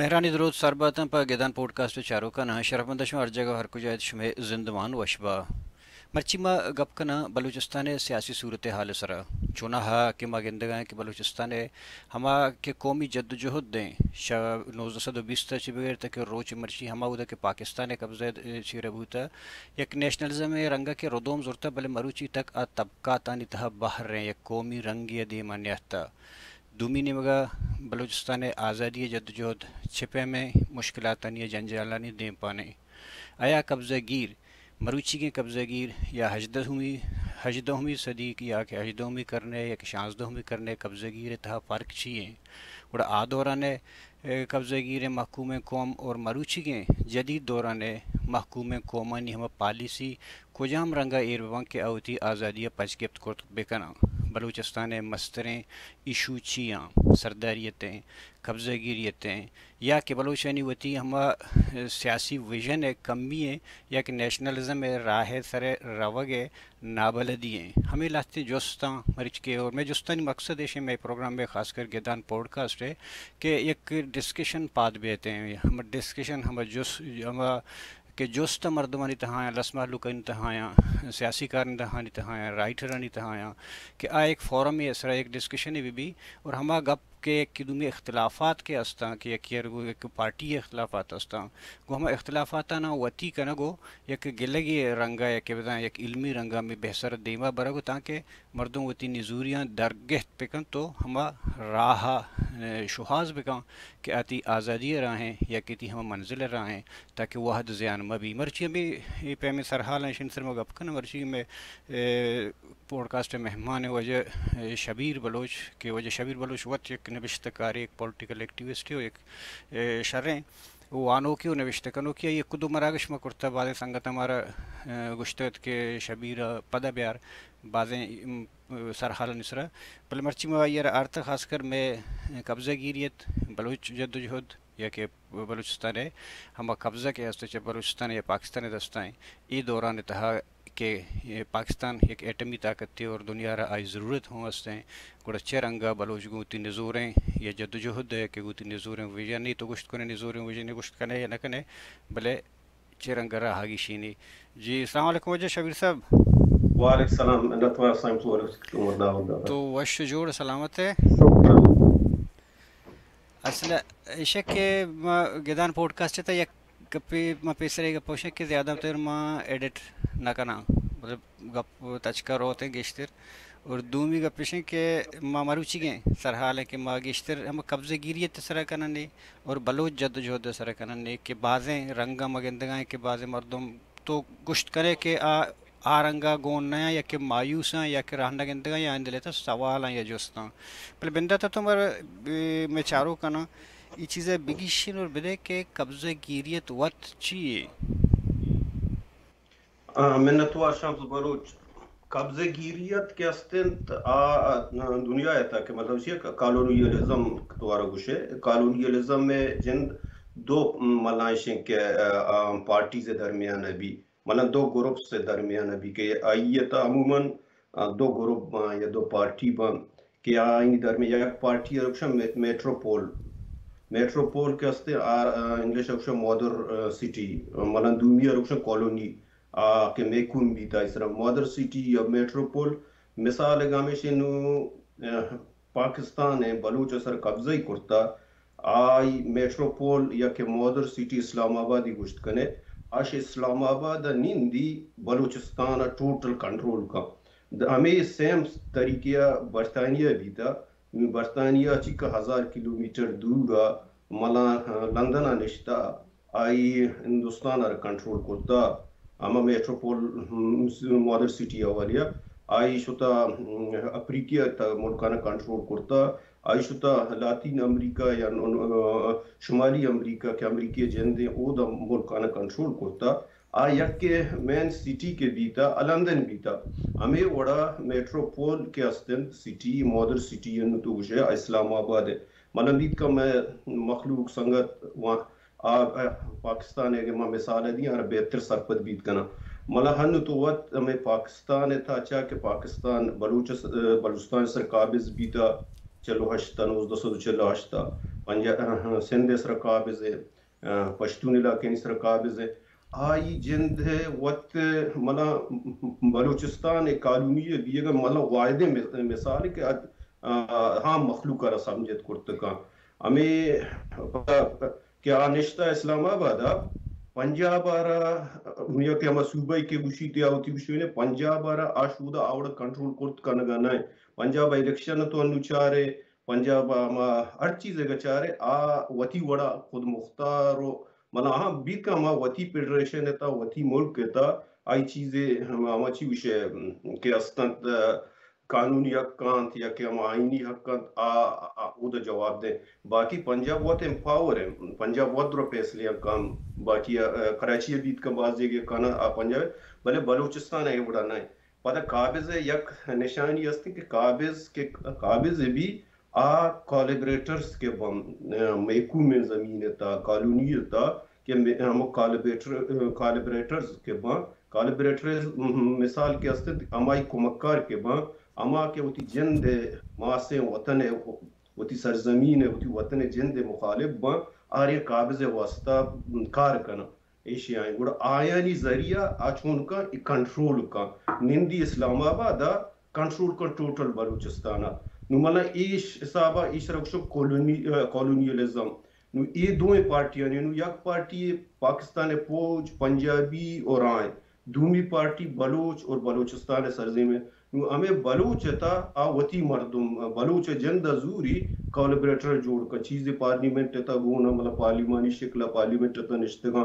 مہرانی درود سر باتاں پہ گدان پوڈکاسٹ ءِ چاروکاناں۔ شرفمند شما ہر جگہ ہر کجا ات، شمے زندمان وش با۔ مرچی ما گپ کناں بلوچستان ءِ سیاسی صورتحال ءِ سرا۔ چوناہا کہ ما گندگا ایں کہ بلوچستان ءِ ہما کہ قومی جدوجہد ایں، شہ نوزدہ سد و بیست ءَ چہ بگر تاکہ روچ مرچی ہما اودا کہ پاکستان ءِ قبضہ ءِ چیرا بوتا، یک نیشنلزم ءِ رنگا کہ ردوم زرتا، بلے مروچی تک آ طبقاتانی تہا بہر ایں، یک قومی رنگے ءَ دیما نیاتکا۔ دومی نیمگا بلوچستان ءِ آزادی ءِ جدوجہد چہ پیمیں مشکلاتانی ءُ جنجالانی دیمپان ایں۔ آیا قبضہ گیر، مروچیگیں قبضہ گیر یا ہژدہمی، ہژدہمی صدی یا کہ ہژدہمی کرن ءِ یا کہ شانزدہمی کرن ءِ قبضہ گیر ءِ تہا فرق چی ایں؟ گڑا آ دوران ءِ، اے، قبضہ گیریں محکومیں قوم اور مروچیگیں جدید دوران ءِ محکومیں قومانی ہما پالیسی کجام رنگا ایر بباں کہ آ وتی آزادی ءَ پچ گپت کرت بکناں؟ بلوچستان ءِ مستریں ایشو چی آں؟ سرداریت ایں، قبضہ گیریت ایں، یا کہ بلوچانی وتی ہما سیاسی ویژن ءِ کمی ایں، یا کہ نیشنلزم ءِ راہ ءِ سر ءَ روگ ءِ نابلدی ایں؟ ہمے لہتیں جستاں مرچی کہ، اور مئے جستانی مقصد ایش ایں، مئے پروگرام ءِ خاص کر گدان پوڈکاسٹ ءِ کہ یک ڈسکشن پاد بیت ایں، ہما ڈسکشن، ہما جس، ہما کہ جست مردمانی تہا آیاں، لس مہلوکانی تہا آیاں، سیاسی کارندہانی تہا آیاں، رائٹرانی تہا آیاں، کہ آ یک فورمے ءِ سرا یک ڈسکشنے بہ بی اور ہما گپ کہ یکے دومی اختلافات کہ استاں، کہ یکے ءَ گوں یک پارٹی ءِ اختلافات استاں، گوں ہما اختلافاتاناں وتی کنگ ءُ یک گلگے رنگا یا کہ بزاں یک علمی رنگا ہمے بحث ءَ را دیما برگ ءُ تانکہ مردم وتی نزوریاں درگہت بکنت ءُ ہما راہ ءَ، اے، شوہاز بکن کہ آ تئی آزادی ءِ راہ ایں یا کہ تئی ہما منزل ءِ راہ ایں، تاکہ وہد زیان مہ بی۔ مرچی ہمے اے پیمیں سرحالاں ایشانی سر ءَ ما گپ کناں۔ مرچی مئے، اے، پوڈکاسٹ ءِ مہمان ایں واجہ، اے، شبیر بلوچ، کہ واجہ شبیر بلوچ وت یک نبشتہ کارے، یک پولیٹیکل ایکٹیوسٹے ءُ یک، اے، شریں وانوکے ءُ نبشتہ کنوکے۔ آئی ءَ یک دو مراگش ما کرتہ، بازیں سنگتاں مارا، اے، گوشتگ ات کہ شبیر ءَ پدا بیار، بازیں، ام، سرحالانی سرا۔ بلے مرچی ما آئی ءَ را آرتہ، خاص کر مئے قبضہ گیریت، بلوچ جدوجہد یا کہ بلوچستان ءِ ہما قبضہ کہ است چہ بلوچستان یا پاکستان ءِ دستا ایں، اے دوران ءِ تہا کہ پاکستان یک ایٹمی طاقتے اور دنیا ءَ را آئی ضرورت ہوں است ایں، گڑا چہ رنگا بلوچ گوں وتی نزوریں یا جدوجہد ءَ کہ گوں وتی نزوریں ویژن ءَ، تو گوشت کنے نزوریں ویژن ءَ گوشت کنے یا نہ کنے، بلے چہ رنگ ءَ راہ ءَ گیشینی۔ جی، السلام علیکم واجہ شبیر صاحب۔ وعلیکم السلام، منت وار سائیں، تو وش عمر داوت داتا۔ تو وش جوڑ سلامت ئے؟ شکر۔ اصل ایش کہ ما گدان پوڈکاسٹ ءِ تہا یک گپے ما پیسرے گپ گوشیں کہ زیادہ تر ما ایڈٹ نہ کناں، مطلب گپ تچکا روت ایں گیشتر۔ اور دومی گپ ایش ایں کہ ما مروچیگیں سرحال ایں کہ ما گیشتر ہم قبضہ گیریت ءِ سرا کنن ایں اور بلوچ جدوجہد ءِ سرا کنن ایں کہ بازیں رنگاں ما گندگا ایں کہ بازیں مردم تو گوشت کنے کہ آ، آ رنگا گون نہ آں یا کہ مایوس آں یا کہ راہ نہ گندگا آں یا آیانی دل ءِ تہا سوال آں یا جست آں۔ بلے بندات ءَ تو مر، اے، مئے چاروکاناں اے چیز ءَ بگیشین اور بدے کہ قبضہ گیریت وت چی یے؟ آ، منتوار شمس بلوچ۔ قبضہ گیریت کہ است انت، آ، آ، دنیا ءِ تہا کہ مطلب چی، کالونیلزم تو آرا گوشے، کالونیلزم ءِ جند دو ملائشیں کہ، آ، آ، پارٹیز ءِ درمیان ءَ بی، مطلب دو گروپس ءِ درمیان ءَ بی کہ آئی ءِ تہا عموماً، آ، دو گروپ باں یا دو پارٹی باں۔ کہ آئی درمیان یک پارٹی ءَ گوشاں مے-، میٹروپول۔ میٹروپول کہ است، آ، آ، انگلش ءَ گوشاں مادر، آ، سٹی، مطلب دومی ءَ گوشاں کالونی، آ، کہ میکون بیتا اس طرح مادر سٹی یا میٹروپول۔ مثال ءَ گامیش نو، آ، پاکستان ءَ بلوچ ءِ سر قبضہ ئی کرتا، آئی میٹروپول یا کہ مادر سٹی اسلام آباد ئی گوشت کنے، اش اسلام آباد ءَ نندی بلوچستان ءَ ٹوٹل کنٹرول کن۔ د-، ہمے سیم طریقے ءَ برطانیہ بیتا۔ برطانیہ چکا ہزار کلومیٹر دور ءَ ملاں، آ، لندن ءَ نشتا، آئی ہندوستان ءَ را کنٹرول کرتا۔ ہما میٹروپول، ہم، مادر سٹی حوالے ءَ آئی شتا، ہم، افریقہ ءِ تہ ملکاں کنٹرول کرتا۔ آئی شتا لاتین امریکہ یا ن-، آ، شمالی امریکہ کہ امریکی جندیں اودا ملکاں کنٹرول کرتا۔ آ یکے مین سٹی کہ بیتا، آ لندن بیتا۔ ہمے وڑا میٹروپول کہ است انت، سٹی، مادر سٹی انت تو گوشے، آ اسلام آباد ءِ۔ منا بیت کہ مئے مخلوق سنگت و آ، آ، پاکستان ءِ اگہ ما مثال ءَ دیاں، آرا بہتر سرپد بیت کناں۔ منا ہنو تو وت ہمے پاکستان ءِ تہا چا کہ پاکستان بلوچ س-، بلوچستان ءِ سر قابض بیتا، چل و ہشت ء، نوزدہ سد و چل و ہشت ء، پنجا-، سندھ ء سرا قابض ء، پشتون علاقہانی سرا قابض ء۔ آئی جند ء وت منا بلوچستان ء کالونی ء بیگ ء منا واحدیں مس-، مثال کہ اد-، آ، ہاں مخلوق ء را سمجھت کرت کن۔ ہمے کہ آ نشتہ اسلام آباد ء، پنجاب ء را، یا کہ ہما صوبہ کہ گوشیت یا وتی گوشینے، پنجاب ء را آ شودا آوڑا کنٹرول کرت کنگا نہ۔ پنجاب ء الیکشن تو انو چارے، پنجاب ء ہما ہر چیز ء چارے، آ وتی وڑا خود مختار و منا ہاں بیت کہ ہما وتی فیڈریشن ء تا، وتی ملک ء تا، آئی چیزے ہما، ہما چی گوشے کہ استنت، قانونی حق انت یا کہ ہما آئینی حق انت، آ، آ، آ، اود ء جواب دیں۔ باقی پنجاب وت امپاور ہیں، پنجاب وت درا فیصلے ہیں کم، باقی، آ، کراچی بیت کم باز جگہ کنا آ پنجاب، بلے بلوچستان ہے وڑا نہیں۔ پدا قابض ہے یک نشانی است کہ قابض کہ قابض بھی آ کولیبریٹرز کہ بم، آ، محکوم زمین تا، کالونی تا، کہ مے-، ہمو کالیبریٹر-، کالیبریٹرز کہ باں، کالیبریٹرز، م-، مثال کہ است انت، ہمائی کمکار کہ باں، ہما کہ وتی جند ء ماسیں وطن ء، وتی سرزمین ء، وتی وطن ء جند ء مخالف باں، آریں قابض ء واسطہ کار کناں۔ ایشی آئیں گڑا آیانی ذریعہ آ چون کن، ای کنٹرول کن۔ نندی اسلام آباد ء کنٹرول کن ٹوٹل بلوچستان ء۔ نو منا ایش حساب ء ایش رکشو کولونی-، آ، کولونیلزم۔ نو اے دوئیں پارٹیانی، نو یک پارٹی پاکستان ء پوج، پنجابی اور آئیں، دومی پارٹی بلوچ اور بلوچستان ء سرزمین۔ نو ہمیں بلوچ ء تا آ وتی مردم، بلوچ ء جند ء زوری کولیبریٹر جوڑ کن، چیزے پارلیمنٹ ء تا گون ء، مطلب پارلیمانی شکل ء پارلیمنٹ ء تا نشتگاں،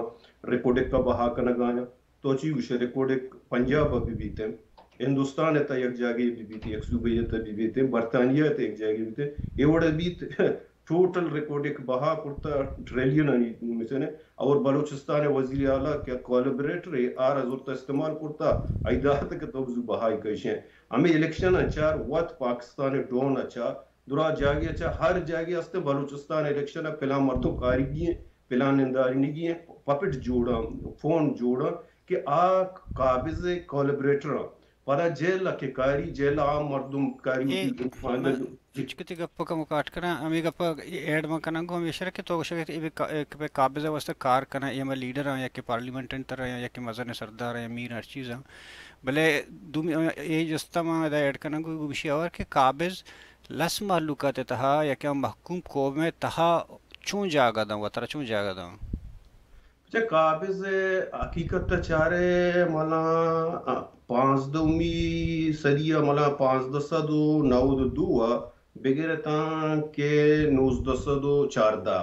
ریکوڈک ء بہا کنگاں۔ تو چی گوشے، ریکوڈک پنجاب ء بہ بیتیں، ہندوستان ء تا یک جاگے بہ بیتیں، یک صوبے ء تا بہ بیتیں، برطانیہ ء تا یک جاگے بیتیں، اے وڑ بیت۔ ٹوٹل ریکوڈک بہا کرتا ٹریلین آنی مثل ہے۔ اور بلوچستان وزیر اعلیٰ کہ کولیبریٹر ہے، آر زرتا استعمال کرتا، ای دات کہ تو بزو بہائی کشیں۔ ہمیں الیکشن اچار وت پاکستان ڈون اچا، درا جاگے اچا، ہر جاگے است بلوچستان الیکشن پلان مردم کارگی ہیں، پلان نندارینگی ہیں، پپٹ جوڑا، فون جوڑا کہ آ قابض کولیبریٹر ہیں۔ پدا جیل ء کہ کاری، جیل ء عام مردم کاری اے وتی زندگی من انچکتی گپ ء کمو کاٹ کناں، ہمے گپ ء ایڈ من کناں گوں ہمیشہ کہ تو گوشگ ات اے بہ کا-، اے کہ بہ قابض ء واستہ کار کناں، اے ہما لیڈر آں یا کہ پارلیمنٹ انتر آں یا کہ مزن سردار آں یا میر ہر چیز آں، بلے دومی اے جست ء من ادا ایڈ کناں گوں گوشی اور کہ قابض لس مہلوکات ء تہا یا کہ ہم محکوم قوم ء تہا چون جاگہ داں و ترا چون جاگہ داں؟ اچھا، قابض ء حقیقت ء چارے منا پانزدہمی صدی ء منا پانزدہ سد و نود و دو ء بگر تاں کہ نوزدہ سد و چاردہ،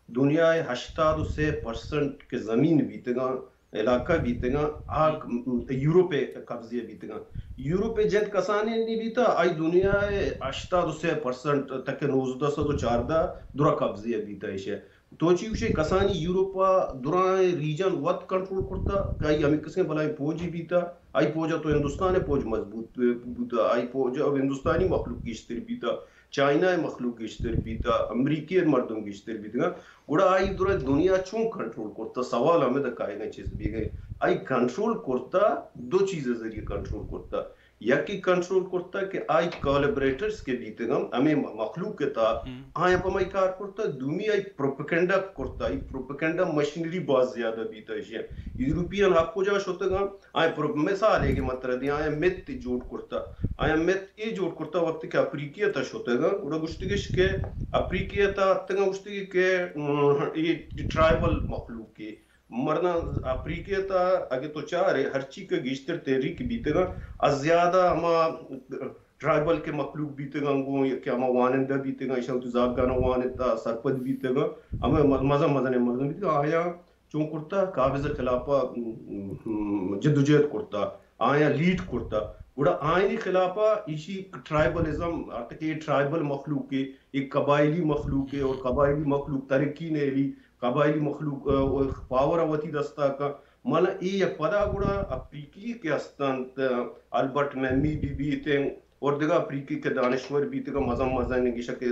دنیا ء ہشتاد و سے پرسنٹ کہ زمین بیتگاں، علاقہ بیتگاں، آ یورپ ء قبضے بیتگاں۔ یورپ ء جند کسانے نی بیتا، آئی دنیا ء ہشتاد و سے پرسنٹ تک نوزدہ سد و چاردہ درا قبضے بیتا ایشے۔ تو چی گوشے، کسانی یورپ ء درائیں ریجن وت کنٹرول کرتا کہ آئی ہمیں کسیں بلائیں پوجی بیتا، آئی پوج ء تو ہندوستان ء پوج مضبوط بوتا، آئی پوج ء ہندوستانی مخلوق گیشتر بیتا، چائنا ء مخلوق گیشتر بیتا، امریکی ء مردم گیشتر بیتگا۔ گڑا آئی درا دنیا چون کنٹرول کرتا؟ سوال ہمیں دا کائنا چیز بیگئے۔ آئی کنٹرول کرتا، دو چیز ذریعے کنٹرول کرتا۔ یکے کنٹرول کرتا کہ آئی کالیبریٹرز کہ بیتگاں، ہمیں م-، مخلوق کہ تا، ہم۔ آیاں پہ مئی کار کرتا، دومی آئی پروپیگنڈا کرتا، آئی پروپیگنڈا مشینری باز زیادہ بیتا ایشی۔ یورپین ہر کجا شتگاں، آیاں پرو-، مثال ہے کہ مطلب دی، آیاں مت جوڑ کرتا، آیاں مت اے جوڑ کرتا وقت کہ افریقہ تا شتگاں، گڑا گشتگش کہ افریقہ تا اتگاں گشتگی کہ، ام، اے ٹرائبل مخلوق کے، مرداں افریقہ تا اگہ تو چارے ہرچی کہ گیشتر تحریک بیتگاں، از زیادہ ہما ٹرائبل کہ مخلوق بیتگاں گوں، یا کہ ہما وانندہ بیتگاں، ایشاں تو زاگانا وانتا سرپد بیتگاں، ہما م-، مزن مزن مردم بیتگاں، آیاں چون کرتا، قابض خلافا، م-، م-، جدوجہد کرتا، آیاں لیڈ کرتا۔ گڑا آئینی خلافا ایشی ٹرائبلزم، آتا کہ ٹرائبل مخلوق کے، ایک قبائلی مخلوق کے اور قبائلی مخلوق ترقی نے لی، قبائلی مخلوق، آ، پاور ء وتی دستا کن۔ مانا اے یک پدا گڑا افریقی کہ استنت، آ، البرٹ میمی بی بیتیں اور دگہ افریقی کہ دانشور بیتگا مزن مزن گشک،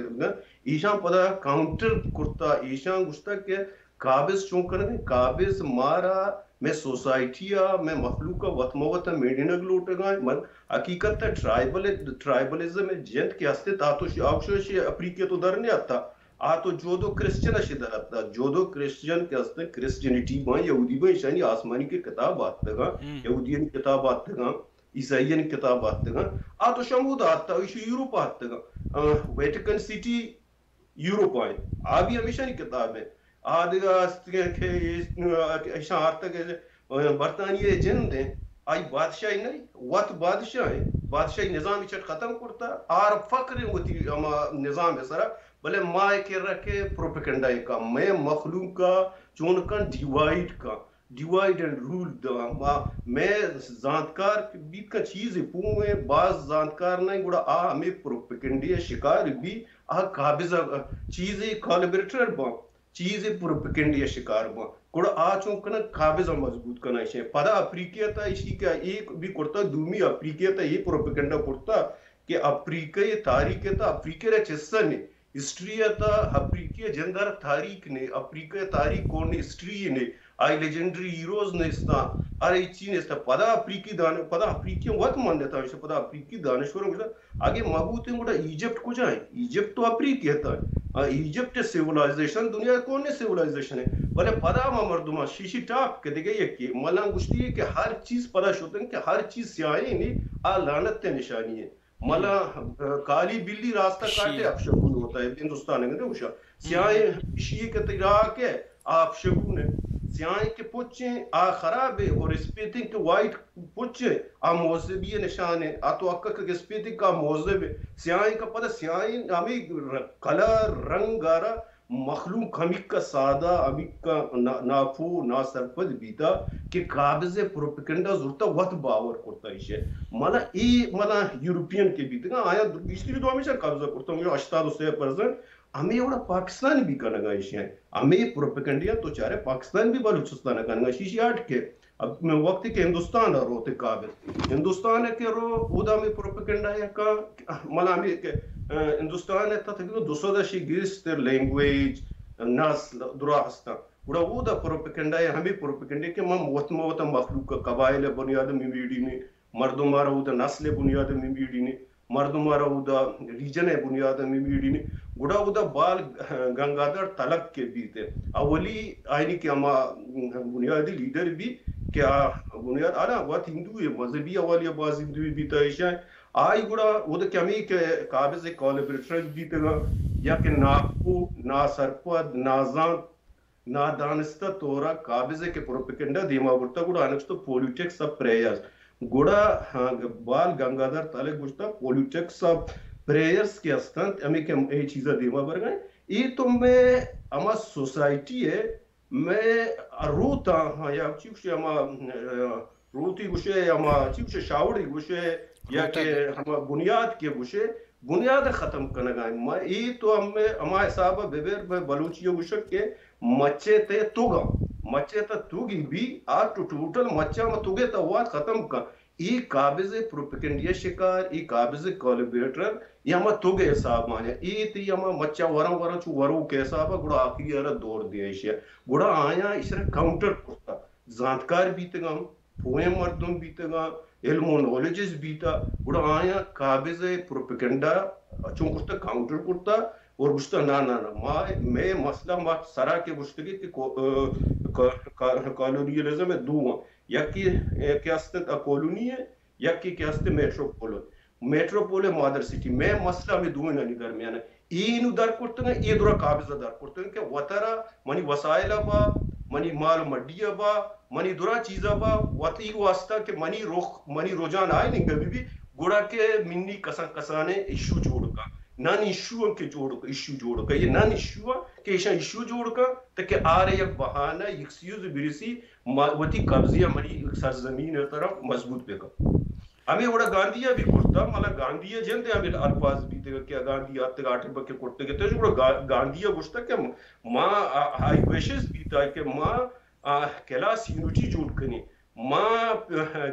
ایشان پدا کاؤنٹر کرتا، ایشان گشتا کہ قابض چون کنگے؟ قابض مارا مئے سوسائٹی ءَ، مئے مخلوق ءَ وت مہ وت ءَ میڑینگ لوٹگ ءَ اِنت۔ من حقیقت ءَ ٹرائبل، ٹرائبلزم ءِ جند کہ است اِنت، آ تو ش-، آ گوش اِت افریقہ ءَ تو در نیاتہ، آ تو جودو کرسچن ءَ شہ در اتہ۔ جودو کرسچن کہ است اِنت، کرسچینٹی باں، یہودی باں، ایشانی آسمانی کہ کتاب آتکگ اَنت، ہم۔ یہودیانی کتاب آتکگ اَنت، عیسائیانی کتاب آتکگ اَنت، آ تو شہ ہمودا آتہ، ایشی یورپ ءَ آتکگ اَنت۔ آ، ویٹیکن سٹی یورپ ءَ اِنت، آ بھی ہمیشانی کتاب اِنت۔ آ دگہ است کہ، کہ ایشاں آرتگ، برطانیہ ءِ جند اِنت، آئی بادشاہی نہ اِنت، وت بادشاہ اِنت، بادشاہی نظام چٹ ختم کرتہ، آر فخر اِنت وتی ہما نظام ءِ سرا، بلے ما اے کرا کہ پروپیگنڈا ءَ کن، مئے مخلوق ءَ چون کن ڈیوائیڈ کن، ڈیوائیڈ اینڈ رول داں۔ ما، مئے زانتکار بیت کن چیزے پوہ ایں، باز زانتکار نہ ایں، گڑا آ ہمے پروپیگنڈے ءِ شکار بی، آ قابض ءَ چیزے کالبریٹر باں، چیزے پروپیگنڈے ءِ شکار باں، گڑا آ چون کنن قابض ءَ مضبوط کنن ایشیں۔ پدا افریقہ ءِ تہا ایشی کہ اے بھی کرتا، دومی افریقہ ءِ تہا اے پروپیگنڈا کرتا کہ افریقہ ءِ تاریخ ءِ تہا افریقہ ءِ را چہ حصہ نے، ہسٹری ءِ تہا افریقہ ءِ جند ءَ را تاریخ نے، افریقہ ءِ تاریخ کون نے، ہسٹری نے، آئی لیجنڈری ہیروز نیستاں، ہر ہچی نیستاں۔ پدا افریقی دان-، پدا افریقی وت منتاں، ایشی پدا افریقی دانشور گوشتہ، اگے ما بوتیں گڑا ایجپٹ کجا ایں؟ ایجپٹ تو افریقہ ءِ تہا ایں۔ آ، ایجپٹ سیولائزیشن دنیا ءِ کون نے سیولائزیشن ایں، بلے پدا ما مردماں شیشی ٹاپ کہ دگہ یکے ملاں گوشتی کہ ہر چیز پدا شتن کہ ہر چیز سیاہیں نے، آ لعنت ءِ نشانی ایں۔ ملا، ا، کالی بلی راستہ کاٹے، اپشگون ہوتا ہے، ہندوستان ءَ گندے گوشا۔ سیاہیں ایشی کہ تئی راہ کہ آ اپشگون ایں، سیاہیں کہ پچ ایں، آ خراب ایں، اور اسپیتیں کہ وائٹ پچ ایں، آ مہذبی ءِ نشان ایں، آ تو حق کہ اسپیتیں کہ آ مہذب ایں۔ سیاہیں کہ پدا سیاہیں ہمیں ر-، کلر رنگ ءَ را مخلوق ہمیکا سادہ، ہمیکا نا-، ناپوہ، ناسرپد بیتا کہ قابض ءِ پروپیگنڈا زرتا، وت باور کرتا ایشی۔ منا اے، منا یورپین کہ بیتگاں، آیا گیشتری دو ہمیشہ قبضہ کرتا، مجھے ہشتاد و سے پرسنٹ۔ ہمیں وڑا پاکستان بھی کنگا ایشی۔ ہمیں پروپیگنڈیا تو چارے پاکستان بھی بلوچستان کنگا، شیشی آٹ کے۔ اب وقتی کہ ہندوستان ءَ روت قابض، ہندوستان ءَ کہ رو، اودا ہمے پروپیگنڈا ءَ کن، منا ہمے کہ، ا، ہندوستان ءِ تہا تقریباً دو سد ءَ شی گیشتر لینگویج، نسل درا ہستاں۔ گڑا اودا پروپیگنڈا ءَ ہمے پروپیگنڈے کہ ما وت ما وتا مخلوق ءَ قبائل ءِ بنیاد ءَ میڑینیں، مردم ءَ را اودا نسل ءِ بنیاد ءَ میڑینیں، مردم ءَ را اودا ریجن ءِ بنیاد ءَ میڑینیں۔ گڑا اودا بال گنگادر تلک کہ بیت، اولی آئینی کہ ہما بنیادی لیڈر بی کہ آ بنیاد، آنا وت ہندو ایں، مذہبی حوالی ءَ باز ہندوی بیتا ایشاں۔ آئی گڑا اودا کہ ہمیں کہ قابض ءِ کولابریٹر بیتگاں یا کہ ناپوہ، ناسرپد، نازانت، نادانستہ طورا قابض ءِ کہ پروپیگنڈا دیما برتا، گڑا آنچ تو پولیٹکس آف پریئرز۔ گڑا، ہاں، بال گنگادر تلک گوشتا، پولیٹکس آف پریئرز کہ ہستنت، ہمیں کہ اے چیزا دیما برگا ایں۔ اے تو مئے ہما سوسائٹی ءِ، مئے روتاں، ہاں، یا چی گوشے ہما، ا، روتی گوشے، ہما چی گوشے شاوڑی گوشے، یا روتگ۔ کہ ہما بنیاد کہ گوشے، بنیاد ختم کنگا ایں۔ ما اے تو ہم، ہما حساب ءَ ببر بہ بلوچی ءَ گوشگ کہ مچے تے توگا، مچے تے توگی بی، آ ٹو ٹوٹل مچا ما توگے تا وات ختم کن۔ اے قابض ءِ پروپیگنڈیا شکار، اے قابض ءِ کولابریٹر، اے ہما توگے حساب آیا۔ اے تی ہما مچا وراں وراں چو وروک حساب ءَ، گڑا آخری ءَ را دور دیا ایشیا۔ گڑا آیا ایشرا کاؤنٹر کرتا۔ زانتکار بیتگاں، پوہیں مردم بیتگاں، علم و نالجز بیتا، گڑا آیاں قابض ءِ پروپیگنڈا چون کرتا، کاؤنٹر کرتا اور گوشتا، نا، نا، نا، ما، مئے مسئلہ ما سرا کہ گوشتگی کہ کو-، ا، کا-، کا-، کالونیلزم ءِ دو آں، یکے کہ است ءَ کالونی ءِ، یکے کہ است ءَ میٹروپول ءِ۔ میٹروپول ءِ مادر سٹی، مئے مسئلہ ہمے دوئینانی درمیان ءَ۔ اے نوں در کرتگ اَنت، اے درا قابض ءَ در کرتگ اَنت کہ وترا منی وسائل ءَ با، منی مال و مڈی ءَ با، منی درا چیز ءَ با، وتی واسطہ کہ منی رخ، منی رجحان آئی ننگا بہ بی، گڑا کہ منی کسان کسانیں ایشو جوڑ کن۔ نان ایشو اَنت کہ جوڑ کن، ایشو جوڑ کن۔ اے نان ایشو اَنت کہ ایشاں ایشو جوڑ کن، تاکہ آرا یک بہانہ، ایکسکیوز برسی، ما وتی قبضہ ءَ منی سرزمین ءِ طرف مضبوط بہ کن۔ ہمے وڑا گاندھی ءَ بھی کرتا، مانا گاندھی ءِ جند ءَ ہمے الفاظ بیتگ کہ گاندھی آتک آٹے بکے کرتگ ات، گڑا گا-، گاندھی ءَ گوشتگ کہ ما، آ، ہائی وشز بیتا کہ ما، آ، کلاس یونٹی جوڑ کنیں، ما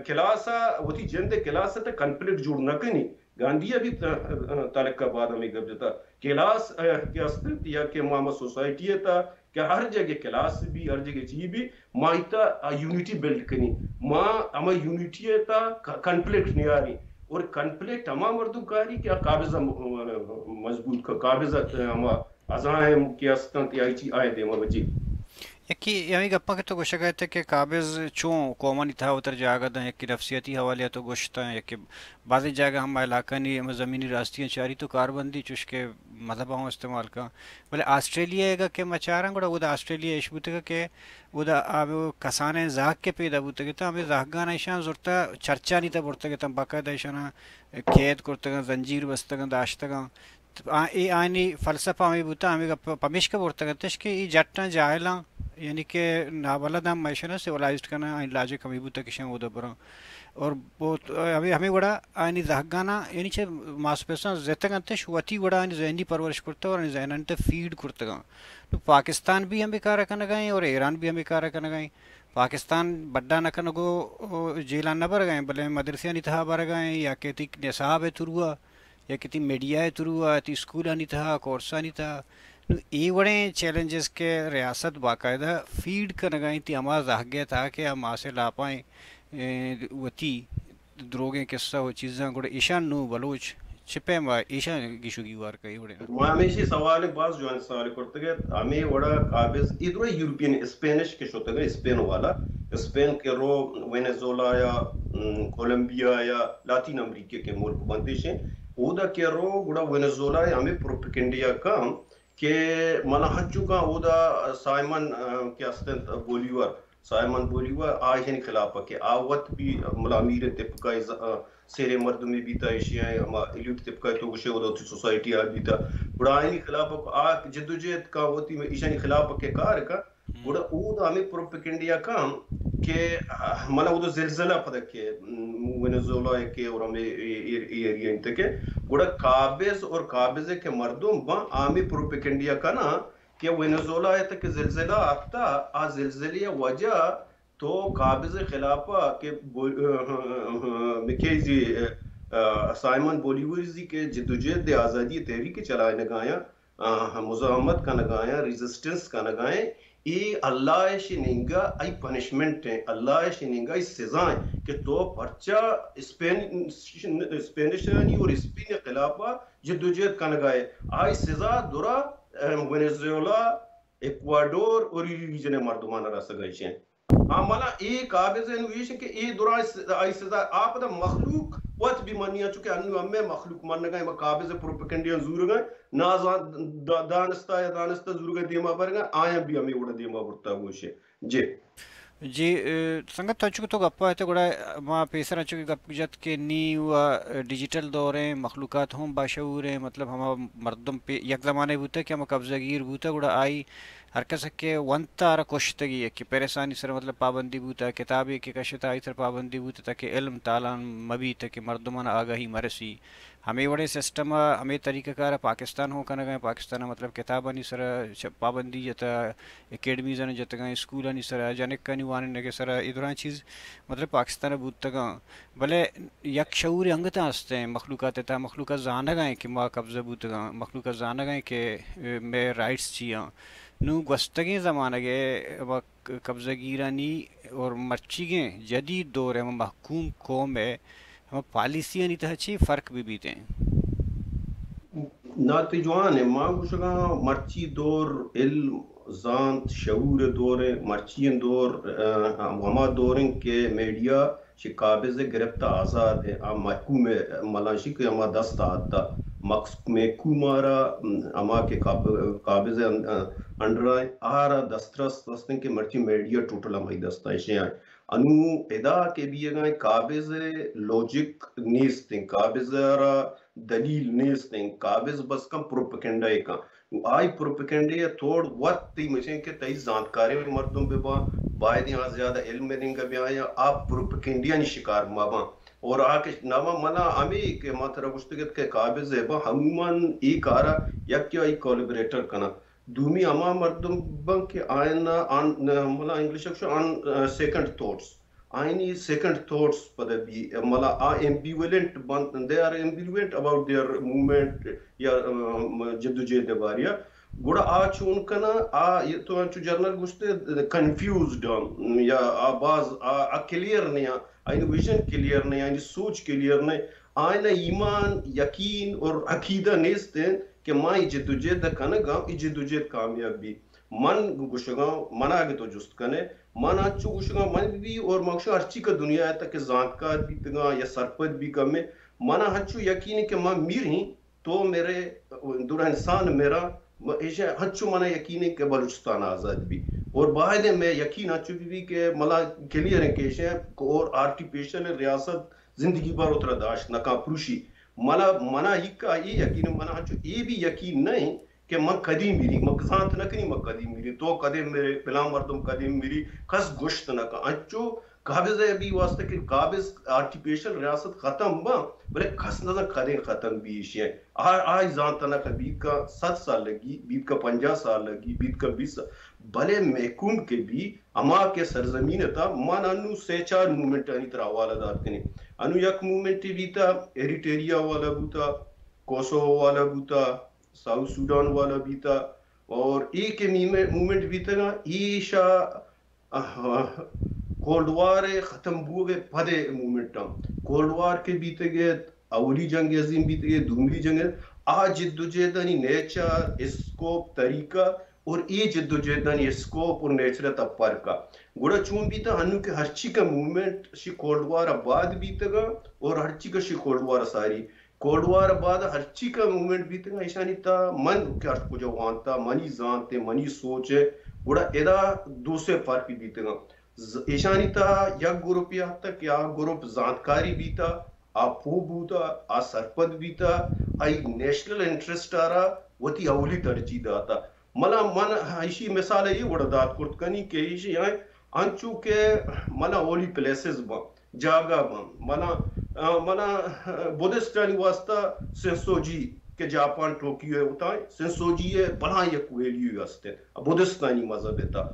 کلاس ءَ، وتی جند ءِ کلاس ءَ تہ کنفلکٹ جوڑ نہ کنی۔ گاندھی ءَ بھی ت-، تعلق ءَ بعد ہمیں گپ جتا۔ کلاس، ءَ، کہ است انت یا کہ ما، ما سوسائٹی ءِ تہ کہ ہر جگہ کلاس بھی، ہر جگہ چی بھی، ما ایتا آ یونٹی بلڈ کنی۔ ما ہما یونٹی ءِ تہ ک-، کنفلکٹ نیاری۔ اور کنفلکٹ ہما مردم کاری کہ آ قابض ءَ م-، مضبوط ک-، قابض ءَ ہما عزائم کہ است انت یا چی آئے دیما بچی۔ یکی ہمے گپاں کہ تو گوشگ ءَ ات کہ قابض چوں قومانی تہا وتر جاگہ داں، یکی نفسیاتی حوالے ءَ تو گوشتاں، یکی بعضی جاگہ ہم علاقانی ہم زمینی راستیاں چاری تو کاربندی چوش کہ مذہب ہم استعمال کن۔ بلے آسٹریلیا ءَ اگاں کہ ما چاراں گڑا اودا آسٹریلیا اش بوتگ کہ اودا آ کسانیں زہگ کہ پیدا بوتگ اتاں، ہمے زہگاں ایشاں زرتا چرچانی تہ برتگ اتاں، باقاعدہ ایشاں قید کرتگاں، زنجیر بستگاں، داشتگاں۔ آ-، اے آیانی فلسفہ ہمے بوتہ، ہمے گپ پمیشکا برتگ انتش کہ اے جٹاں جاہلاں، یعنی کہ نابلداں، مئے شنا سیولائزڈ کناں، آیانی لاجک ہمے بوتہ کہ شاں اودا براں۔ اور بہت، ہمے، ہمے وڑا آیانی زہگاناں، یعنی چہ ماسپساں زتگ انتش، وتی وڑا آیانی ذہنی پرورش کرتہ اور آیانی ذہنانی تہ فیڈ کرتگاں۔ نو پاکستان بھی ہمے کارا کنگا ایں اور ایران بھی ہمے کارا کنگا ایں۔ پاکستان بڈا نہ کنگو، او، جیلان نہ برگا ایں، بلے مدرسیانی تہا برگا ایں یا کہ تئی نصاب ءِ تھرو ءَ یا کہ تئی میڈیا ءِ تھرو ءَ، تئی اسکولانی تہا، کورسانی تہا۔ نو اے وڑیں چیلنجز کہ ریاست باقاعدہ فیڈ کنگا انت ہما زہگ ءِ تہا کہ آ ماس ءِ لاپاں، اے، وتی دروگیں قصہ و چیزاں، گڑا ایشان نو بلوچ چہ پیم ءَ ایشان گیش و گیوار کئی وڑے؟ ما ہمیشی سوال، باز جوان سوال کرتگ ات۔ ہمے وڑا قابض ادرو یورپین، اسپینش کہ شتگ، اسپین والا، اسپین کہ رو وینزولا یا، ام، کولمبیا یا لاتین امریکہ کہ ملک بندش ہیں، اودا کہ رو گڑا وینزولا ءِ ہمیں پروپیگنڈیا کم کہ منا ہنچو کاں اودا سائمن، آ، کہ است انت بولیور، سائمن بولیور آ ایشانی خلاف کہ آ وت بھی ملا امیر طبقہ ز-، آ، سیرے مردمی بیتا، ایشی ءِ ہما ایلیٹ طبقہ تو گوشے اودا وتی سوسائٹی آ بیتا۔ گڑا آئینی خلاف آ جدوجہد کاں وتی ایشانی خلاف کہ کار کا، گڑا اودا ہمیں پروپیگنڈیا کم کہ، آ، منا اودا زلزلہ پدا کہ، م، وینزولا کہ اور ہمیں اے-، اے-، اے ایریا انت کہ گڑا قابض اور قابض کہ مردم باں آمی پروپیگنڈیا کنا کہ وینزولا ءِ تہ کہ زلزلہ آتکا، آ زلزلے ءِ وجہ تو قابض ءِ خلاف ءَ کہ بو-، مکیزی، آ، سائمن بولیوریزی کہ جدوجہد آزادی تحریک چلائینگایاں، آ، مزاحمت کنگایاں، ریزسٹنس کنگایاں، اے اللہ ءِ شی نینگا آئی پنشمنٹ ہیں، اللہ ءِ شی نینگا آئی سزا ہیں کہ تو پرچا اسپین-، اسپینشانی اور اسپین ءِ خلاف ءَ جدوجہد کنگا ہے۔ آئی سزا درا، آ، وینزویلا، ایکواڈور اور ای ریجن ءِ مردمان رسگا ایشیں۔ آ منا اے قابض ءِ نو ایش کہ اے درا آئی سزا آ پدا مخلوق وت بھی منی، چونکہ انو ہمیں مخلوق منگا، ما قابض ءِ پروپیگنڈیاں زورگا، نا زان-، دا-، دانستہ یا دانستہ زورگا دیما برگا، آیاں بھی ہمیں وڑا دیما برتا گوشے۔ جی۔ جی، اے، سنگت، انچو کہ تو گپا ات گڑا ما پیسر انچو کہ گپ جت کہ نی و ڈیجیٹل دور ہیں، مخلوقات ہم باشعور ہیں، مطلب ہما مردم پہ یک زمانے بوتا کہ ہما قبضہ گیر بوتا، گڑا آئی ہر کس کہ ونتا را کشتگی، کہ پریسانی سر مطلب پابندی بوتا، کتابے کہ کشتا آئی سر پابندی بوتا تاکہ علم تالان مبی، تاکہ مردمان آگاہی مرسی۔ ہمے وڑیں سسٹم ءَ، ہمے طریقہ کار ءَ پاکستان ہوں کنگ ءَ، پاکستان ءَ مطلب کتابانی سر ءَ چ-، پابندی جتا، اکیڈمیزانی جتگاں، اسکولانی سر ءَ، جنکانی وانینگ ءِ سر ءَ، اے دراہیں چیز مطلب پاکستان ءَ بوتگاں۔ بلے یک شعور انگتاں است ایں مخلوقات ءِ تہا، مخلوقات زانگ ءَ ایں کہ ما قبضہ بوتگاں، مخلوقات زانگ ءَ ایں کہ، اے، مئے رائٹس چی آں۔ نوں گوستگیں زمانگ ءَ ہما ک-، قبضہ گیرانی اور مرچیگیں جدید دور ءِ ہما محکوم قوم ءِ ہما پالیسیانی تہا چی فرق بہ بیت ایں؟ نات جوان ءَ ما گوشگاں مرچی دور علم، زانت، شعور ءِ دور ءِ، مرچی دور، آ، ہما دور ایں کہ میڈیا چہ قابض ءِ گرفت ءَ آزاد ءِ، آ محکوم ءِ ملانشی کہ ہما دست ءَ آتا۔ مکس-، محکوم ءَ را، م، ہما کہ قاب-، قابض ءِ ان-، انڈر ءَ آ را دسترس است ایں کہ مرچی میڈیا ٹوٹل ہمائی دست ءَ ایشی ءَ۔ انو ادا کہ بیگا ایں قابض ءِ لوجک نیست ایں، قابض ءَ را دلیل نیست ایں، قابض بس کن پروپیگنڈا ءَ کن۔ آئی پروپیگنڈے ءِ توڑ وت تئی مچیں کہ تئی زانتکاریں مردم بہ باں، باید آ زیادہ علم ءِ نیمگا بیایاں، آ پروپیگنڈیانی شکار مہ باں۔ اور آ کہ ناما منا ہمے کہ ما ترا گوشتگ ات کہ قابض ءِ باں، عموماً اے کارا یک کہ آئی کولیبریٹر کناں، دومی ہما مردم باں کہ آیانا آن، منا انگلش ءَ گوشاں آن، سیکنڈ تھاٹس۔ آئینی سیکنڈ تھاٹس پدا بی، ملا آ ایمبیولنٹ بنت، they are ambivalent about their movement یا، ام، جدوجہد ءِ باریا۔ گڑا آ چون کناں، آ تو انچو جنرل گوشتے کنفیوزڈ آں، یا آ باز آ، آ کلیئر نہ آں، آئینی ویژن کلیئر نہ آں، آئینی سوچ کلیئر نہ آں، آئینا ایمان، یقین اور عقیدہ نیست انت کہ ما اے جدوجہد کنگاں، اے جدوجہد کامیاب بی۔ من گوشگاں، منا اگہ تو جست کنے، من انچو گوشگاں، من بی اور من گوشاں ہرچی کہ دنیا ءِ تک زانتکار بیتگاں یا سرپد بی کمے، منا ہنچو یقین کہ من میریں، تو میرے، دورا انسان میرا، ایشاں ہنچو منا یقین ہے کہ بلوچستان آزاد بی۔ اور باید ہے میں یقین ہنچو بی بی کہ ملا کلیئر ہے کہ ایشاں اور آرٹیفیشل ریاست زندگی بھر اترا داشت نہ کاں پروشی۔ منا، منا ہکا اے یقین، منا ہنچو اے بھی یقین نہیں کہ من کدی میری، من زانت نہ کنی من کدی میری، تو کدی میرے، پلاں مردم کدی میری، کس گوشت نہ کاں۔ انچو قابض ءِ بھی واسطہ کہ قابض آرٹیفیشل ریاست ختم باں، بلے کس نہ زانت کدیں ختم بی ایشی ءَ۔ آ، آئی زانت نہ کہ بیت کا صد سال لگی، بیت کا پنجاہ سال لگی، بیت کا بیست سال۔ بلے محکوم کہ بی، ہما کہ سرزمین ءِ تہا من انو سے چار موومنٹانی ترا حوالہ دات کنیں۔ انو یک موومنٹے بیتا، ایریٹیریا والا بوتا، کوسوو والا بوتا، ساؤتھ سوڈان والا بیتا، اور اے کہ میمے-، موومنٹ بیتگاں، ایشا، آہ، کولڈ وار ءِ ختم بوگ ءِ پد ءِ موومنٹ آں۔ کولڈ وار کہ بیتگ ات، اولی جنگ عظیم بیتگ ات، دومی جنگ، آ جدوجہدانی نیچر، اسکوپ، طریقہ اور اے جدوجہدانی اسکوپ اور نیچر ءِ تہ فرق ءَ۔ گڑا چون بیتہ ہنو کہ ہرچی کہ موومنٹ شی کولڈ وار ءَ بعد بیتگاں اور ہرچی کہ شی کولڈ وار ءَ ساری کولڈ وار ءَ بعد ءَ ہرچی کہ موومنٹ بیتگاں، ایشانی تہا من کہ ہر کجا وانتا، منی زانت ءَ، منی سوچ ءَ، گڑا ادا دو سے فرق بیتگاں۔ ز-، ایشانی تہا یک گروپے آتک کہ آ گروپ زانتکاری بیتا، آ پوہ بوتا، آ سرپد بیتا، آئی نیشنل انٹرسٹ ءَ را وتی اولی ترجیح داتا۔ ملا من ایشی مثال ءَ اے وڑ ءَ دات کرت کنی کہ ایشی انچو کہ ملا اولی پلیسز باں۔ جاگہ باں۔ منا، آ، منا، آ، بدھسٹانی واسطہ سنسوجی کہ جاپان ٹوکیو ءَ وتائیں، سنسوجی ءِ بلاہیں یک ویلیو است انت۔ بدھسٹانی مذہب ءِ تہا۔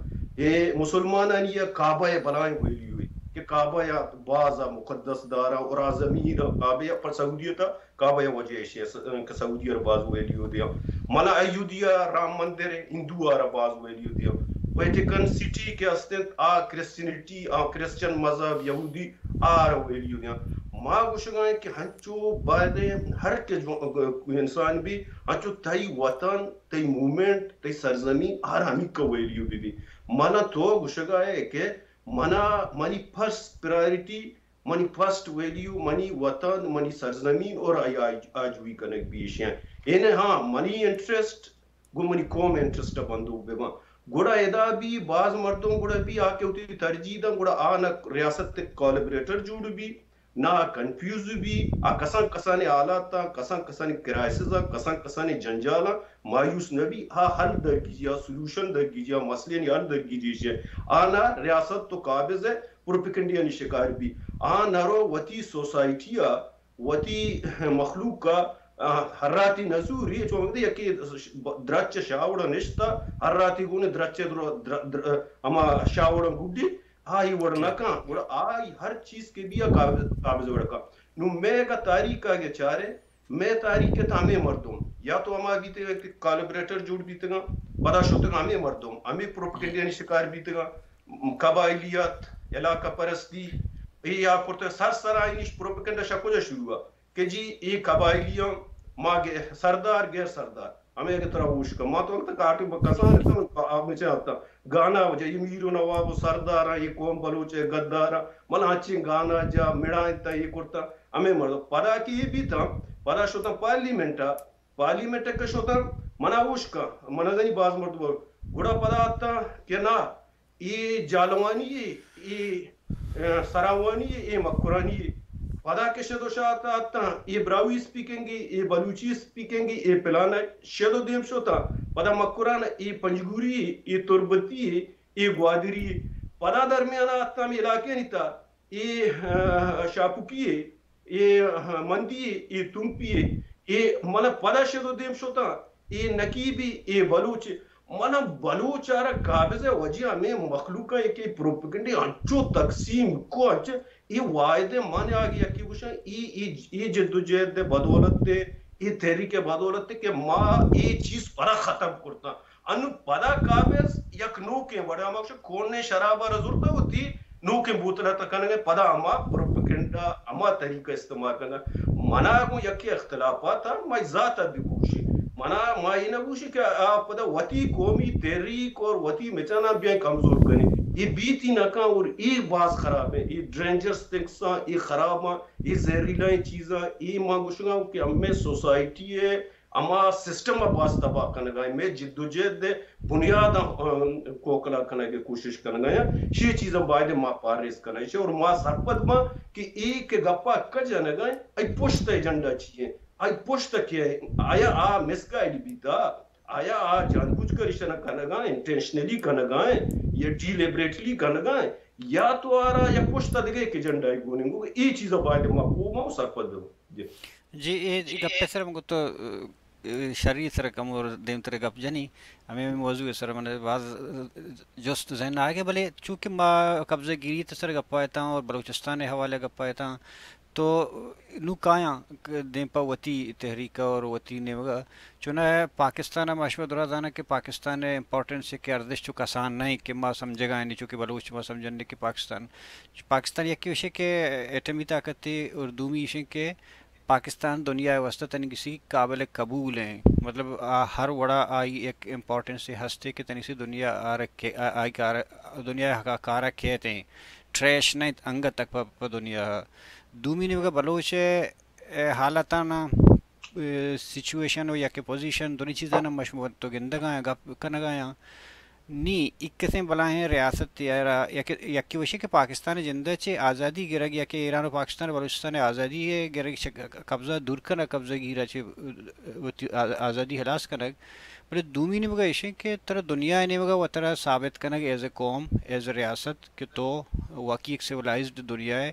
اے مسلمانانی یک کعبہ ءِ بلاہیں ویلیو انت کہ کعبہ ءَ باز ءَ مقدس داراں اور آ زمین ءَ کعبہ ءَ پر سعودی ءِ تہا کعبہ ءِ وجہ ایش انت کہ سعودی ءَ را باز ویلیو دیاں۔ منا ایودھیا رام مندر ءِ ہندو ءَ را باز ویلیو دیاں۔ ویٹیکن سٹی کہ است انت، آ کرسچینٹی، آ کرسچن مذہب، یہودی، آ را ویلیو دیاں۔ ما گوشگا ایں کہ ہنچو باید انت ہر کہ جو-، انسان بی، ہنچو تئی وطن، تئی موومنٹ، تئی سرزمین، آ را ہمیکا ویلیو بی بی۔ منا تو گوشگا اے کہ منا، منی فرسٹ پرائرٹی، منی فرسٹ ویلیو، منی وطن، منی سرزمین اور آئی آج-، آجوئی کنگ بی ایشی انت۔ اے نہ ہاں، منی انٹرسٹ گوں منی قوم ءِ انٹرسٹ ءَ بندوک بہ باں۔ گڑا ادا بی باز مردم گڑا بی آ کہ وتی ترجیح داں، گڑا آ نہ ریاست ءِ کولیبریٹر جوڑ بی، نہ آ کنفیوز بی، آ کسان کسانیں حالاتاں، کسان کسانیں کرائسزاں، کسان کسانیں جنجالاں مایوس نہ بی، آ حل درگیجی، آ سلوشن درگیجی، آ مسئلہانی حل درگیجی ایش انت۔ آ نہ ریاست و قابض ءِ پروپیگنڈیانی شکار بی، آ نہ رو وتی سوسائٹی ءَ وتی مخلوق ءَ، آ، ہراتی نزوری، چون وقتی یکے درچ شاوڑ نشتا، ہراتی گون درچ در-، در-، در-، ہما شاوڑ گڈی، آئی وڑ نہ کن، گڑا آئی ہر چیز کہ بیا قابض، قابض وڑ کن۔ نو مئے گا تاریخ ءَ گے چارے، مئے تاریخ ءِ تہ ہمے مردم، یا تو ہما بیتگاں کہ کالبریٹر جوڑ بیتگاں، پدا شتگاں ہمے مردم، ہمے پروپیگنڈیانی شکار بیتگاں۔ قبائلیت، علاقہ پرستی، اے یا کرتے سر سرا اینش پروپیگنڈا شا کجا شروع ہوا کہ جی اے قبائلیاں، ما گے-، سردار غیر سردار، ہمیں اگے ترا ہوش کا، ما تو انت کاٹی بکسان تھا، آپ میں چاہتا گانا وجہ یہ میر و نواب و سردار، یہ قوم بلوچ ہے، غدار، من ہنچیں گانا جا مڑا انت، یہ کرتا، ہمیں مرد پدا کہ یہ بھی تھا، پدا شتا پارلیمنٹا، پارلیمنٹ ءَ کہ شتاں، منا ہوش کا، منا زنی باز مردم، گڑا پدا آتا کہ نا، اے جالوانی اے، اے، اے، سراوانی اے، اے مکرانی اے۔ پدا کہ شد و شات آتاں، اے Brahui speaking a, a Balochi speaking a, a plan اے۔ شد و دیم شتاں، پدا مکران اے پنجگوری اے، اے تربتی اے، اے گوادری اے۔ پدا درمیان آتاں ہمے علاقے نیتا، اے، آ، شاپکی اے، اے، آ، مندی اے، اے تمپی اے، اے من پدا شد و دیم شتاں، اے نقیبی، اے بلوچ۔ من بلوچ آرا قابض وجہ ہمیں مخلوق ہے کہ پروپیگنڈے انچو تقسیم کو انچ، یہ واحد من آگے یکی گوشاں، ای ای ای جدوجہد بدولت، ای تحریک بدولت کہ ما ای چیز پرا ختم کرتا. انو پدا قابض یک نوکیں وڑا، ما گوشاں کون نے شراب را زرتا ہوتی نوکیں بوتل ء تہ کنگ ء پدا ہما پروپیگنڈا، ہما طریقہ استعمال کنگ ء. منا گوں یکے اختلافات ء، ما ذات ء بہ گوشی، منا ما اے نہ گوشی کہ آ پدا وتی قومی تحریک اور وتی مچانا بیاں کمزور کنی. اے بیتی نہ کن اور اے باز خراب ہے، اے ڈینجرس تھنگس آں، اے خراب آں، اے زہریلائیں چیزاں، اے ما گوشگاں کہ ہمیں سوسائٹی ہے، ہما سسٹم ء باز تباہ کنگ ء، مئے جدوجہد ء بنیاد ء، ام، کوکلا کنگ ء کوشش کنگ ء، شی چیزاں باید ما پارریز کنگ ء اور ما سرپد باں کہ اے کہ گپا کج انگ ء، اے پشت ء ایجنڈا چی ہے، اے پشت ء کیا ہے، آیا آ مسگائیڈ بیتا، آیا آ جان بوجھ کر ایشاں کنگ ء، انٹینشنلی کنگ ء، یا ڈیلیبریٹلی کنگ ء، یا تو آرا یا پشت ء دگہ ایک ایجنڈا ء گوننگو، اے چیزاں باید ما کو ما سرپد بوں. جی. جی، اے گپ ء سر من گوں تو، ا، شری سر کم اور دیمتر گپ جنی، ہمیں موضوع سر من باز جست ذہن آگے، بلے چونکہ ما قبضہ گیری تو سر گپ آئے تاں اور بلوچستان حوالے گپ آئے تاں، تو نو کایاں دیم پہ وتی تحریک اور وتی نیمگا، چونہ پاکستان ہم اشبہ درا زانا کہ پاکستان امپورٹنس کہ ارزش چو کسان نہیں کہ ما سمجھگا نہیں، چونکہ بلوچ ما سمجھنے کہ پاکستان، پاکستان یکی وشے کہ ایٹمی طاقت ہے اور دومی وشے کہ پاکستان دنیا ء واستہ تنی کسی قابل قبول ہیں، مطلب، آ ہر وڑا آئی ایک امپورٹنس ہستے کہ تنی سی دنیا آ رکھے، آ، آئی کار، دنیا ء کارا کہتے ہیں، ٹریش نہیں انگت تک پہ، پہ دنیا. دومی نیمگا بلوچ ء، ء حالتانا، ء سچویشن و یک پوزیشن دونی چیزانا مشمول تو گندگا ہیں، گپ کنگا ہیں. نی، یک کسیں بلاہیں ریاست یا را-، یک-، یکے وشی کہ پاکستان ء جند ء چہ آزادی گرگ یا کہ ایران و پاکستان ء بلوچستان ء آزادی ء گرگ چہ قبضہ دور کنگ، قبضہ گیر ء چہ وتی آ-، آزادی ہلاس کنگ. بلے دومی نیمگ ء ایش انت کہ ترا دنیا ء نیمگ ء وترا ثابت کنگ ایز اے قوم، ایز اے ریاست کہ تو واقعی ایک سیولائزڈ دنیا ء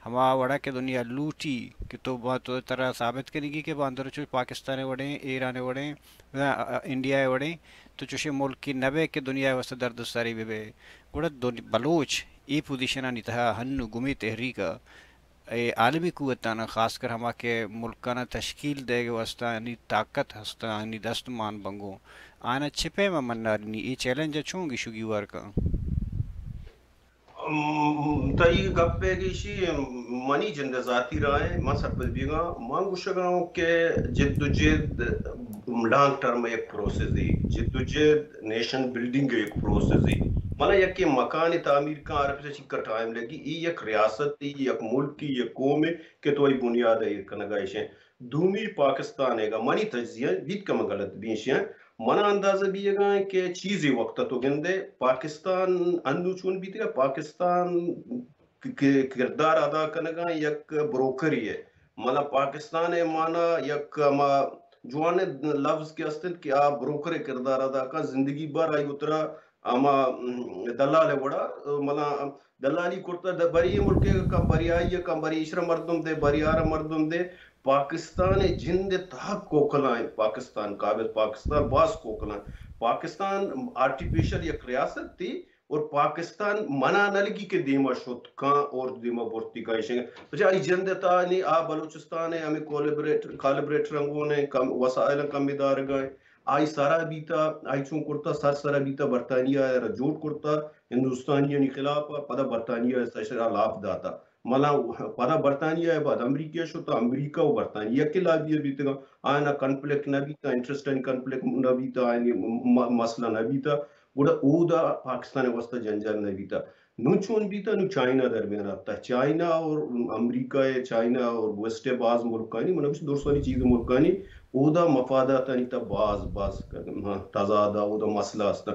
ہما وڑا کہ دنیا لوٹی کہ تو با-، تو ترا ثابت کنگی کہ باندر چو پاکستان ء وڑیں، ایران ء وڑیں، انڈیا ء وڑیں، تو چوشیں ملکے نہ بئے کہ دنیا ء واستہ دردساری بہ بئے. گڑا دن-، بلوچ اے پوزیشنانی تہا ہنو گمی تحریک ء اے عالمی قوتانا، خاص کر ہما کہ ملکانا تشکیل دئیگ ء واستہ آنی طاقت ہستاں، آنی دست مان بنگوں، آنا چہ پیم ء منارینی اے چیلنج ء چون گشگی وار کن؟ ام، تئی گپ ء گیشی منی جند ء ذاتی رائے، من سرپد بیگاں، من گوشگاں کہ جد و جد لانگ ٹرم ء یک پروسیس ء، جد و جد نیشن بلڈنگ ء یک پروسیس ء. منا یکے مکان تعمیر کن آر پس چکا ٹائم لگی، ای یک ریاست ء، یک ملک ء، یک قوم ء کہ تو ای بنیاد ء ایر کنگا ایشیں. دومی پاکستان ء گا منی تجزیہ بیت کہ من غلط بی ایشیں، منا اندازہ بیگا کہ چیزے وقت تو گندے پاکستان انو چون بیتگا، پاکستان ک-، ک-، کردار ادا کنگا یک بروکرے ء. مطلب پاکستان ء مانا یک ہما جوان لفظ کہ است انت کہ آ بروکر ء کردار ادا کا، زندگی بھر آئی اترا ہما، م، دلال ء وڑا، مطلب دلالی کرتا، د-، بری اے ملک ء کم، بری آئی ء کم، بری ایشرا مردم دے، بری آرا مردم دے. پاکستان ء جند ء تہا کوکلائیں، پاکستان قابض، پاکستان باز کوکلائیں. پاکستان آرٹیفیشل یک ریاست تھی، اور پاکستان منا نہ لگی کہ دیما شت کاں اور دیما برتی کاں ایشیں. پچہ آئی جند ء تہا نی آ بلوچستان ء ہمیں کولیبریٹر، کالیبریٹر انگون ء کم، وسائل کمی دارگا ء. آئی سرا بیتا، آئی چون کرتا، سر سرا بیتا، برطانیہ ء را جوڑ کرتا ہندوستانیانی خلاف ء، پدا برطانیہ ء سشرا لاپ داتا. ملا پدا برطانیہ ء بعد امریکہ شتا، امریکہ و برطانیہ یکے لابی ء بیتگا، آیانا کنفلکٹ نہ بیتا، انٹرسٹ آنی کنفلکٹ نہ بیتا، آیانی م-، م-، مسئلہ نہ بیتا. گڑا اودا پاکستان ء واستہ جنجال نہ بیتا. نوں چون بیتا؟ نوں چائنا درمیان آتا. چائنا اور امریکہ ء، چائنا اور ویسٹ ء باز ملکانی، منا گوشت درستانی چیز ملکانی، اودا مفاداتانی تا باز، باز تضاد ء، اودا مسئلہ است.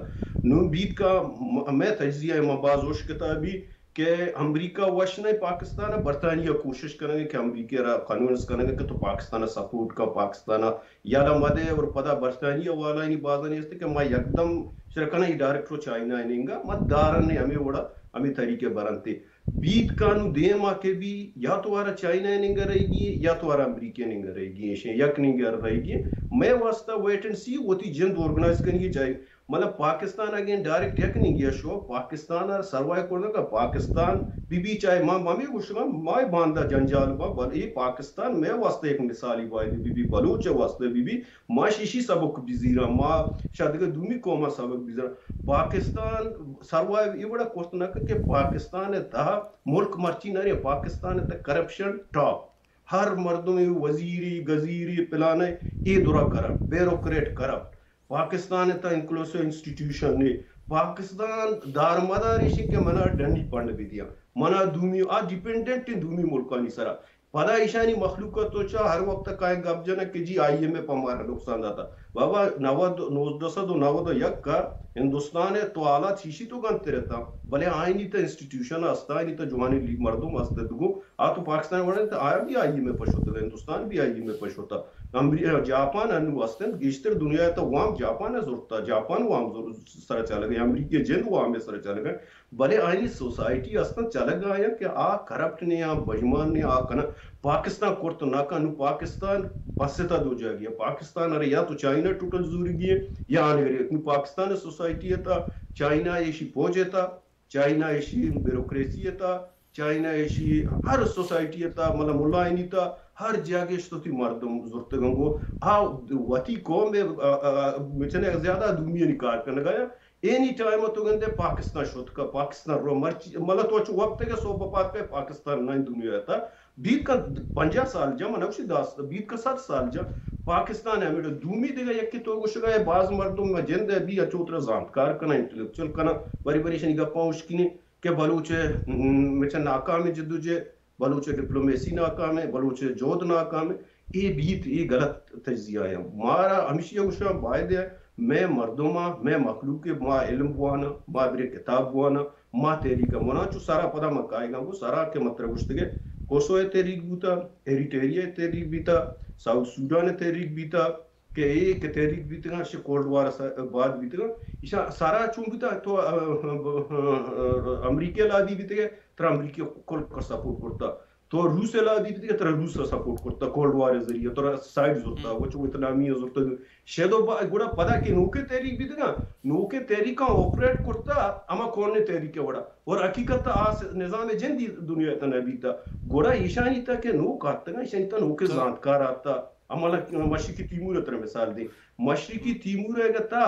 نوں بیت کا م-، مئے تجزیہ ء ما باز ہوش کتابی کہ امریکہ وش نہ پاکستان ء، برطانیہ کوشش کنگ کہ امریکہ را کنونس کنگ کہ تو پاکستان ء سپورٹ کا، پاکستان ء یلہ مدے اور پدا برطانیہ والانی بازانی است کہ ما یکدم شرکنا ای ڈائریکٹ رو چائنا ء نینگا ما دارن ہمیں وڑا ہمیں طریقے برنتے. بیت کانو دیما کہ بی یا تو آرا چائنا ء نینگا رہی گی یا تو آرا امریکہ ء نینگا رہی گی، ایشیں یک نینگا رہی گی. مئے واسطہ ویٹ اینڈ سی، وتی جند آرگنائز کنگی چاہیے. مطلب پاکستان اگیں ڈائریکٹ یک نیگی شو، پاکستان ءَ سروائیو کرنا کہ پاکستان بی بی، چاہے ما ہمے گوشگاں، ما باندا جنجال با، بل اے پاکستان مئے واسطہ یک مثالی باید بی بی، بلوچ ءِ واسطہ بی بی، ما شیشی سبق بزیراں، ما شاید دگہ دومی قوم ءَ سبق بزیراں۔ پاکستان سروائیو اے وڑا کرت نہ کہ پاکستان ءِ تہا ملک مرچی نہ رہے، پاکستان ءِ تہا کرپشن ٹاپ، ہر مردم وزیری، گزیری، پلانے، اے درا کرپٹ، بیوروکریٹ کرپٹ۔ پاکستان ءِ تہا انکلوسیو انسٹیٹیوشن نے۔ پاکستان دارمدار ایشی کہ منا ڈنی فنڈ بدیاں، منا دومی، آ ڈیپینڈنٹ ہیں دومی ملکانی سرا۔ پدا ایشانی مخلوق ءَ تو چا ہر وقت کائیں گپ جنگ کہ جی آئی ایم ایف ہمارا نقصان داتا۔ بابا، نود، نوزدہ سد و نود و یک کا ہندوستان ءِ تو حالات شیشی تو گنتر تھا، بلے آئینی تا انسٹیٹیوشن ہستا، آئینی تا جوانی لی مردم ہستے دگو، آ تو پاکستان وڑا تا آیا بھی آئی ایم ایف پشوتا، ہندوستان بھی آئی ایم ایف پشوتا۔ امری-، جاپان انو ہستن، گیشتر دنیا تا وام جاپان زورتا، جاپان وام زور سر چلگے، امریکی جند وام سر چلگے۔ بلے آئی سوسائٹی استن چلگ آیا کہ آ کرپٹ نے، آ بجمان نے، آ کنا پاکستان کرت نہ کن، نو پاکستان پستا دو جاگی ہے۔ پاکستان ارے یا تو چائنا ٹوٹل زورگی ہے یا آنگری ہے۔ نو پاکستان سوسائٹی ہے تا، چائنا ایشی پوج ہے تا، چائنا ایشی بیوروکریسی ہے تا، چائنا ایشی ہر سوسائٹی ہے تا، مطلب ملائنی تا، ہر جاگہ اشتو تی مردم زرتگنگو۔ آ وتی قوم، آ، آ، آ، مچنے زیادہ دومی نکار کنگا یا اینی ٹائم تو گندے پاکستان شوت کا، پاکستان رو مرچی، مطلب تو چو وقت کے سو بپات کے پاکستان نہ دنیا تا۔ بیت کا پنجاہ سال جا، من نوشی داست، بیت کا صد سال جا، پاکستان ہے میرے دومی دیگه یکی تو گوشگا ہے، باز مردم میں جند ہے بھی اچو تر زانتکار کنا، انٹلیکچوئل کنا، بری بری شنی گپاں اشکینے کہ بلوچ، م، مچ ناکام جدوجہد، بلوچ ڈپلومیسی ناکام ہے، بلوچ جہد ناکام ہے۔ اے بیت، اے غلط تجزیہ ہے۔ مارا ہمیشی گوشاں باید ہے، مئے مردماں، مئے مخلوق، ما علم بوانا، ما برے کتاب بوانا، ما تحریک بوانا، چو سرا پدا ما کائیگا گو سرا کہ مطلب گوشتگے، کوسو ءِ تحریک بوتا، ایریٹیریا ءِ تحریک بیتا، ساؤتھ سوڈان ءِ تحریک بیتا، کہ اے کہ تحریک بیتگاں، شہ کولڈ وار ءَ بعد بیتگاں، ایشاں سارا چون بیتا تو، ا، ا، ا، امریکہ لادی بیتگے، ترا امریکہ کل کر سپورٹ کرتا۔ تو روس لادی بیتگے، ترا روس ءَ سپورٹ کرتا، کولڈ وار ءِ ذریعہ ترا سائیڈ زرتا، ہم۔ وچ ویتنامی زرتا۔ شہ دو با-، گڑا پدا کہ نوکے تحریک بیتگاں، نوکے تحریکاں آپریٹ کرتا، ہما کون نے تحریک وڑا۔ اور حقیقت آ س-، نظام جندی دنیا تنا بیتا۔ گڑا ایشانی تا کہ نوک آتگاں، ایشانی تا نوکے تو زانتکار آتا۔ ہمالا مشرقی تیمور ءِ ترا مثال دیں۔ مشرقی تیمور ءِ گتا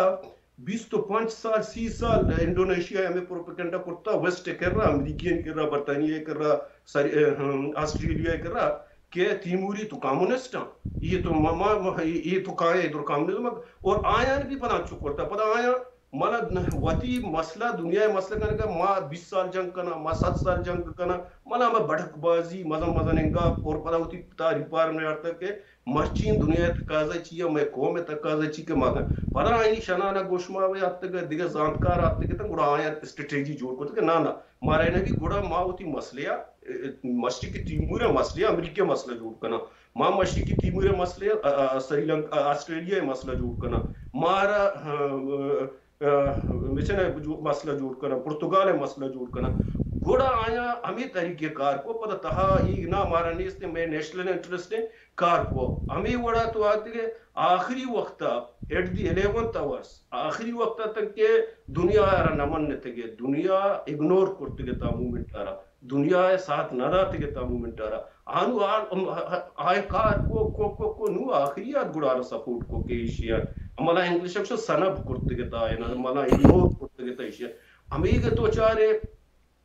بیست و پنچ سال، سی سال انڈونیشیا ءَ ہمے پروپیگنڈا کرتا، ویسٹ ءِ کرا، امریکیاں کرا، برطانیہ ءِ کرا، سر-، اے، ہم، آسٹریلیا ءِ کرا کہ تیموری تو کمونسٹ ہیں، یہ تو ما-، ما-، ما-، یہ تو کائے ادھر کمونزم، اور آیاں بھی پدا چو کرتا، پدا آیاں مانا وتی مسئلہ، دنیا ءِ مسئلہ کنگا، ما بیست سال جنگ کنا، ما صد سال جنگ کنا، مانا ہمے بڑک بازی، مزن مزن انگا، اور پدا وتی تاریخ پار نیارتا کہ مرچی دنیا ءِ تقاضا چی ہے، مئے قوم ءِ تقاضا چی کہ ما کن۔ پدا آئی شنانا گوشماوے آتک، دگہ زانتکار آتک، گڑا آیاں اسٹریٹجی جوڑ کرتا کہ نا نا، مارا نبی، گڑا ما وتی مسئلہ ءَ، مشرقی تیمور ءِ مسئلہ ءَ امریکہ ءِ مسئلہ جوڑ کنا۔ ما مشرقی تیمور ءِ مسئلہ ءَ، ا، ا، سری لنکا، آسٹریلیا ءِ مسئلہ جوڑ کنا۔ مارا، ا، ا، مچن ءِ جو-، مسئلہ جوڑ کنا، پرتگال ءِ مسئلہ جوڑ کنا۔ گڑا آیاں ہمے طریقے کار کو، پدا تہا ای نا مارا نیست، مئے نیشنل انٹرسٹ ءِ کار کو۔ ہمے وڑا تو آتگے آخری وقت ءَ، ایٹ دی الیونتھ آورز، آخری وقت ءَ تک کہ دنیا ءَ را نہ منتگے، دنیا اگنور کرتگے تا موومنٹ ءَ را۔ دنیا ءَ ساتھ نہ داتگ ات آ موومنٹ ءَ را۔ آنو آ، آ، آ، آ کار کو، کو، کو، کو، نو آخری آت گڑا را سپورٹ کو کہ ایشی ءَ۔ ہمالا انگلش ءَ گوشن سنب کرتگ ات آیانا، ہمالا اگنور کرتگ ات ایشی ءَ۔ ہمیگ تو چارے،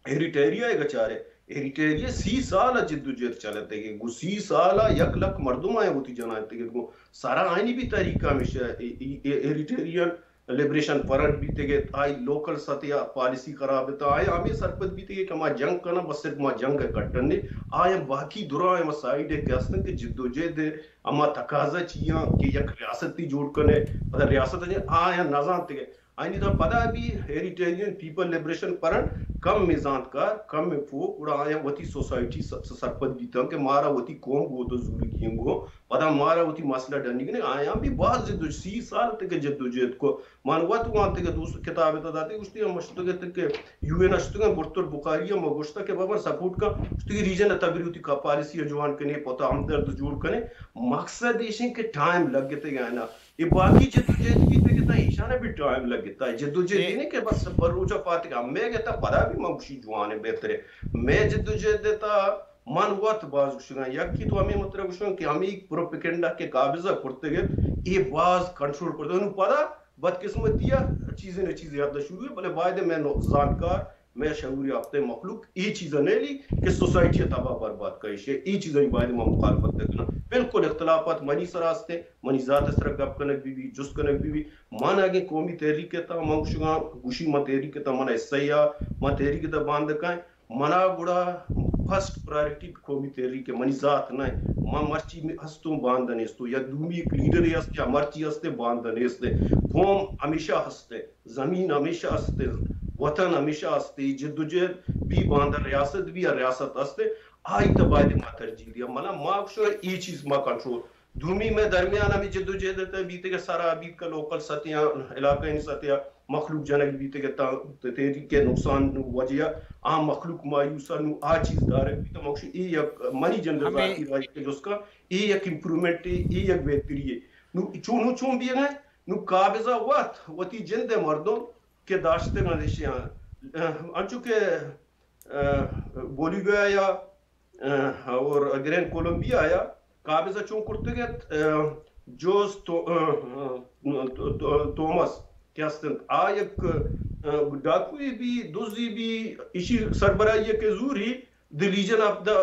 ایریٹیریا ءَ چارے، ایریٹیریا سی سال ءَ جد و جہد چلتگ۔ گو سی سال ءَ یک لکھ مردم آیا وتی جنائتگ۔ گو سارا آئینی بھی تحریک ہمیشہ ای-، ای-، ای-، ایریٹیرین لبریشن فرنٹ بیتگ ات، آئی لوکل سطح ءَ پالیسی خراب ات، آئی ہمے سرپد بیتگ کہ ما جنگ کناں، بس صرف ما جنگ ءَ کٹن نے۔ آیاں باقی دراہ ہما سائیڈ ءَ کہ ہستن کہ جد و جہد ءِ ہما تقاضا چیاں کہ یک ریاستی جوڑ کنے، پدا ریاست ءَ آیاں نزانتگ۔ آئینی تہا پدا بھی ایریٹیرین پیپل لبریشن فرنٹ کم میں زانتکار، کم میں پوک، گڑا آیاں وتی سوسائٹی س-، س-، سرپد بیتاں کہ مارا وتی قوم گو تو زورگی گو پدا مارا وتی مسئلہ ڈنیگ نے، آیاں بھی باز جد و، سی سال تک جد و جہد کو۔ من وت وانتگ دوست کتاب تا داتے، گوشتی ہم مشتگ ات کہ یو این اشتگ برتر بخاری ہم گوشتا کہ بابا سپورٹ کا، گوشتی ریجن تبری وتی کا پالیسی جوان کنے، پتا ہمدرد جوڑ کنے۔ مقصد ایشیں کہ ٹائم لگتے گا نا۔ اے باقی جدوجہد بیتگ اتاں، ایشاں ءَ بھی ٹائم لگتا ہے۔ جدوجہد اے نہیں کہ بس بلوچ ءَ فاتحہ، ہمے گتا پدا بھی من گوشی جوان ہے، بہتر ہے۔ مئے جدوجہد ءِ تہا من وت باز گوشگاں، یکی تو ہمے مطلب گوشگاں کہ ہمے پروپیگنڈا کہ قابضہ کرتگ ات، اے باز کنٹرول کرتگ۔ نوں پدا بدقسمتی ءَ چیزے نہ چیزے حد شروع ہے، بلے باید مئے نو-، زانتکار، مئے شعور یافتہ مخلوق اے چیزا نیلی کہ سوسائٹی ءَ تباہ برباد کن۔ ایشی ءَ اے چیزانی باید ما مخالفت کناں۔ بالکل اختلافات منی سرا ہستیں، منی ذات ءِ سرا گپ کنگ بی بی، جست کنگ بی بی۔ من اگیں قومی تحریک ءِ تہا من گوشگاں، گوشی من تحریک ءِ تہا من ایس آئی آر، من تحریک ءِ تہا باند کائیں، منا گڑا فرسٹ پرائرٹی قومی تحریک ءِ، منی ذات نہ۔ من مرچی ہستوں، باندا نیستوں، یا دومی یک لیڈرے ہست یا مرچی ہستے، باندا نیستے۔ قوم ہمیشہ ہستے، زمین ہمیشہ ہستے، وطن ہمیشہ ہستے، جدوجہد بی، باندا ریاست بی یا ریاست ہستے، آئی تہ باید ما ترجیح دیا۔ منا ما گوشاں اے چیز ما کنٹرول دومی مئے درمیان ہمے جدوجہد ءِ تہ بیتگ ءِ سرا بیت کہ لوکل سطح ءَ، علاقہ ءِ سطح ءَ مخلوق جنگ بیتگ ءِ تاں تحریک ءِ نقصان وجہ ءَ آ مخلوق مایوس ءَ نوں آ چیز دارگ بیت۔ مخشی اے یک منی جند ءِ ہمے ذاتی رائے کہ جسکا اے یک امپروومنٹ اے، اے یک بہتری اے۔ نوں چون، نوں چون بیگ ءَ نوں قابضہ وت وتی جند ءِ مردم کہ داشتگ انت ایشی ءَ، انچو کہ، ا، بولیویا یا ا، اور گرین کولمبیا یا قابضہ چون کرتگ ات، ا، جوز تو-، ا، ا، تو-، تو-، تومس کہ ہست انت، آ یک، ا، ڈاکوی بی، دزی بی، ایشی سربراہی کہ زوری دی لیجن آف دا،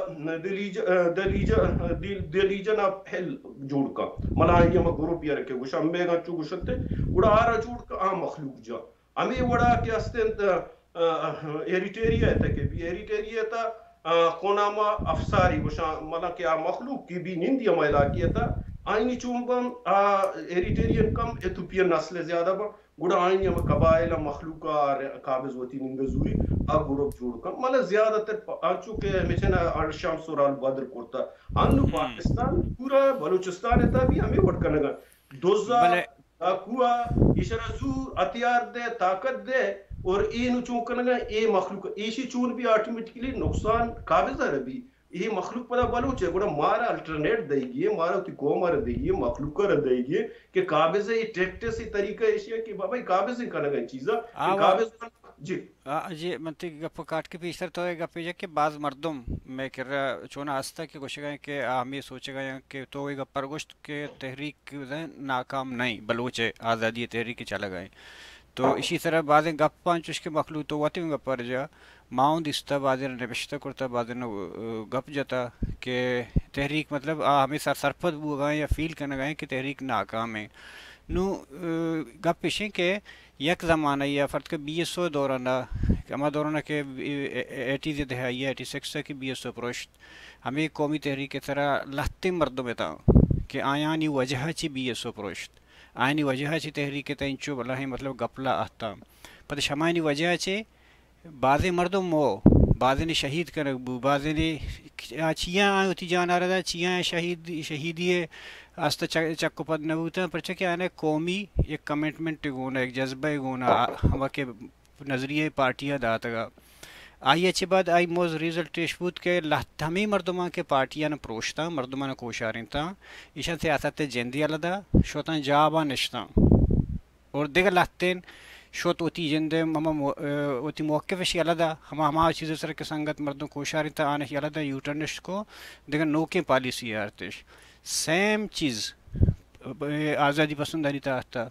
دی لیج-، ا، دی لیجن، دی، دی لیجن آف ہیل جوڑ کا۔ ملا آئی ہم گروپ یا رکھے گوشا، ہم بیگا چو گوشتے، گڑا آرا جوڑ کا، آ مخلوق جا۔ ہمے وڑا کہ ہست انت، ا، ا، ایریٹیریا ءِ تہ کہ بی، ایریٹیریا ءِ تہ، ا، کوناما افساری گوشاں، مطلب کہ آ مخلوق کہ بی نندی ہما علاقے ءِ تہ، آئینی چون بم، آ، ایریٹیرین کم ایتھوپین نسل زیادہ بم، گڑا آئینی ہما قبائل ءِ مخلوق ءَ قابض وتی نند زوری، آ گروپ جوڑ کن۔ مطلب زیادہ تر پ-، آ چونکہ مچن الشمس اور البدر کرتا۔ انو ہم۔ پاکستان پورا بلوچستان ءِ تہ بی ہمے وڑ کنگا۔ دوزا بلے۔ ڈاکو ءَ ایشرا زور ہتھیار دے، طاقت دے، اور اے نو چون کنگا اے مخلوق، ایشی چون بی آٹومیٹکلی نقصان قابض ءَ ربی۔ اے مخلوق پدا بلوچ ہے، گڑا مارا الٹرنیٹ دئیگی ہے، مارا وتی قوم ءَ را دئیگی ہے، مخلوق ءَ را دئیگی ہے کہ قابض ءِ اے ٹیکٹس، اے طریقہ ایشی ہے کہ بابا اے قابض کنگا اے چیزا، آ، اے وا-، قابض کن-، جی۔ آ، جی، من تئی گپ ءَ کاٹ کہ پیشتر تو اے گپے جا کہ باز مردم مئے کرا چونا ہستا کہ گوشگا ایں کہ آ ہمے سوچگا ایں کہ تو اے گپ ءَ گوشت کہ تحریک ناکام نہ ایں، بلوچ ءِ آزادی ءِ تحریک چلگا ایں۔ تو ایشی سرا بازیں گپاں چوش کہ مخلوق تو وتی گپ ءَ جا، ما اوں دیستا، بازیں نبشتہ کرتا، بازیں گپ جتا کہ تحریک مطلب آ ہمے سر سرپد بوگا ایں یا فیل کنگا ایں کہ تحریک ناکام ایں۔ نوں، ا، گپ ایش ایں کہ یک زمانہ یا فرض کہ بی ایس او دوران ءَ، ہما دوران ءَ کہ ایٹیز ءِ دہائی ءَ، ایٹی سکس ءَ کہ بی ایس او پروشت، ہمے قومی تحریک ءِ سرا لہتیں مردم اتاں کہ آیانی وجہ ءَ چہ بی ایس او پروشت، آیانی وجہ ءَ چہ تحریک ءِ تہ انچو بلاہیں مطلب گپلا اتاں۔ پدا شمایانی وجہ ءَ چہ بازیں مردم مو، بازینے شہید کنگ بو، بازینے آ چیاں آ وتی جان ءَ ردا، چیاں شہید، شہیدی ءِ آستہ چ-، چک و پد نہ بوتاں، پرچا کہ آیاں قومی یک کمٹمنٹ گونا، یک جذبہ گونا، آ، ہما کہ نظریہ پارٹی ءَ داتگا۔ آئی ءَ چہ بعد آئی موز ریزلٹ ایش بوت کہ لہت ہمے مردماں کہ پارٹیاں پروشتاں، مردماں کوشارینتاں، ایشاں سیاست ءِ جندے یلہ دا، شوتاں جاباں نشتاں۔ اور دگہ لہتین شت وتی جند ءِ ہما مو-، ا، وتی موقف اش یلہ دا، ہما، ہما چیز سر کہ سنگت مردم کوشارینتاں آنش یلہ دا، یوٹرن اش کو، دگہ نوکیں پالیسی آرتش۔ سیم چیز، ا، آزادی پسندانی تہا ہستا۔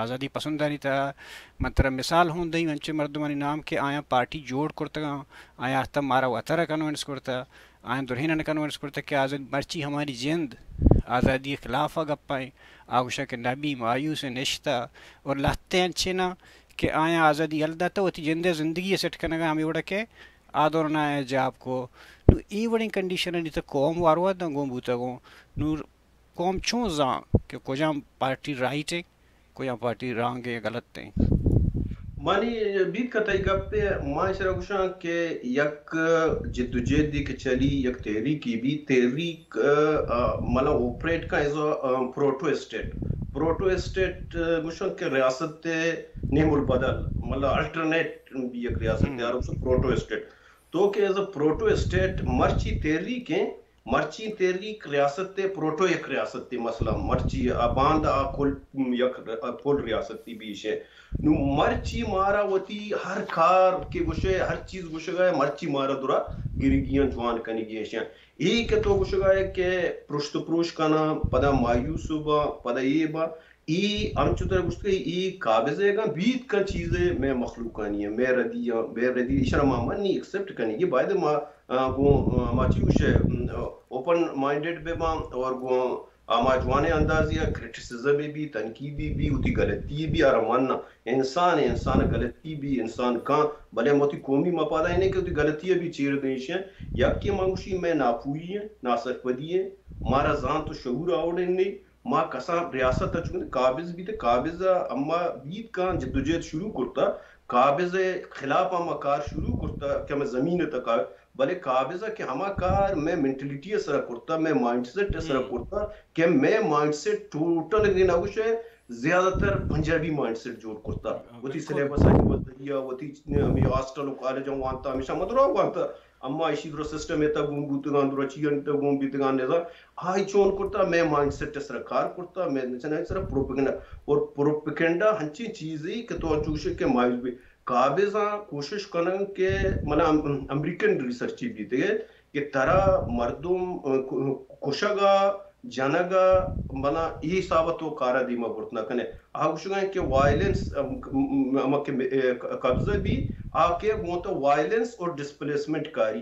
آزادی پسندانی تہا من ترا مثال ہوں دئیں، انچیں مردمانی نام کہ آیاں پارٹی جوڑ کرتگاں، آیاں ہستا مارا وترا کنونس کرتا، آیاں درہیناں کنونس کرتا کہ آزاد، مرچی ہماری جند آزادی ءِ خلاف ءَ گپا ایں۔ آ گوشاں کہ نبی مایوس نشتہ اور لہتے انچیں کہ آیاں آزادی یل داتہ، وتی جند ءِ زندگی ءَ سیٹ کنگا ہمے وڑا کہ آ دوران آیاں جاب کو۔ نوں اے وڑیں کنڈیشنانی تہ قوم واروا داں گون بوتگوں۔ نوں قوم چون زان کہ کجام پارٹی رائٹ ایں، کجام پارٹی رانگ ایں، غلط ایں؟ منی بیت کہ تئی گپ ءَ ما ایشرا گوشاں کہ یک جدوجہدے کہ چلی، یک تحریکے بی، تحریک، ا، ا، مطلب آپریٹ کا ایز ا، ا، پروٹو اسٹیٹ۔ پروٹو اسٹیٹ، ا، گوشاں کہ ریاست نیم البدل، مطلب الٹرنیٹ بی یک ریاست ہم۔ یار، گوشاں پروٹو اسٹیٹ۔ تو کہ ایز ا پروٹو اسٹیٹ مرچی تحریک ایں، مرچی تحریک ریاست ءِ پروٹو یک ریاستے، مثلاً مرچی آ باند آ کل یک ر-، کل ریاستی بیش ایں۔ نوں مرچی مارا وتی ہر کار کہ گوشے، ہر چیز گوشگا ایں، مرچی مارا درا گرگی ایں، جوان کنگی ایں۔ اے کہ تو گوشگا ئے کہ پرشت پروش کناں، پدا مایوس باں، پدا اے باں، اے انچو ترا گوشت کہ اے قابض ایں، اگاں بیت کن چیزے مئے مخلوقانی ایں، مئے ردی ایں، مئے ردی، ایشرا ما من نی ایکسپٹ کنگی، باید ما، آ، گوں، آ، ما چی گوشے، ام، اوپن مائنڈڈ بہ باں اور گوں ہما جوانیں اندازے ءَ کرٹیسزم بی، تنقیدی بی، وتی غلطی بی، آرا من انسان ایں، انسان غلطی بی، انسان کاں، بلے ما وتی قومی مفاد ءَ ایں کہ وتی غلطی بی چیر دیں۔ ایش ایں، یکے ما گوشی مئے ناپوہی ایں، ناسرپدی ایں، مارا زانت و شعور آوڑیں نی، ما کسان ریاست ءَ چون قابض بیت، قابض ءَ اما بیت کاں جدوجہد شروع کرتا، قابض ءِ خلاف ءَ ما کار شروع کرتا کہ ہمے زمین ءِ تکا، بلے قابض ءَ کہ ہما کار مئے مینٹلٹی ءِ سرا کرتا، مئے مائنڈ سیٹ ءِ سرا کرتا کہ مئے مائنڈ سیٹ ٹوٹل اگے نہ گوشے زیادہ تر پنجابی مائنڈ سیٹ جوڑ کرتا۔ وتی سلیبس ءِ وتی، وتی ہمے ہاسٹل و کالج وانتا، ہمیشہ مدرا وانتا۔ اما ایشی درا سسٹم ءِ تہ گون بوتگاں، درا چیانی تہ گون بیتگاں نظام۔ آئی چون کرتا، مئے مائنڈ سیٹ ءِ سرا کار کرتا، مئے چنائی سرا پروپیگنڈا، اور پروپیگنڈا ہنچیں چیزے کہ تو انچوش کہ مایوس بی۔ قابضاں کوشش کنن کہ منا ام-، امریکن ریسرچی بیتگے کہ ترا مردم، ا، ک-، کشگا، جنگا، منا اے حساب تو کارا دیما برت نہ کنے۔ آ گوشگا کہ وائلنس، ام، م-، م-، ہما کہ، اے، ق-، قبضہ بی، آ کہ گوں تو وائلنس اور ڈسپلیسمنٹ کاری۔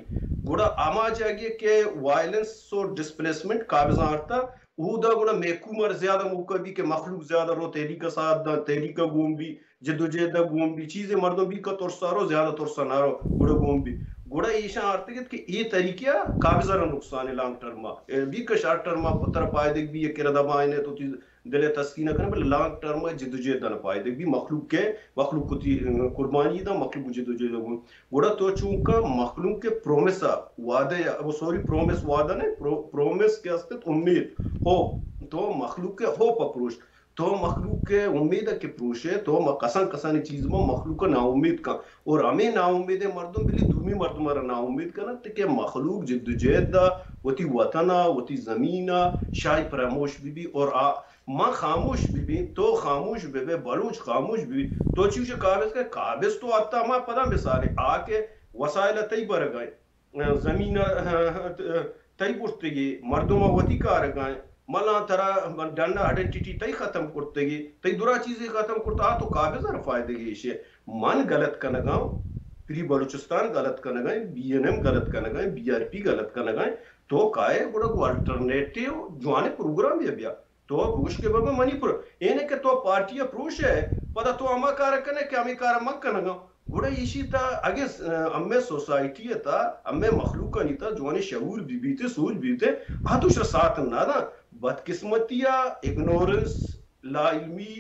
گڑا ہما جاگے کہ وائلنس اور ڈسپلیسمنٹ قابضاں آرتا، اودا گڑا محکوم ار زیادہ موقع بی کہ مخلوق زیادہ رو تحریک ساتھ دا، تحریک گون بی، جدوجہد گون بی، چیزے مردم بی کہ ترسا رو، زیادہ ترسا نہ رو، گڑا گون بی۔ گڑا ایشاں آرتگت کہ اے طریقہ قابضہ را نقصان ہے لانگ ٹرم، اے بی کہ شارٹ ٹرم ترا پائدگ بی، یک کرا دبائنے تو تی دل ءِ تسکین ءَ کناں، بلے لانگ ٹرم ءَ جدوجہد ءَ نہ پائدگ بی۔ مخلوق کہ، مخلوق وتی، ا، قربانی دا، مخلوق جدوجہد ءَ گوں۔ گڑا تو چونکا مخلوق ءِ پرومس ءَ، وعدہ ءَ، او سوری، پرومس وعدہ نہ، پرو-، پرومس کہ است ات، امید، ہوپ، تو مخلوق ءِ ہوپ ءَ پروش۔ تو مخلوق ءِ امید ءَ کہ پروشے، تو م-، کسان کسانی چیز ما مخلوق ءَ ناامید کن۔ اور ہمے ناامیدیں مردم بلی دومی مردم ءَ را ناامید کننت کہ مخلوق جدوجہد ءَ وتی وطن ءَ، وتی زمین ءَ شاہی فراموش بی بی اور آ من خاموش بہ بیں، تو خاموش بہ بے، بلوچ خاموش بہ بی۔ تو چی گوشے قابض کہ قابض تو حتی ہما پدا مثالے آ کہ وسائل تئی برگائیں، زمین تئی برتگی، مردم وتی کارگائیں، ملاں ترا ڈن آئیڈنٹیٹی تئی ختم کرتگی، تئی درا چیزے ختم کرتا، آ تو قابض ہر فائدگی ایشے۔ من غلط کنگاں، فری بلوچستان غلط کنگائیں، بی این ایم غلط کنگائیں، بی آر پی غلط کنگائیں، تو کائے گڑا گوں الٹرنیٹیو جوانیں پروگرامے بیا۔ تو بگوش کہ بابا منی پر-، اینہ کہ تو پارٹی ءَ پروش ئے، پدا تو ہما کار ءَ کن ئے کہ ہمے کار ءَ من کنگ ءَ آں۔ گڑا ایشی تہ اگہ س-، ہمے سوسائٹی ءِ تہ، ہمے مخلوقانی تہ جوانیں شعور بہ بیت، سوچ بہ بیت، آ تو شر ساتھ نہ داں۔ بدقسمتی ءَ اگنورنس، لا علمی،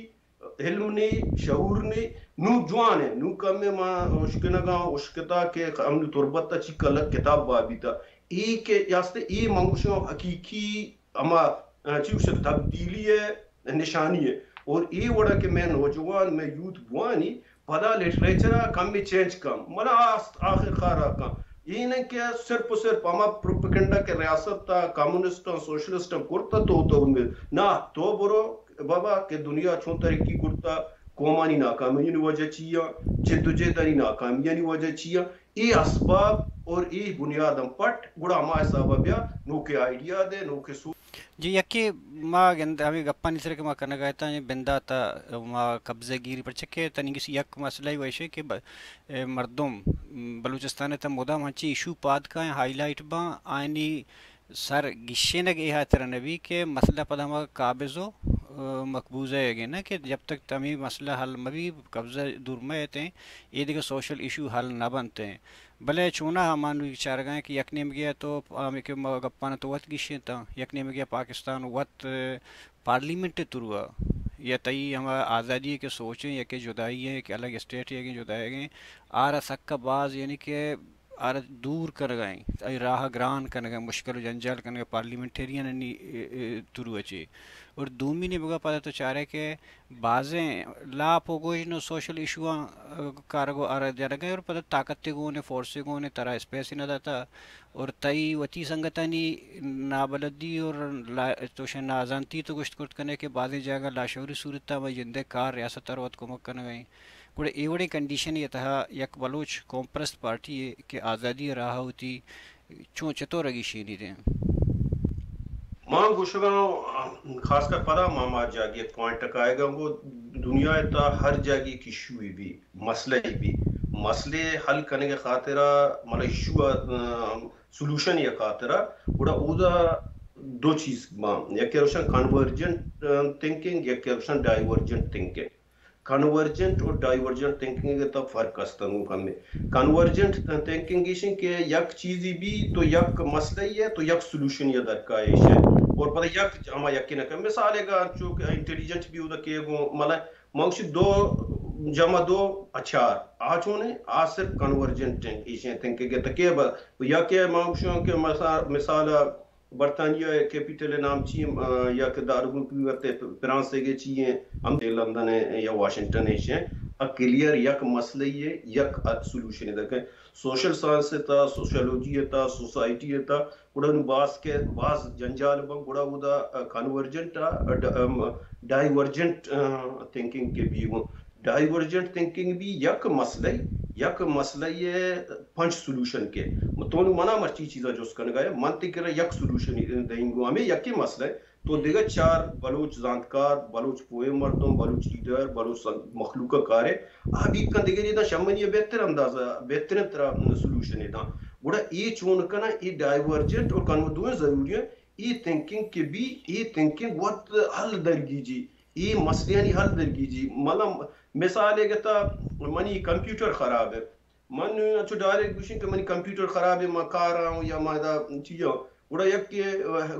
علم نے، شعور نے، نوں جوان ہے، نوں کم ہے ما اشکنگ ءَ آں، اشکتا کہ ہم تربت ءَ چی کلک کتاب بابیتا۔ اے کہ یاستے اے من گوشاں حقیقی ہما، ا، چی گوشت، تبدیلی ءِ نشانی ءِ۔ اور اے وڑا کہ مئے نوجوان، مئے یوتھ بوانی، پدا لٹریچر ءَ کمے چینج کن، منا آست-، آخر کار ءَ کن۔ اے نہ کہ صرف و صرف ہما پروپیگنڈا کہ ریاست ءَ کمیونسٹ ءَ سوشلسٹ ءَ کرتا تو، تو نہ، تو برو بابا کہ دنیا چون ترقی کرتا، قومانی ناکامیانی وجہ چی آں، جدوجہدانی ناکامیانی وجہ چی آں، اے اسباب اور اے بنیاد ہم پٹ، گڑا ہما حساب ءَ بیا نوکیں آئیڈیا دے، نوکیں سوچ۔ جی، یکے ما گند ہمے گپانی سر کہ ما کنگ ءَ اتاں، بندات ءَ ما قبضہ گیری، پرچہ کہ تنیگی یک مسئلہ ہی ویشے کہ ب-، اے مردم، م، بلوچستان ءِ تہ مدام ہنچیں ایشو پاد کائیں، ہائی لائٹ باں، آیانی سر گیشینگ اے ہاترا نہ بی کہ مسئلہ پدا ہما قابض و، ا، مقبوضہ ئیگ ایں، نہ کہ جب تک ہمے مسئلہ حل مہ بی، قبضہ دور مہ ایتیں، اے دگہ سوشل ایشو حل نہ بنتیں۔ بلے چوناہا ما نوں چارگا ایں کہ یک نیمگے ءَ تو ہمے کہ ما گپاں تو وت گیشینتاں، یک نیمگے ءَ پاکستان وت، ا، پارلیمنٹ ءِ تھرو ءَ یا تئی ہما آزادی ءِ کہ سوچیں یا کہ جدائی ءِ کہ الگ اسٹیٹ ئیگ ایں، جدائیگ ایں، آرا سکا باز یعنی کہ آرا دور کنگا ایں، اے راہ گران کنگا، مشکل و جنجال کنگا پارلیمنٹیرین نی، اے، اے، ترو اچے۔ اور دومی نیمگا پدا تو چارے کہ بازیں لاپ و گوژن و سوشل ایشواں، اے، کارگو آرا جنگا اور پدا طاقت گونے، فورس گونے، ترا اسپیس نہ داتا اور تئی وتی سنگتانی نابلدی اور لا-، تو شے نازانتی تو گوشت کرت کنے کہ بازیں جاگہ لاشعوری صورتا مئے جندے کار ریاست تر وت کمک کنگا ایں۔ گڑا اے وڑیں کنڈیشن ءِ تہا یک بلوچ قوم پرست پارٹی ءَ کہ آزادی ءِ راہ ءَ وتی چون چتور ءَ گیشینی دیں؟ ما گوشگاں، خاص کر پدا ما، ما جاگہ یک پوائنٹ ءَ کائیگاں، گو دنیا ءِ تہا ہر جاگہ یک ایشو بی، مسئلہ بی، مسئلے حل کنگ ءِ خاطرا، مطلب ایشو ءِ، ام، سولوشن ءِ خاطرا، گڑا اودا دو چیز باں، یکے روشن کنورجنٹ، ام، تھنکنگ، یکے روشن ڈائیورجنٹ تھنکنگ۔ کنورجنٹ اور ڈائیورجنٹ تھنکنگ ءِ تہا فرق است انت کمے۔ کنورجنٹ تھنکنگ ایش انت کہ یک چیزے بی تو یک مسئلہ یے تو یک سولوشن یے درکار ایش انت۔ اور پدا یک ہما یکے نہ کن۔ مثال ءَ گا انچو کہ انٹیلیجنٹ بی اودا کہ گوں مطلب ما گوشی دو جمع دو ءَ چار۔ آ چون انت؟ آ صرف کنورجنٹ انت، ایش انت تھنکنگ ءِ تہا کہ بس یا کہ ما گوشاں کہ مثال، مثال برطانیہ ءِ کیپیٹل ءِ نام چی ایں، آ، یا کہ دارالحکومت ءِ فرانس ءِ گے چی ایں، ہم لندن ءِ یا واشنگٹن ءِ ایش انت۔ آ کلیئر یک مسئلہ یے، یک سولوشن یے درکن۔ سوشل سائنس ءِ تہا، سوشیالوجی ءِ تہا، سوسائٹی ءِ تہا، گڑا نوں باز کہ باز جنجال بنت، گڑا اودا، آ، کنورجنٹ، آ، ڈ-، ام، ڈائیورجنٹ، آ، تھنکنگ کہ بی گوں۔ ڈائیورجنٹ تھنکنگ بی یک مسئلہ، یک مسئلہ یے پنچ سولوشن کہ۔ تو نوں منا مرچی چیزا جست کنگا ئے، من تئی کرا یک سولوشن دئیں گوں، ہمے یکے مسئلہ ئے۔ تو دگہ چار بلوچ زانتکار، بلوچ پوہ مردم، بلوچ لیڈر، بلوچ سن-، مخلوق ءَ کارے، آ بیت کن دگہ ریداں شمنی ءَ بہتر اندازہ، بہترین ترا سولوشن داں۔ گڑا اے چون کناں، اے ڈائیورجنٹ اور کنو دوئیں ضروری انت۔ اے تھنکنگ کہ بی، اے تھنکنگ وت حل درگیجی، اے مسئلہانی حل درگیجی۔ مطلب مثال ءَ گتا، منی کمپیوٹر خراب ہے، من انچو ڈائریکٹ گوشیں کہ منی کمپیوٹر خراب ہے، من کار آؤں یا من ادا چی آؤں۔ گڑا یک کہ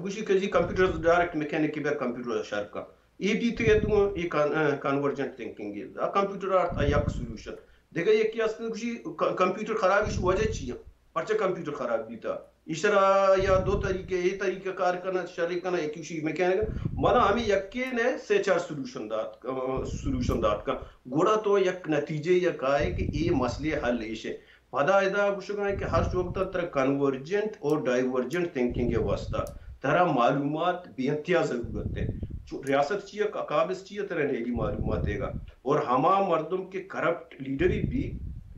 گوشی کہ جی کمپیوٹر ڈائریکٹ میکینک کہ بیا کمپیوٹر شر کن۔ اے بیتگ ات گوں اے کن-، کنورجنٹ تھنکنگ ءِ۔ آ کمپیوٹر آرت آ یک سولوشن۔ دگہ یکے است گوشی ک-، کمپیوٹر خرابی شی وجہ چی انت؟ پرچہ کمپیوٹر خراب بیتا؟ ایشرا یا دو طریقے، اے طریقہ کار کنت، شرے کنت، یکے گوشی میکینک۔ منا ہمے یکے نے سے چار سولوشن دات، آ، سولوشن دات کن۔ گڑا تو یک نتیجے یا کائے کہ اے مسئلے حل ایش ہے۔ پدا ادا گوشگا ہے کہ ہر چوک تا ترا کنورجنٹ اور ڈائیورجنٹ تھنکنگ ءِ واسطہ ترا معلومات بے انتہا ضرورت ہے۔ چو ریاست چی ہے، قابض چی ہے، ترا نیلی معلومات ہے گا۔ اور ہما مردم کہ کرپٹ لیڈری بی،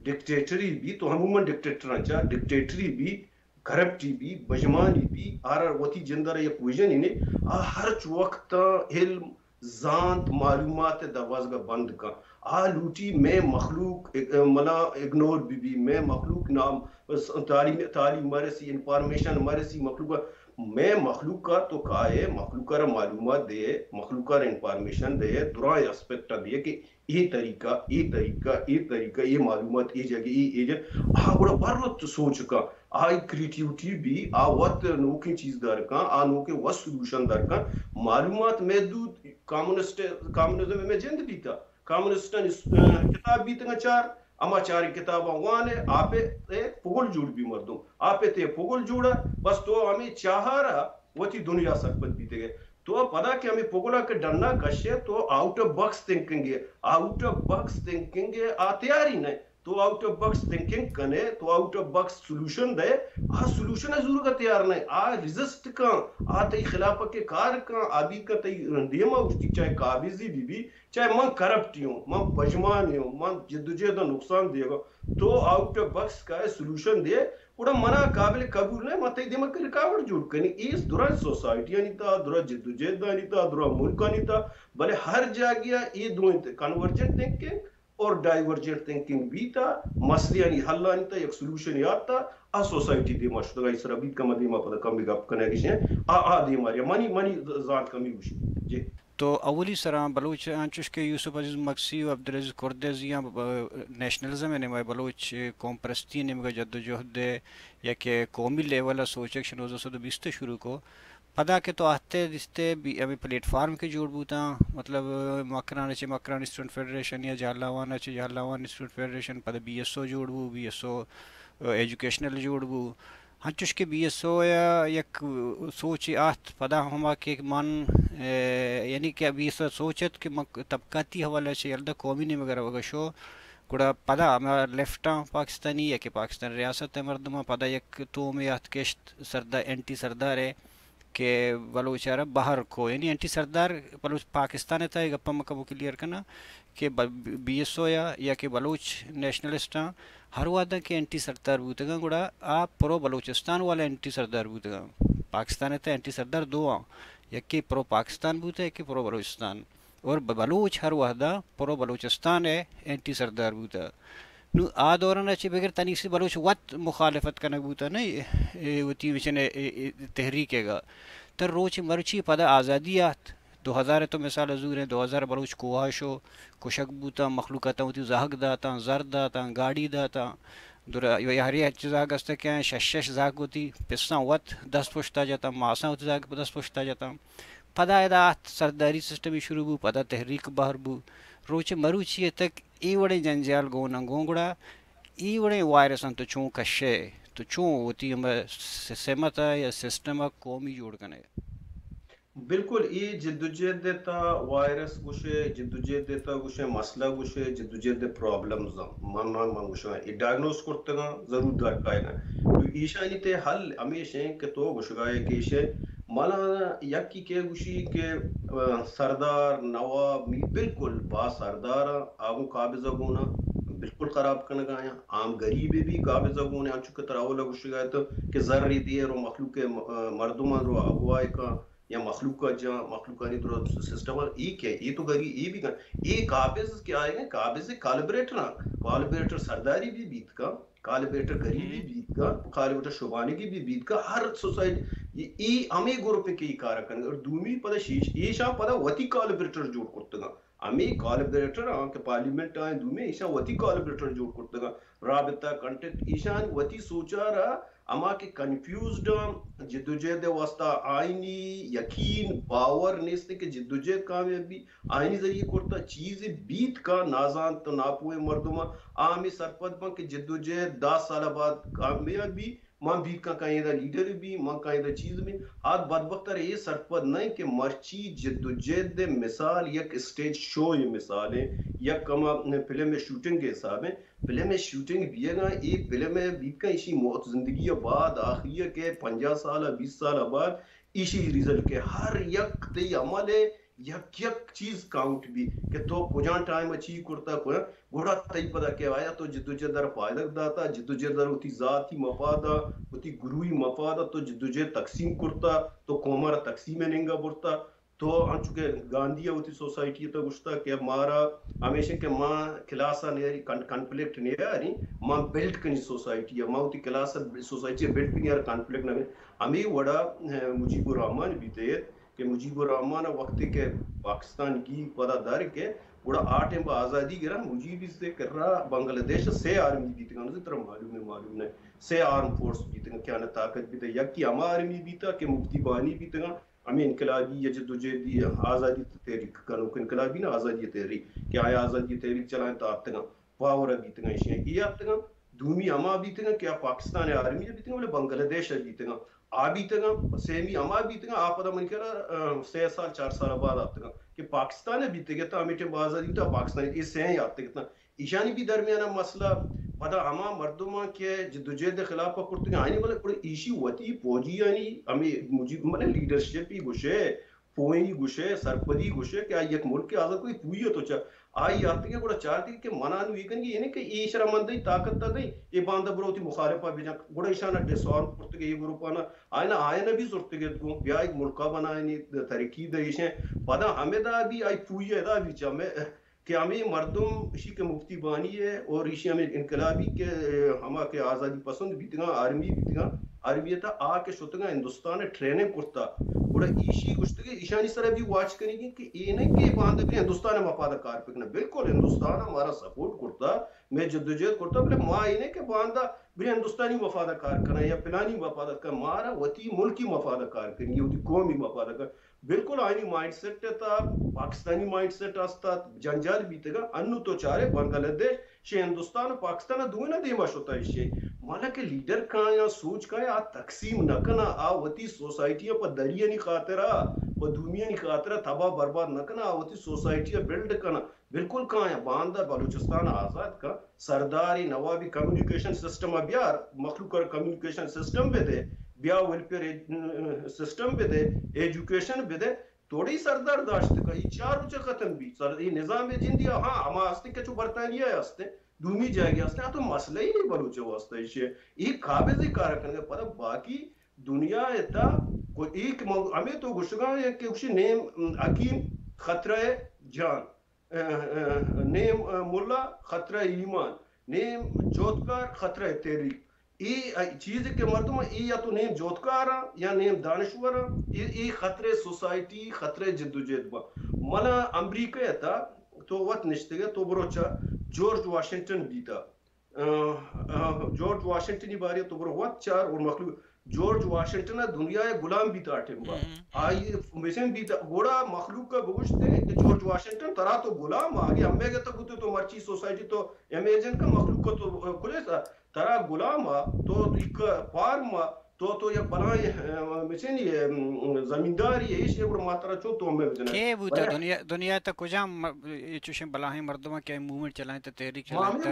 ڈکٹیٹری بی، تو عموماً ڈکٹیٹر چا ڈکٹیٹری بی، کرپٹی بی، بجمانی بی، آرا وتی جندر یک ویژن نے، آ ہر چوک تا علم، زانت، معلومات ءِ دروازگ ءَ بند کن۔ آ لوٹی مئے مخلوق اگ-، منا اگنور بہ بی، مئے مخلوق نام تعلیم، تعلیم مرسی، انفارمیشن مرسی مخلوق ءَ۔ مئے مخلوق ءَ تو کائے، مخلوق ءَ را معلومات دے، مخلوق ءَ را انفارمیشن دے، درائیں اسپیکٹ دے کہ اے طریقہ، اے طریقہ، اے طریقہ، اے معلومات، اے جگہ، اے، اے جگہ۔ آ گڑا برت سوچ کن۔ آئی کریٹیوٹی بی، آ وت نوکیں چیز در کن، آ نوکیں وت سولوشن در کن۔ معلومات محدود، کمیونسٹ، کمیونزم میں جند بیتا۔ کمیونسٹانی س-، کتاب بیتگا چار، اما چاریں کتاباں وانے، آپے تے پگل جوڑ بی مردم۔ آپے تے پگل جوڑا، بس تو ہمیں چاہارا وتی دنیا سرپد بیتگے۔ تو پدا کہ ہمیں پگلا کہ ڈنا کشے، تو آؤٹ آف باکس تھنکنگ ہے، آؤٹ آف باکس تھنکنگ ہے، آ تیاری نہیں۔ تو آؤٹ آف باکس تھنکنگ کنے، تو آؤٹ آف باکس سولوشن دے، آ سولوشن ءِ زورگ ءَ تیار نہ، آ ریزسٹ کن، آ تئی خلاف ءَ کہ کار کن، آ بیت کن تئی دیما اوشتی، چاہے قابضی بی بی، چاہے من کرپٹ ہوں، من پژمان ہوں، من جدوجہد ءَ نقصان دیگا، تو آؤٹ آف باکس کا سولوشن دے، گڑا منا قابل قبول نہ، من تئی دیما کہ رکاوٹ جوڑ کنی۔ اے درائیں سوسائٹیانی تا، درائیں جدوجہدانی تا، درائیں ملکانی تا، بلے ہر جاگہ اے دوئیں کنورجنٹ تھنکنگ اور ڈائیورجنٹ تھنکنگ بیتا، مسئلہانی حلانی تا یک سولوشن یاتا، آ سوسائٹی دیما شتگا، اس را بیت کم دیما پدا کمی گپ کنے گشیں، آ، آ دیما ریا۔ منی، منی زانت کمی گوشی۔ جی۔ تو اولی سرا بلوچ انچوش کہ یوسف عزیز مگسی و عبدالعزیز کردزی ہم، آ، نیشنلزم ءِ نیمگا، بلوچ قوم پرستی ءِ نیمگا جدوجہد ءِ یک قومی لیول ءَ سوچگ شنوزدہ سد و بیست ءَ شروع کو۔ پدا کہ تو آہتے دیستے بی-، ہمے پلیٹ فارم کہ جوڑ بوتاں، مطلب، مکران چہ مکران اسٹوڈنٹ فیڈریشن یا جہلاوان چہ جہلاوان اسٹوڈنٹ فیڈریشن، پدا بی ایس او جوڑ بو، بی ایس او ایجوکیشنل جوڑ بو۔ ہنچوش کہ بی ایس او ءَ یک سوچے آت، پدا ہما کہ من، اے، یعنی کہ بی ایس او سوچ ات کہ من طبقاتی حوالہ چہ یلدا قومی نیمگ ءَ روگ ءَ شو، گڑا پدا ہما لیفٹاں پاکستانی یا کہ پاکستان ریاست ءِ مردماں پدا یک تومے آت کشت سردا-، اینٹی سردار ءِ کہ بلوچ ءَ را بہر کو، یعنی اینٹی سردار بلوچ پاکستان ءِ تہا، اے گپ ءَ من کمو کلیئر کناں کہ ب-، بی ایس او یا، یا کہ بلوچ نیشنلسٹاں ہر وہداں کہ اینٹی سردار بوتگاں، گڑا آ پرو بلوچستان والا اینٹی سردار بوتگاں۔ پاکستان ءِ تہا اینٹی سردار دو آں، یکے پرو پاکستان بوتہ، یکے پرو بلوچستان۔ اور ب-، بلوچ ہر وہدا پرو بلوچستان ءِ اینٹی سردار بوتہ۔ نوں آ دوران ءَ چہ بگر تنیسی بلوچ وت مخالفت کنگ بوتہ نہ، اے، اے وتی مچن اے، اے، اے تحریک ءَ گا۔ تر روچ مرچی پدا آزادی آت۔ دو ہزار ءِ تو مثال زوریں، دو ہزار بلوچ کوہ ءَ شو، کشگ بوتاں، مخلوق ءَ تاں وتی زہگ داتاں، زر داتاں، گاڑی داتاں۔ درا-، یا ہر یک چیز زہگ است کہ شش شش زہگ وتی پساں وت دست پشتا جتاں، ماساں وتی زہگ دست پشتا جتاں۔ پدا ادا آت سرداری سسٹم شروع بو، پدا تحریک بہر بو۔ روچ مروچی ءَ تک اے وڑیں جنجال گون انت، گوں گڑا اے وڑیں وائرساں تو چون کشے، تو چون وتی ہمے س-، سمت ءَ یا سسٹم ءَ قومی جوڑ کنے؟ بالکل، اے جدوجہد ءِ تہا وائرس گوشے، جدوجہد ءِ تہا گوشے، مسئلہ گوشے، جدوجہد ءِ پرابلمز آں۔ من، من، من گوشاں، اے ڈائگنوز کرتگاں، ضرور در کائناں۔ تو ایشانی تہ حل ہمیش ایں کہ تو گوشگائے کہ ایشے مالا یکی کہ گوشی کہ، آ، سردار، نواب، می بالکل با سردار آں، آ گوں قابض ءَ گون آں، بالکل خراب کنگ ءَ آں۔ عام غریبے بھی قابض ءَ گون آں، انچو کہ ترا اولا گوشگائے تو کہ زرے دے رو مخلوق ءِ م-، آ، مردماں رو اغوا کن۔ یا مخلوق ءَ جاں، مخلوقانی درست سسٹم ءَ، اے کہ اے تو گری اے بھی کن، اے قابض کہ آئے گئے، قابض کالبریٹر آں، کالبریٹر سرداری بھی بیت کن، کالبریٹر گریبی بیت کن، کالبریٹر شبانگی بھی بیت کن، ہر سوسائٹی اے، اے ہمے گروپ کہ اے کار کن۔ اور دومی پدا شیش، ایشاں پدا وتی کالبریٹر جوڑ کرتگاں۔ ہمے کالبریٹر آں کہ پارلیمنٹ آئیں دومی، ایشاں وتی کالبریٹر جوڑ کرتگاں۔ رابطہ، کانٹیکٹ، ایشانی وتی سوچ ءَ را ہما کہ کنفیوزڈ آں، جدوجہد ءِ واسطہ آئینی یقین، باور نیست کہ جدوجہد کامیاب بی، آئینی ذریعہ کرتا چیزے بیت کا نازانت و ناپوہ مردم آ ہمے سرپد بن کہ جدوجہد دہ سال بعد کامیاب بی، من بیت کن کائیدہ لیڈر بی، من کائیدہ چیز بی۔ آ بدبخت ءَ را اے سرپد نہ کہ مرچی جدوجہد ءِ مثال یک اسٹیج شو ءِ مثال ایں، یک ہما فلم ءِ شوٹنگ ءِ حساب ایں۔ فلم ءِ شوٹنگ بیگ ءَ، اے فلم ءِ بیت کن ایشی موت زندگی ءَ بعد آخری ءَ کہ پنجاہ سال ءَ، بیست سال ءَ بعد ایشی ریزلٹ کہ ہر یک تئی عمل ءِ یک یک چیز کاؤنٹ بی کہ تو کجان ٹائم ءَ چی کرتا، کجان، گڑا تئی پدا کہ آیا تو جدوجہد ءَ را پائدگ داتا، جدوجہد ءَ را وتی ذاتی مفاد ءَ، وتی گروہی مفاد ءَ تو جدوجہد تقسیم کرتا، تو قوم ءَ را تقسیم ءِ ننگ ءَ برتا۔ تو انچو کہ گاندھی ءَ وتی سوسائٹی ءِ تہ گوشتا کہ مارا ہمیش ایں کہ ما کلاس ءَ نیاری، کن-، کنفلکٹ نیاری، ما بلڈ کنی سوسائٹی ءَ، ما وتی کلاس ءَ، سوسائٹی ءَ بلڈ کنی، ہر کنفلکٹ نہ کنی۔ ہمے وڑا، اہ، مجیب الرحمن بیتے کہ مجیب الرحمن ءَ وقتی کہ پاکستان گی پدا در کہ گڑا آ ٹائم با آزادی گرا، مجیب سے کرا بنگلہ دیش ءَ سے آرمی بیتگاں، ترا معلوم ہے، معلوم نہیں، سے آرم فورس بیتگاں، کیا نہ طاقت بیتا، یکی ہما آرمی بیتا کہ مفتی بانی بیتگاں، ہمے انقلابی یا جدوجہدی آزادی تحریک کنوک، انقلابی نہ آزادی تحریک، کہ آیا آزادی تحریک چلائیں تا آتگاں، پاور ءَ بیتگاں، ایشی ءَ اے آتگاں، دومی ہما بیتگاں کہ آ پاکستان ءِ آرمی ءَ بیتگاں، بلے بنگلہ دیش ءَ بیتگاں، آ بیتگاں، سیمی ہما بیتگاں، آ پدا من کرا، آ، سے سال، چار سال بعد آتگاں کہ پاکستان ءَ بیتگ ات، ہمے ٹائم آزادی بیتا، پاکستان ءَ اے سئیں آتگ اتاں۔ ایشانی بھی درمیان ءَ مسئلہ، پدا ہما مردماں کہ جدوجہد ءِ خلاف ءَ کرتگ، آیانی بلے گڑا ایشی وتی فوجیانی ہمے مجیب، مطلب لیڈرشپ ہی گوشے، پوئی گوشے، سرپدی گوشے کہ آ یک ملک آزاد کوئی پوئی تو چا آئی آتگے گڑا چارتگے کہ منا نو یہ کنگی یعنی کہ ایشرا من دئی طاقت تا دئی، اے باندا برو وتی مخالفا بجن، گڑا ایشانا ڈس آرم کرتگے اے گروپانا، آینا، آینا بھی زرتگے گوں، بیا ایک ملکا بنائینی، ترقی دئیشیں۔ پدا ہمدا بھی آئی پوئی ادا بھی چا میں کہ ہمے مردم اشی کہ مفتی بانی ہے اور اشی ہمے انقلابی کہ، اے، ہما کہ آزادی پسند بیتگاں، آرمی بیتگاں، آرمی تا آ کہ شتگاں ہندوستان ءَ ٹریننگ کرتا، گڑا ایشی گوشتگے ایشانی سرا بھی واچ کنگی کہ اے نہیں کہ اے باندا کہ ہندوستان ءِ مفاد ءَ کار بکناں، بالکل ہندوستان ءَ مارا سپورٹ کرتا، میں جدوجہد کرتا، بلے ما اے نہیں کہ باندا بلے ہندوستانی مفاد ءَ کار کناں یا پلانی مفاد ءَ کناں، مارا وتی ملکی مفاد ءَ کار کنی، وتی قومی مفاد ءَ کار۔ بالکل آیانی مائنڈ سیٹ ءَ تھا، پاکستانی مائنڈ سیٹ است، جنجال بیتگا۔ انو تو چارے بنگلہ دیش شے ہندوستان و پاکستان ءَ دوئیناں دیما شتا ایشی۔ مانا کہ لیڈر کایاں، سوچ کایاں، آ تقسیم نہ کناں، آ وتی سوسائٹی ءَ پہ دریانی خاطر ءَ، پہ دومیانی خاطر ءَ تباہ برباد نہ کناں، آ وتی سوسائٹی ءَ بلڈ کناں۔ بالکل کایاں، باندا بلوچستان آزاد کن، سرداری نوابی کمیونیکیشن سسٹم ءَ بیار، مخلوق ءَ کمیونیکیشن سسٹم بدے، بیا ویلفیئر ایج-، سسٹم بدے، ایجوکیشن بدے، توڑی سردار داشت کن، ای چار روچ ختم بی، سر، ای نظام جندی، ہاں، ہما ہستے کہ چو برطانیہ ہستے، دومی جاگہ ہستے، آ تو مسئلہ ہی نہیں بلوچ واسطہ ایشی، ای قابض کار کنگے، پدا باقی دنیا ءِ تھا، کو ایک مو-، ہمیں تو گشگا ہے کہ اسی نیم، ام، حکیم خطرہ جان، ا، ا، نیم، ا، ملا خطرہ ایمان، نیم جوتکار خطرہ تحریک۔ ای چیز کہ مردم ای یا تو نیم جوتکار یا نیم دانشور، ای، ای خطرہ سوسائٹی، خطرہ جدوجہد با۔ منا امریکہ ءِ تھا، تو وت نشتگے، تو بروچا جورج واشنگٹن بیتا۔ ا، ا، جورج واشنگٹنی بارے تو برو وت چار اور مخلوق، جورج واشنگٹن ءَ دنیا ءِ غلام بیتا ٹیم با۔ آئی مشن بیتا، گوڑا مخلوق ءَ بگوشتے کہ جورج واشنگٹن ترا تو غلام آ، اگے ہمیں گتا بوتے تو مرچی سوسائٹی تو امیجن کا مخلوق ءَ تو کلے سا، ترا غلام آ، تو ایک فارم آ، تو، تو یک بلائیں، ا، مشن یہ، ام، زمینداری ہے، ایش یہ گوڑا ما ترا چون تو ہمیں بجنا۔ کے بوتا بلے دنیا، دنیا تا کجام م-، یہ چوشیں بلاہیں مردم کہ موومنٹ چلائیں تا تحریک چلائیں تا؟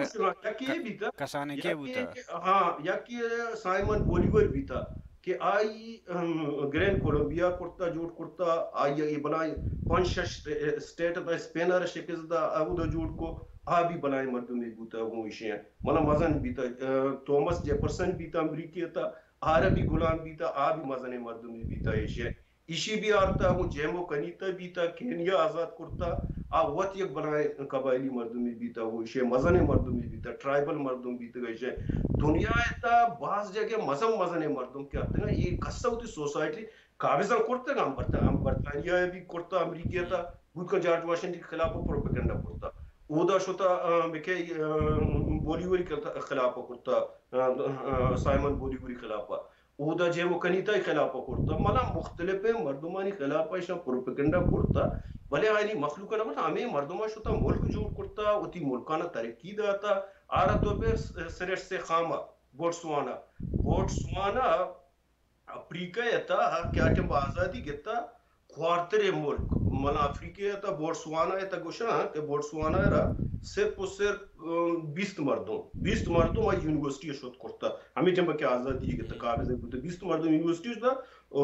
یکی ک-، بیتا، کسانیں کے یکی بوتا؟ کہ، ہاں، یکی سائمن بولیور بیتا کہ آئی، ام، گرینڈ کولمبیا کرتا، جوڑ کرتا، آئی یہ بلائیں پنچ شش اسٹیٹ دا اسپینر شکست دا، اودا جوڑ کو، آ بھی بلائیں مردمی بوتا، وہ ایشی ہیں۔ منا مزن بیتا، ا، تومس جیفرسن بیتا امریکی تا، آ را بھی غلام بیتا، آ بھی مزنیں مردمی بیتا ایشی ہیں۔ ایشی بھی آرتا، وہ جیمو کنیتا بیتا، کینیا آزاد کرتا، آ وت یک بلائیں قبائلی مردمی بیتا، وہ ایشی مزنیں مردمی بیتا، ٹرائبل مردم بیتا، ایشی دنیا تا باز جگہ مزن مزنیں مردم کہ آتگا، یہ کسا ہوتی سوسائٹی قابضاں کرتگ، ہم برتا-، ہم برطانیہ ءَ بھی کرتا، امریکہ تا بوت کا جارج واشنگٹن کے خلاف پروپیگنڈا کرتا۔ اودا شتا، ا، مکے، ا، بولیور کے خلاف کرتا، ا، ا، سائمن بولیور کے خلاف۔ اودا جیمو کنیتا خلاف کرتا۔ منا مختلف مردمانی خلاف ایشاں پروپیگنڈا کرتا۔ بلے آئینی مخلوق نہ کرتا، ہمیں مردمان شتا ملک جوڑ کرتا، وتی ملکانا ترقی داتا۔ آرا تو بیر س-، سریٹ سے خاما، بوٹسوانا۔ بوٹسوانا افریقہ ءِ تہا کہ آ ٹیم آزادی گتا، خوارتریں ملک، منا افریقہ ءِ تہا بوٹسوانا ءِ تہا گوشاں کہ بوٹسوانا ءَ را صرف و صرف، ام، بیست مردم، بیست مردم آ یونیورسٹی ءَ شت کرتا۔ ہمیں ٹیم کہ آزادی گتا، قابض بوتا، بیست مردم یونیورسٹی ءَ شتا،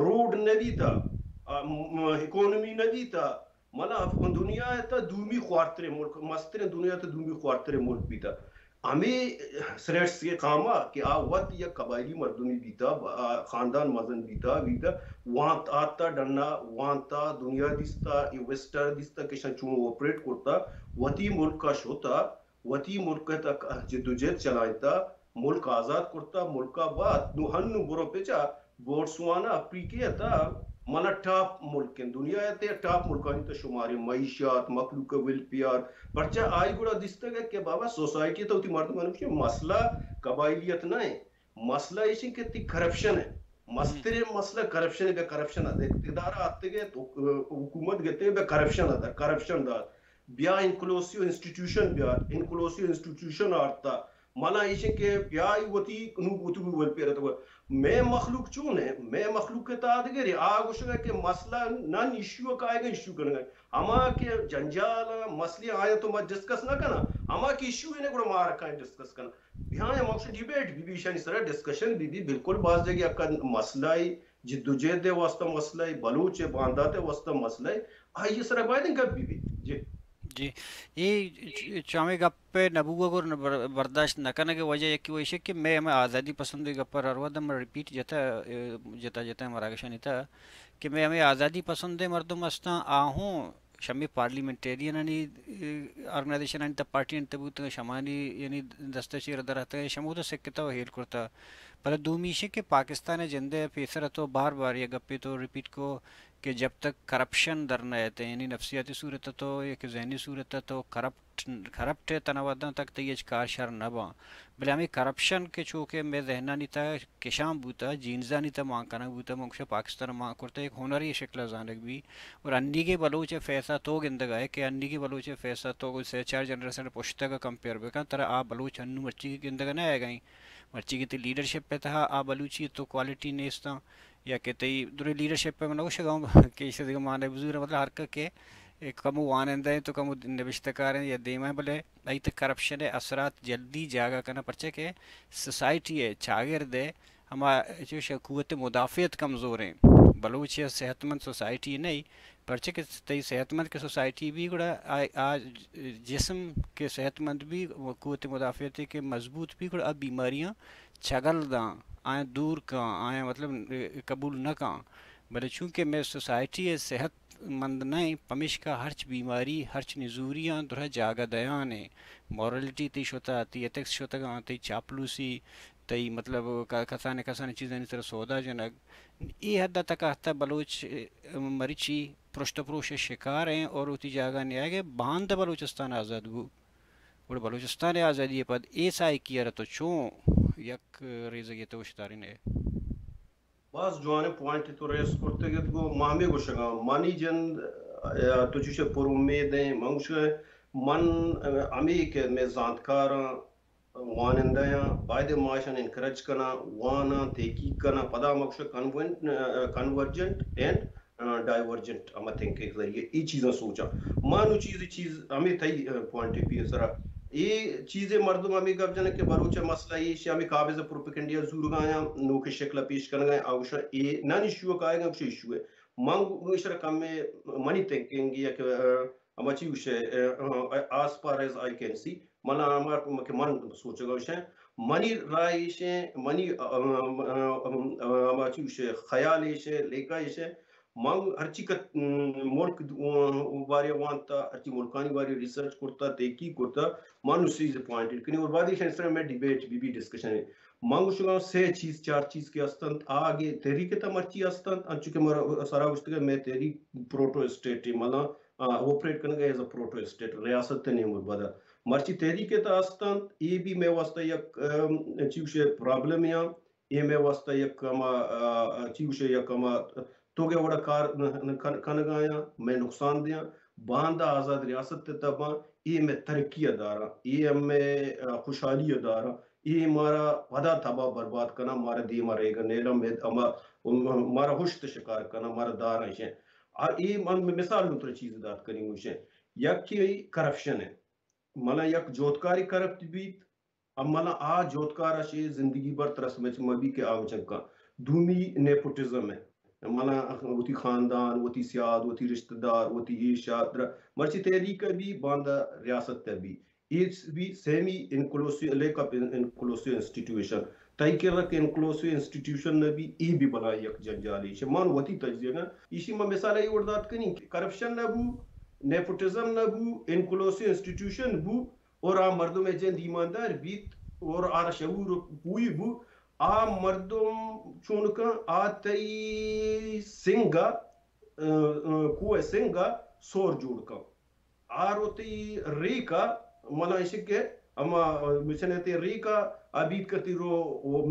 روڈ نہ بیتا، ام، اکانومی نہ بیتا، منا اف-، دنیا ءِ تہا دومی خوارتریں ملک، مستریں دنیا ءِ تہا دومی خوارتریں ملک بیتا۔ ہمے سریٹس کے قاما کہ آ وت یک قبائلی مردمی بیتا، آ خاندان مزن بیتا، بیتا، وانت آتا ڈنا، وانتا دنیا دیستا، اے ویسٹر دیستا کہ شان چون آپریٹ کرتا، وتی ملکا شتا، وتی ملک ءِ تہا جدوجہد چلائینتا، ملک آزاد کرتا، ملک ءَ بات۔ نوں ہنوں برو پچا بوٹسوانا افریقہ ءِ تہا منا ٹاپ ملک انت، دنیا ءِ تہا ٹاپ ملکانی تہا شمارے، معیشت، مخلوق ءِ ویلفیئر، پرچا آئی گڑا دیستگ کہ بابا سوسائٹی ءِ تہا وتی مردم انوشی مسئلہ قبائلیت نہ انت، مسئلہ ایش انت کہ تئی کرپشن انت۔ مستریں مسئلہ کرپشن انت، بیا کرپشن ءَ اقتدار ءَ آتگ ءَ تو حکومت گتے بیا کرپشن ءَ در، کرپشن دار۔ بیا انکلوسیو انسٹیٹیوشن بیار، انکلوسیو انسٹیٹیوشن آرتا۔ منا ایش کہ بیا وتی نو وتی ویلفیئر تو۔ مئے مخلوق چون ہے؟ مئے مخلوق کے تا دگرے۔ آ گوشگا کہ مسئلہ نن ایشو کائے گا، ایشو کنگا۔ ہما کہ جنجال مسئلے آیا تو ما ڈسکس نہ کنا۔ ہما کہ ایشو ہے گڑا مارا کائیں ڈسکس کنا۔ بیایں ہم اوشن ڈیبیٹ بی بی، ایشانی سرا ڈسکشن بی بی، بالکل باز جگہ یک مسئلہ ہے، جدوجہد ءِ واسطہ مسئلہ ہے، بلوچ ءِ باندات ءِ واسطہ مسئلہ ہے، آئی ءِ سرا باید گپ بی بی۔ جی۔ جی، اے چ-، چامے گپ ءِ نہ بوگ اور نہ بر-، برداشت نہ کنگ ءِ وجہ یکی ویشے کہ مئے ہمے آزادی پسند ءِ گپ ءَ ہر وھد ہم ریپیٹ جتا، اے، جتا جتا مراگشانی تھا کہ مئے ہمے آزادی پسند ءِ مردم ہستاں، آ ہوں شمی پارلیمنٹیرینانی، اے، آرگنائزیشنانی تہ پارٹیانی تہ بوتگ، شمانی یعنی دست ءِ چیر در اتگ، شمودا سکتہ و ہیل کرتہ۔ پدا دومی ایشی کہ پاکستان ءِ جند ءِ پیسر ءَ تو بار بار یک گپے تو ریپیٹ کو کہ جب تک کرپشن در نہ ایت، یعنی نفسیاتی صورت ءَ تو یا کہ ذہنی صورت ءَ تو کرپٹ، کرپٹ ئے تنا وھداں تک تئی ہچ کار شر نہ باں۔ بلے ہمے کرپشن کہ چو کہ مئے ذہنانی تہ کشان بوتہ، جینزانی تہ مان کنگ بوتہ، من گوشاں پاکستان ءَ مان کرتہ، یک ہنری شکل ءَ زانگ بی۔ اور انیگیں بلوچ ءِ فیس ءَ تو گندگ ءَ ئے کہ انیگیں بلوچ ءِ فیس ءَ تو گوں سے چار جنریشن پشتگ ءَ کمپیئر بکن، ترا آ بلوچ انو مرچی گندگ ءَ نہ آیگ ءَ ایں۔ مرچی کہ تئی لیڈرشپ ءِ تہا آ بلوچی ءِ تو کوالٹی نیستاں۔ یا کہ تئی درے لیڈرشپ ءَ من گوشگ ءَ آں کہ ایشی ءَ دگہ معنی بزور، مطلب ہر کہ کہ کمو وانندہ ایں تو کمو نبشتہ کار ایں یا دیما ایں، بلے آئی تہ کرپشن ءِ اثرات جلدی جاگہ کناں، پرچہ کہ سوسائٹی ءِ چاگرد ءِ ہما چوش قوت مدافعت کمزور ایں۔ بلوچ یک صحت مند سوسائٹی نہ ایں، پرچہ کہ تئی صحت مند کہ سوسائٹی بی گڑا آ، آ جسم کہ صحت مند بی، قوت مدافعت کہ مضبوط بی گڑا آ بیماریاں چگل داں، آیاں دور کاں، آیاں مطلب قبول نہ کاں۔ بلے چونکہ مئے سوسائٹی ءِ صحت مند نہ ایں، پمیشکا ہرچ بیماری، ہرچ نزوریاں درا جاگہ دیان ایں۔ مورالٹی تئی شتہ، تئی ایتھکس شتگاں، تئی چاپلوسی، تئی مطلب ک-، کسانیں کسانیں چیزانی سرا سودا جنگ۔ اے حد ءَ تک آہتہ بلوچ، ام، مرچی پرشت ءُ پروش ءِ شکار ایں اور وتی جاگہ نیایگ ءَ، باندا بلوچستان آزاد بو۔ گڑا بلوچستان ءِ آزادی ءَ پد اے سائیکی ءَ را تو چون یک ریزگے تو اوشتارین ئے؟ باز جوانیں پوائنٹے تو ریز کرتگ ات، گوں ما ہمے گوشگ ءَ آں، منی جند، ءَ، تو چوش پر امید ایں، من گوشگ ءَ من، ءَ، ہمے کہ مئے زانتکاراں، وانندہ آں، باید ما اشان انکریج کناں، واناں، تحقیق کناں، پدا ما گوشگ کنون-، ءَ، کنورجنٹ اینڈ، ءَ، ڈائیورجنٹ ہما تھنکنگ ذریعہ اے چیزاں سوچاں۔ ما نو چیز، چیز ہمے تئی، ءَ، پوائنٹ آف ویو سرا اے چیزے مردم ہمے گپ جنگ کہ بلوچ ءِ مسئلہ ایش ہمے قابض پروپیگنڈیا زورگایاں، نوکیں شکل ءَ پیش کنگایاں، آ گوشاں اے نان ایشو ءَ کائیگاں، گوشاں ایشو ءَ۔ من گوشاں کمے منی تھنکنگ یا کہ، ءَ، ہما چی گوشے، ءَ، ءَ، as far as I can see، من ہما کہ من سوچگ ءَ گوشاں، منی رائے ایش ایں، منی، ءَ، ءَ، ءَ، ءَ، ہما چی گوشے، خیال ایش ایں، لیکہ ایش ایں، من ہرچی کہ، م، ملک، ءَ، بارے وانتا، ہرچی ملکانی بارے ریسرچ کرتا، تحقیق کرتا، من اسی سے پوائنٹ کنی اور بعد ایش سرا میں ڈیبیٹ بی بی ڈسکشن ایں۔ من گوشگ ءَ آں سے چیز، چار چیز کہ ہست انت، آ اگے تحریک ءِ تہ مرچی ہست انت، انچو کہ مارا سرا گوشتگ ءَ مئے تحریک پروٹو اسٹیٹ ایں، مطلب، آ، آپریٹ کنگ ءَ ایز اے پروٹو اسٹیٹ، ریاست ءِ نیم ءَ پدا۔ مرچی تحریک ءِ تہ ہست انت، اے بی مئے واسطہ یک، ام، چی گوشے پرابلم ایں، اے مئے واسطہ یک ہما، آ، چی گوشے یک ہما توگے وڑا کار کن-، کنگایاں، مئے نقصان دیاں۔ باندا آزاد ریاست ءِ تہ باں، اے مئے ترقی ءَ داراں، اے مئے، آ، خوشحالی ءَ داراں، اے مارا پدا تباہ برباد کناں، مارا دیما ریگا نیلاں، مئے ہما، مارا ہشت شکار کناں، مارا داراں ایشیں۔ آ، اے من مثال نوں ترا چیز دات کنی گوشیں۔ یکے کرپشن ایں۔ ملا یک جوتکارے کرپٹ بیت، اب ملا آ جوتکار ءَ شے زندگی بھر ترس مچ مبی کہ آ مچنکا۔ دومی نیپوٹزم ایں۔ ملا وتی خاندان، وتی سیاد، وتی رشتہ دار، وتی ایشا ترا مرچی تحریک ءَ بی، باندا ریاست ءَ بی۔ اے بی semi inclusive, lack of inclusive institution. تئی کرا کہ انکلوسیو انسٹیٹیوشن نہ بی، اے بی بلاہیں یک جنجالے۔ ایشی من وتی تجزیہ نا، ایشی ما مثال ای وڑ دات کنی کہ کرپشن نہ بو، نیپوٹزم نہ بو، انکلوسیو انسٹیٹیوشن بو، اور آ مردم ءِ جند ایماندار بیت، اور آ را شعور پوئی بو، آ مردم چون کن آ تئی سنگ ءَ، ءَ، ءَ، کوہ سنگ ءَ سور جوڑ کن۔ آ رو تئی ریک ءَ، ملا ایشی کہ ہما مچن ءَ تئی ریک ءَ آ بیت کہ تئی رو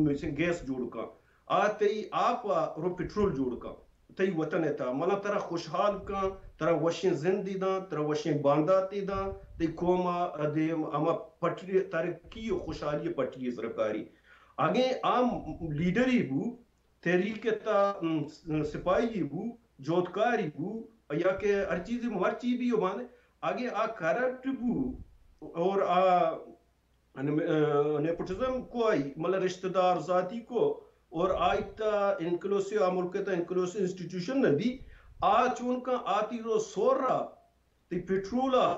مچن گیس جوڑ کن۔ آ تئی آپ ءَ رو پٹرول جوڑ کن۔ تئی وطن ءِ تہا ملا ترا خوشحال کن، ترا وشیں زندے داں، ترا وشیں بانداتے داں، تئی قوم ءَ دیم ہما پٹری، ترقی و خوشحالی پٹری سرکاری۔ اگیں آ لیڈرے بو، تحریک ءِ تہا، م، سپاہی بو، جوتکاری بو، یا کہ ہر چیزے مرچی بی و بانے، اگیں آ کرپٹ بو اور آ، ن-، ا، نیپوٹزم کو آئی، مطلب رشتہ دار ذاتی کو، اور آئی تا انکلوسیو، آ ملک تا انکلوسیو انسٹیٹیوشن نہ بی، آ چون کن آتی رو سور را، تی پٹرول ءَ،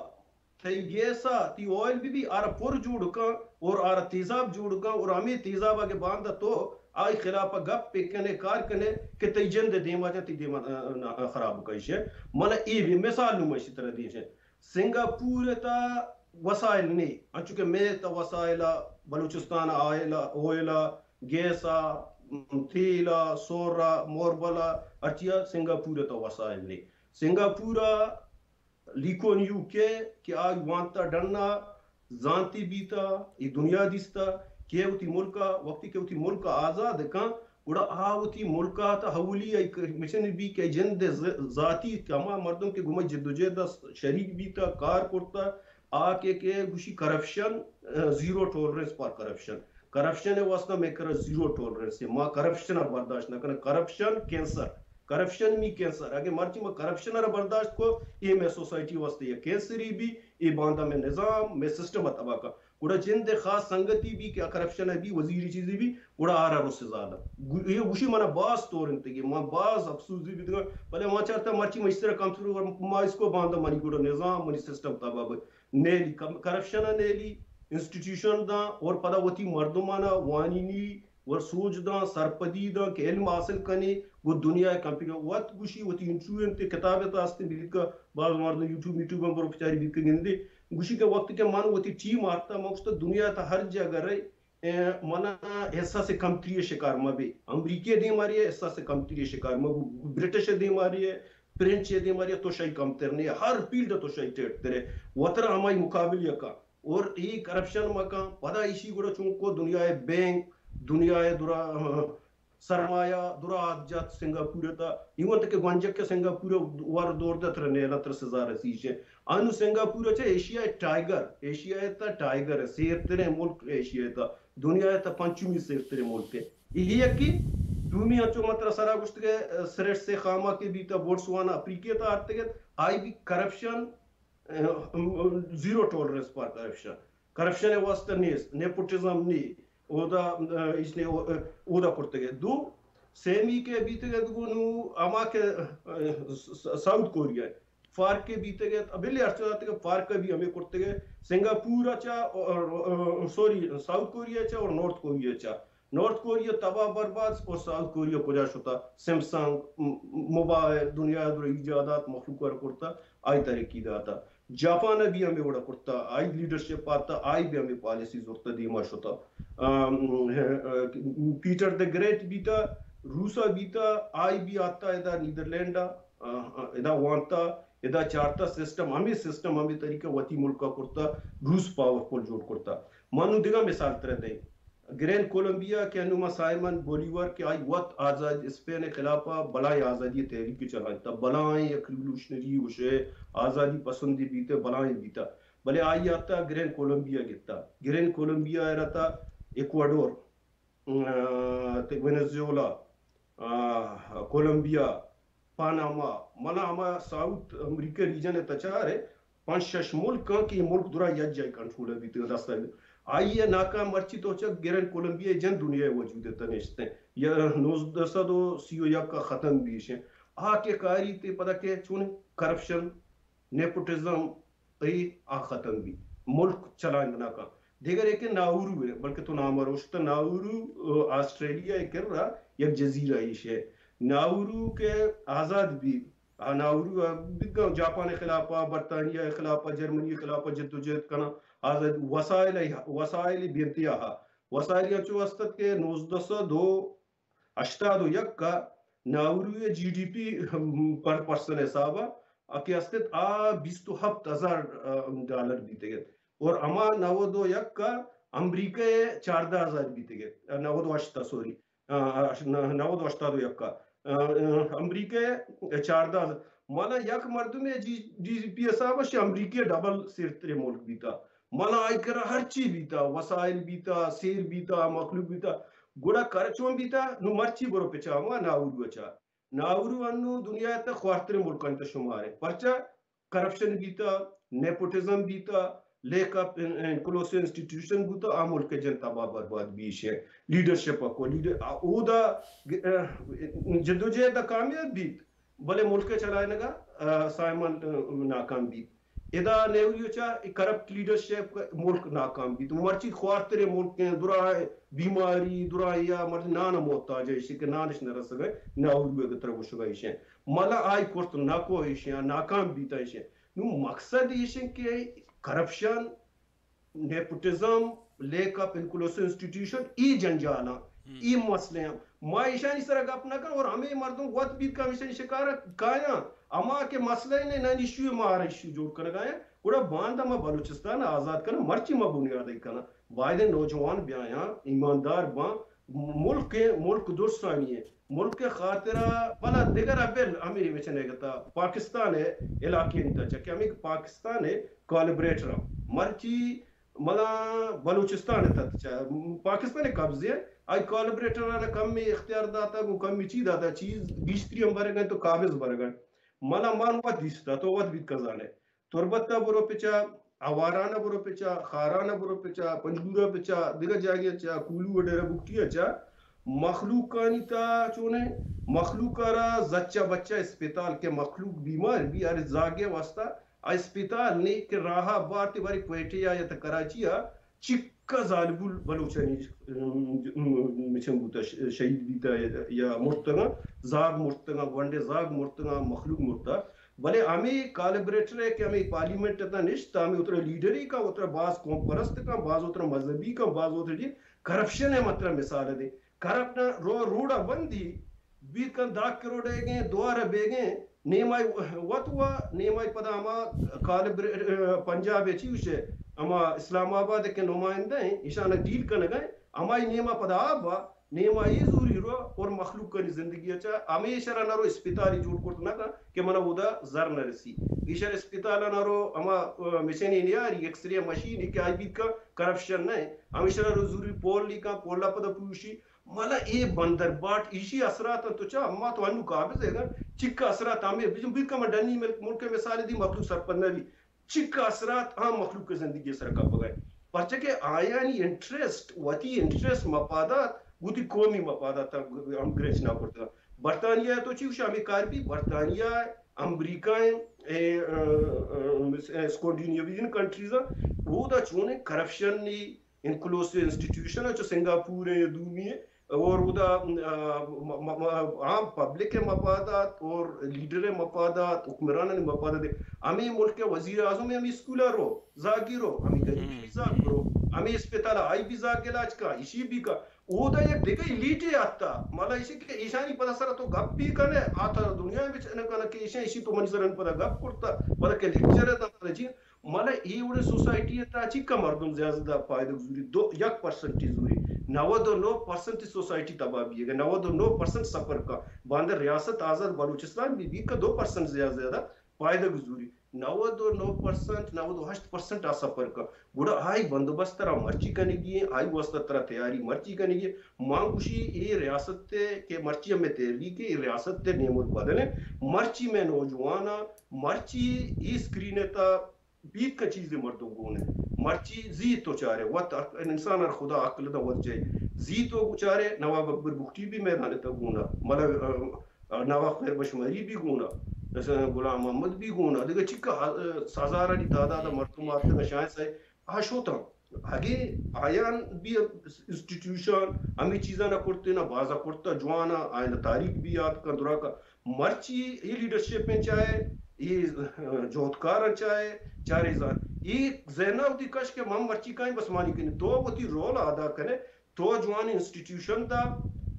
تئی گیس ءَ، تی آئل بہ بی، آرا پر جوڑ کن اور آرا تیزاب جوڑ کن اور ہمے تیزاب ءَ کہ باندا تو آئی خلاف ءَ گپ پہ کنے، کار کنے کہ تئی جند ءِ دیما جا، تئی دیما، ا، ا، خراب کن ایشی۔ من اے بھی مثال نوں من ایشی ترا دیش۔ سنگاپور ءِ تہا وسائل نے، انچو کہ مئے تہا وسائل ءَ، بلوچستان ءَ آئل ءَ، آئل ءَ، گیس ءَ، تیل ءَ، سور ءَ، موربل ءَ، ہرچی ءَ سنگاپور ءِ تہ وسائل نے۔ سنگاپور ءَ لیکون یو کے کہ آئی وانتا ڈنا زانتی بیتا، اے دنیا دیستا کہ وتی ملک ءَ، وقتی کہ وتی ملک ءَ آزاد کن، گڑا آ وتی ملک ءَ تہ اولی ءَ مشن بی کہ جند ذ-، ذاتی کہ ہما مردم کہ گوما جدوجہد ءَ شریک بیتا، کار کرتا، آ کہ، کہ گوشی corruption, zero tolerance for corruption. Corruption ءِ واسطہ مئے کرا زیرو ٹالرنس ہے۔ ما کرپشن ءَ برداشت نہ کناں۔ کرپشن کینسر، کرپشن می کینسر۔ اگہ مرچی ما کرپشن ءَ را برداشت کو، اے مئے سوسائٹی واسطہ یک کینسری بی، اے باندا مئے نظام، مئے سسٹم ءَ تباہ کا۔ گڑا جند خاص سنگتی بی کہ کرپشن بی، وزیری چیزی بی، گڑا آرا رو سزا دا۔ گو-، اے گوشی منا باز تورنتگی، ما باز افسوزی بیتگا، بلے ما چارتا مرچی ما اشترا کم تر ما اس کو باندا منی گڑا نظام، منی سسٹم تباہ بی۔ نیلی، کم-، کرپشن ءَ نیلی، انسٹیٹیوشن داں اور پدا وتی مردمانا وانینی و سوج داں، سرپدی داں کہ علم حاصل کنے، گو دنیا ءِ کمپیوٹر وت گوشی وتی انٹرویو انت، کتاب ءِ تہ است بیت کہ باز مردم یوٹیوب، یوٹیوب ءَ برو پچاری بیت کہ گندے، گوشی کہ وقت کہ من وتی ٹیم آرتا، من گوشتا دنیا ءِ تہ ہر جگہ رہے، اے، منا احساس کمتری ءِ شکار مہ بے۔ امریکہ ءِ دیم ءَ رہے احساس کمتری ءِ شکار مہ بو، برٹش ءِ دیم ءَ رہے، فرنچ ءِ دیم ءَ رہے، تو شاہی کمتر نہیں، ہر فیلڈ تو شاہی ٹیٹ ترے، وترا ہمائی مقابل یکا۔ اور اے کرپشن مکان، پدا ایشی گڑا چونکو دنیا ءِ بینک، دنیا ءِ درا سرمایہ، درا آت جات سنگاپور ءِ تہ، ایون تک کہ گونجک کہ سنگاپور ءَ ور دور دے تر نیلا تر سزا رسیش ہے۔ انو سنگاپور چہ ایشیا ءِ ٹائیگر، ایشیا ءِ تہ ٹائیگر ہے، سیر تریں ملک ایشیا ءِ تہ، دنیا ءِ تہ پنچمی سیر تریں ملک ہے۔ یہ کہ دومی انچو متر سرا گوشت کہ سریٹ سے خامہ کے بیتا، بوٹسوانا افریقہ تہ آرتگت، آئی بی corruption, zero tolerance for corruption. Corruption ءِ واسطہ نیست، نیپوٹزم نی، اودا، اہ، اس نے او-، اہ، اودا کرتگے۔ دو، سیمی کہ بیتگے گو نو ہما کہ، اہ، س-، س-، ساؤتھ کوریا، فارک کہ بیتگے، بلے ہر چیز آتگے، فارک بھی ہمیں کرتگے۔ سنگاپور چا، اور، اور، سوری، ساؤتھ کوریا چا اور نارتھ کوریا چا۔ نارتھ کوریا تباہ برباد اور ساؤتھ کوریا کجا شتا؟ سیمسنگ، م-، موبائل، دنیا در ایجادات مخلوق ور کرتا، آئی ترقی داتا۔ جاپان بھی ہمیں وڑا کرتا، آئی لیڈرشپ آتا، آئی بھی ہمیں پالیسی زورتا دیما شتا۔ آم، پیٹر دی گریٹ بیتا، روسا بیتا، آئی بھی آتا ادا نیدرلینڈا، آ، ادا وانتا، ادا چارتا سسٹم، ہمیں سسٹم، ہمیں طریقہ وتی ملکا کرتا، روس پاورفل جوڑ کرتا۔ مانو دگا مثال ترے دیں۔ گرینڈ کولمبیا کہ انو ما سائمن بولیور کہ آئی وت آزاد اسپین خلافا بلائیں آزادی تحریک چلائینتا، بلائیں یک ریولوشنری گوشے، آزادی پسندی بیتے، بلائیں بیتا۔ بلے آئی آتا گرینڈ کولمبیا گتا۔ گرینڈ کولمبیا رہتا ایکواڈور، آ، تے وینزویلا، آ، کولمبیا، پاناما، منا ہما ساؤتھ امریکہ ریجن ء تچار ء پنچ شش ملک آں کہ اے ملک درا یک جاہ کنٹرول ء بیت، دست ء بیت۔ آئی ء ناکام مرچی تو چک گرینڈ کولمبیا ء جن دنیا ء وجود ء تہ نشتیں۔ یا نوزدہ سد و سی و یک ء ختم بیش ایں۔ آ کہ کاری تے پدا کہ چون کرپشن، نیپوٹزم، اے آ ختم بی۔ ملک چلائینگ نہ کن۔ دیگر ایک ناورو ہے، بلکہ تو نام روشت ناورو، آ، آسٹریلیا ء کر رہا یک جزیرہ ایش ہے۔ ناورو کہ آزاد بی، آ ناورو آ بگا جاپان خلاف آ، برطانیہ خلاف آ، جرمنی خلاف آ جدوجہد کنا، آزاد وسائل، وسائل بے انتہا۔ وسائل چو استت کہ نوزدہ سد و ہشتاد و یک ء ناورو ء جی ڈی پی پر پرسن حساب ء کہ استت آ بیست و ہپت ہزار ڈالر بیتگ ات اور ہما نود و یک ء امریکہ ء چاردہ ہزار بیتگ ات، نود و ہشت ء، سوری، نود و ہشتاد و یک ء امریکہ ء چاردہ ہزار۔ مانا یک مردم ء جی ڈی پی حساب ء امریکہ ڈبل سیرتریں ملک بیتا۔ مانا آئی کرا ہرچی بیتا، وسائل بیتا، سیر بیتا، مخلوق بیتا، گڑا کر چون بیتا؟ نو مرچی برو پچا ہما ناورو ء چا۔ ناورو انو دنیا ء تہ خوارتریں ملکانی تہ شمار انت۔ پرچا؟ کرپشن بیتا، نیپوٹزم بیتا، لیک آف انکلوسیو انسٹیٹیوشن بوتا، آ ملک ء جن تباہ برباد بیش ہے۔ لیڈرشپ ء کو لیڈر، آ، اودا، گ-، ا، جدوجہد ء کامیاب بیت، بلے ملک ء چلائینگ ء، ا، سائمن، ا، ناکام بیت۔ ادا نیوریو چا اے کرپٹ لیڈرشپ ملک ناکام بیت۔ مرچی خوارتریں ملک ہیں، درائیں بیماری، درائیں یا مرچی نان محتاج ہے، ایشی کہ نانش نہ رسگ ہے، ناورو ہے کہ ترا گوشگ ہے ایشیں۔ ملا آئی کرت نہ کو ایشیں، ناکام بیتا ایشیں۔ نو مقصد ایشیں کہ corruption, nepotism, lack of inclusive institution, ای جنجالاں، ای مسئلے ہیں۔ ما ایشانی سرا گپ نہ کن اور ہمے مردم وت بیت کہ ہمیشانی شکار کایاں، ہما کہ مسئلہ نے نان ایشو ما ہر ایشو جوڑ کنگا ہیں۔ گڑا باندا ما بلوچستان آزاد کناں، مرچی ما بنیاد کناں، باید نوجوان بیایاں، ایماندار باں، ملک، ملک درسانی ہے، ملک خاطرہ بلا دگر ابل ہمیں وچنے گتا پاکستان ہے علاقے انتا چکے ہمیں پاکستان ہے کالبریٹر مرچی ملا بلوچستان ء تت چہ پاکستان ء قبضے ء، آئی کالبریٹر ء کمی اختیار داتا، گوں کمی چی داتا، چیز گیشتری ہم برگ ء تو قابض برگ ء۔ ملا مان وت دیستا، تو وت بیت کزانے۔ تربت ء برو پچا، آواران ء برو پچا، خاران ء برو پچا، پنجگور ء پچا، دگہ جاگہ چا، کولو ء ڈیرہ بگٹی ء چا، مخلوقانی تا چونے، مخلوق ء را زچا بچا اسپتال کہ مخلوق بیمار بی، ہر زاگے واسطہ ء اسپتال نے کہ راہ ء بارت بارے کوئٹہ ء یا تہ کراچی ء چکا زالبول بلوچانی، ام، مچن بوتا، ش-، شہید بیتا یا مرتگاں، زاگ مرتگاں، گونڈے زاگ مرتگاں، مخلوق مرتا۔ بلے ہمیں کالبریٹر ہے کہ ہمیں پارلیمنٹ تا نشت، ہمیں اترا لیڈر ہی کا، اترا باز قوم پرست کا، باز اترا مذہبی کا، باز اترا جی کرپشن ہے مطلب مثال دے۔ کرپٹ رو-، روڈا بندی، بیت کن دہ کروڑ ء گیں، دوار ء بیگیں، نیمائی وت وا، نیمائی پدا ہما کالبر-، پنجاب ء چی گوشے، ہما اسلام آباد ء کہ نمائندہ ہیں، ایشان ء ڈیل کنگ ء، ہمائی نیما پدا آ با، نیما ای زوری رو اور مخلوق کنی زندگی ء چا، ہمیشہ را نہ رو اسپتالی جوڑ کرت نہ کن کہ منا اودا زر نہ رسی۔ ایشر اسپتال ء نہ رو ہما، آ، مشین نیاری، ایکس رے مشین کہ آئی بیت کا کرپشن نہ ہے، ہمیشہ را رو زوری پول لی کا، پولا پدا پوشی، مالا اے بندر باٹ ایشی اثرات انت تو چا، اما تو انو قابض ہے گا، چکا اثرات ہمیں بجن بیت کما ڈنی ملک، ملک مثال دی مخلوق سرپد نہ بی، چکا اثرات عام مخلوق کے زندگی سر کا پگائے۔ پرچہ کہ آیانی انٹرسٹ، وتی انٹرسٹ مفادات، وتی قومی مفادات ہم گرنچ نہ کرتا۔ برطانیہ تو چی شامی کار بھی، برطانیہ، امریکہ، اے، اے، اے، اسکینڈینیوین کنٹریز، وہ دا چونے کرپشن نی، انکلوسیو انسٹیٹیوشن ء چو سنگاپور ء یا دومی ء اور اودا، آ، م-، م-، م-، عام پبلک ء مفادات اور لیڈر ء مفادات، حکمرانانی مفادات۔ ہمیں ملک ء وزیر اعظم ہمیں اسکول ء رو، زاگی رو، ہمیں غریب بھی زاگ رو، ہمیں اسپتال ء آئی بھی زاگ علاج کا، اشی بھی کا۔ اودا یک دگہ ایلیٹ ء آتا، مالا اشی کہ ایشانی پدا سر تو گپ بھی کنے، آتا دنیا بچ نہ کنے کہ ایشاں اشی تو منی سر پدا گپ کرتا، پدا کہ لیکچر ء دا پدا جی مالا اے وڑیں سوسائٹی ء تہا چکا مردم زیادہ زیادہ پائدگ زوری، دو، یک پرسنٹی زوری، نود و نو پرسنٹ سوسائٹی تباہ بیگ ء، نود و نو پرسنٹ سفر کا۔ باندہ ریاست آزاد بلوچستان بھی بیت کا دو پرسنٹ زیادہ زیادہ پائدگ زوری، نود و نو پرسنٹ، نود و ہشت پرسنٹ آ سفر کا۔ گڑا آئی بندوبست ترا مرچی کنگی ہیں، آئی واسطہ ترا تیاری مرچی کنگی ہے۔ مان گوشی اے ریاست تے کہ مرچی ہمیں تحریک ہے، اے ریاست تے نیم البدل ہے۔ مرچی میں نوجوان آ، مرچی اے اسکرین ء تہا بیت کہ چیزے مردم گون ء۔ مرچی زی تو چارے، وت انسان ہر خدا عقل دا وت جائے۔ زی تو چارے، نواب اکبر بگٹی بھی میدان تا گون ء، ملا، آ، آ، نواب خیر بشمری بھی گون ء، مثلاً غلام محمد بھی گون ء، دیگہ چکا ہ-، ہزارانی تعداد ء مردم آتکا شاید سے آ شوتاں۔ اگے آیان بھی انسٹیٹیوشن ہمیں چیزاں نہ کرتے، نہ بازا کرتا، جوان آ، آیان تاریخ بھی یاد کا، درا کا۔ مرچی اے لیڈرشپ ہیں چاہے، اے جہدکار ہیں چاہے، چارے زان۔ اے ذہن وتی کش کہ من مرچی کائیں بس مانی کنے۔ تو وتی رول ادا کنے، تو جوان انسٹیٹیوشن دا،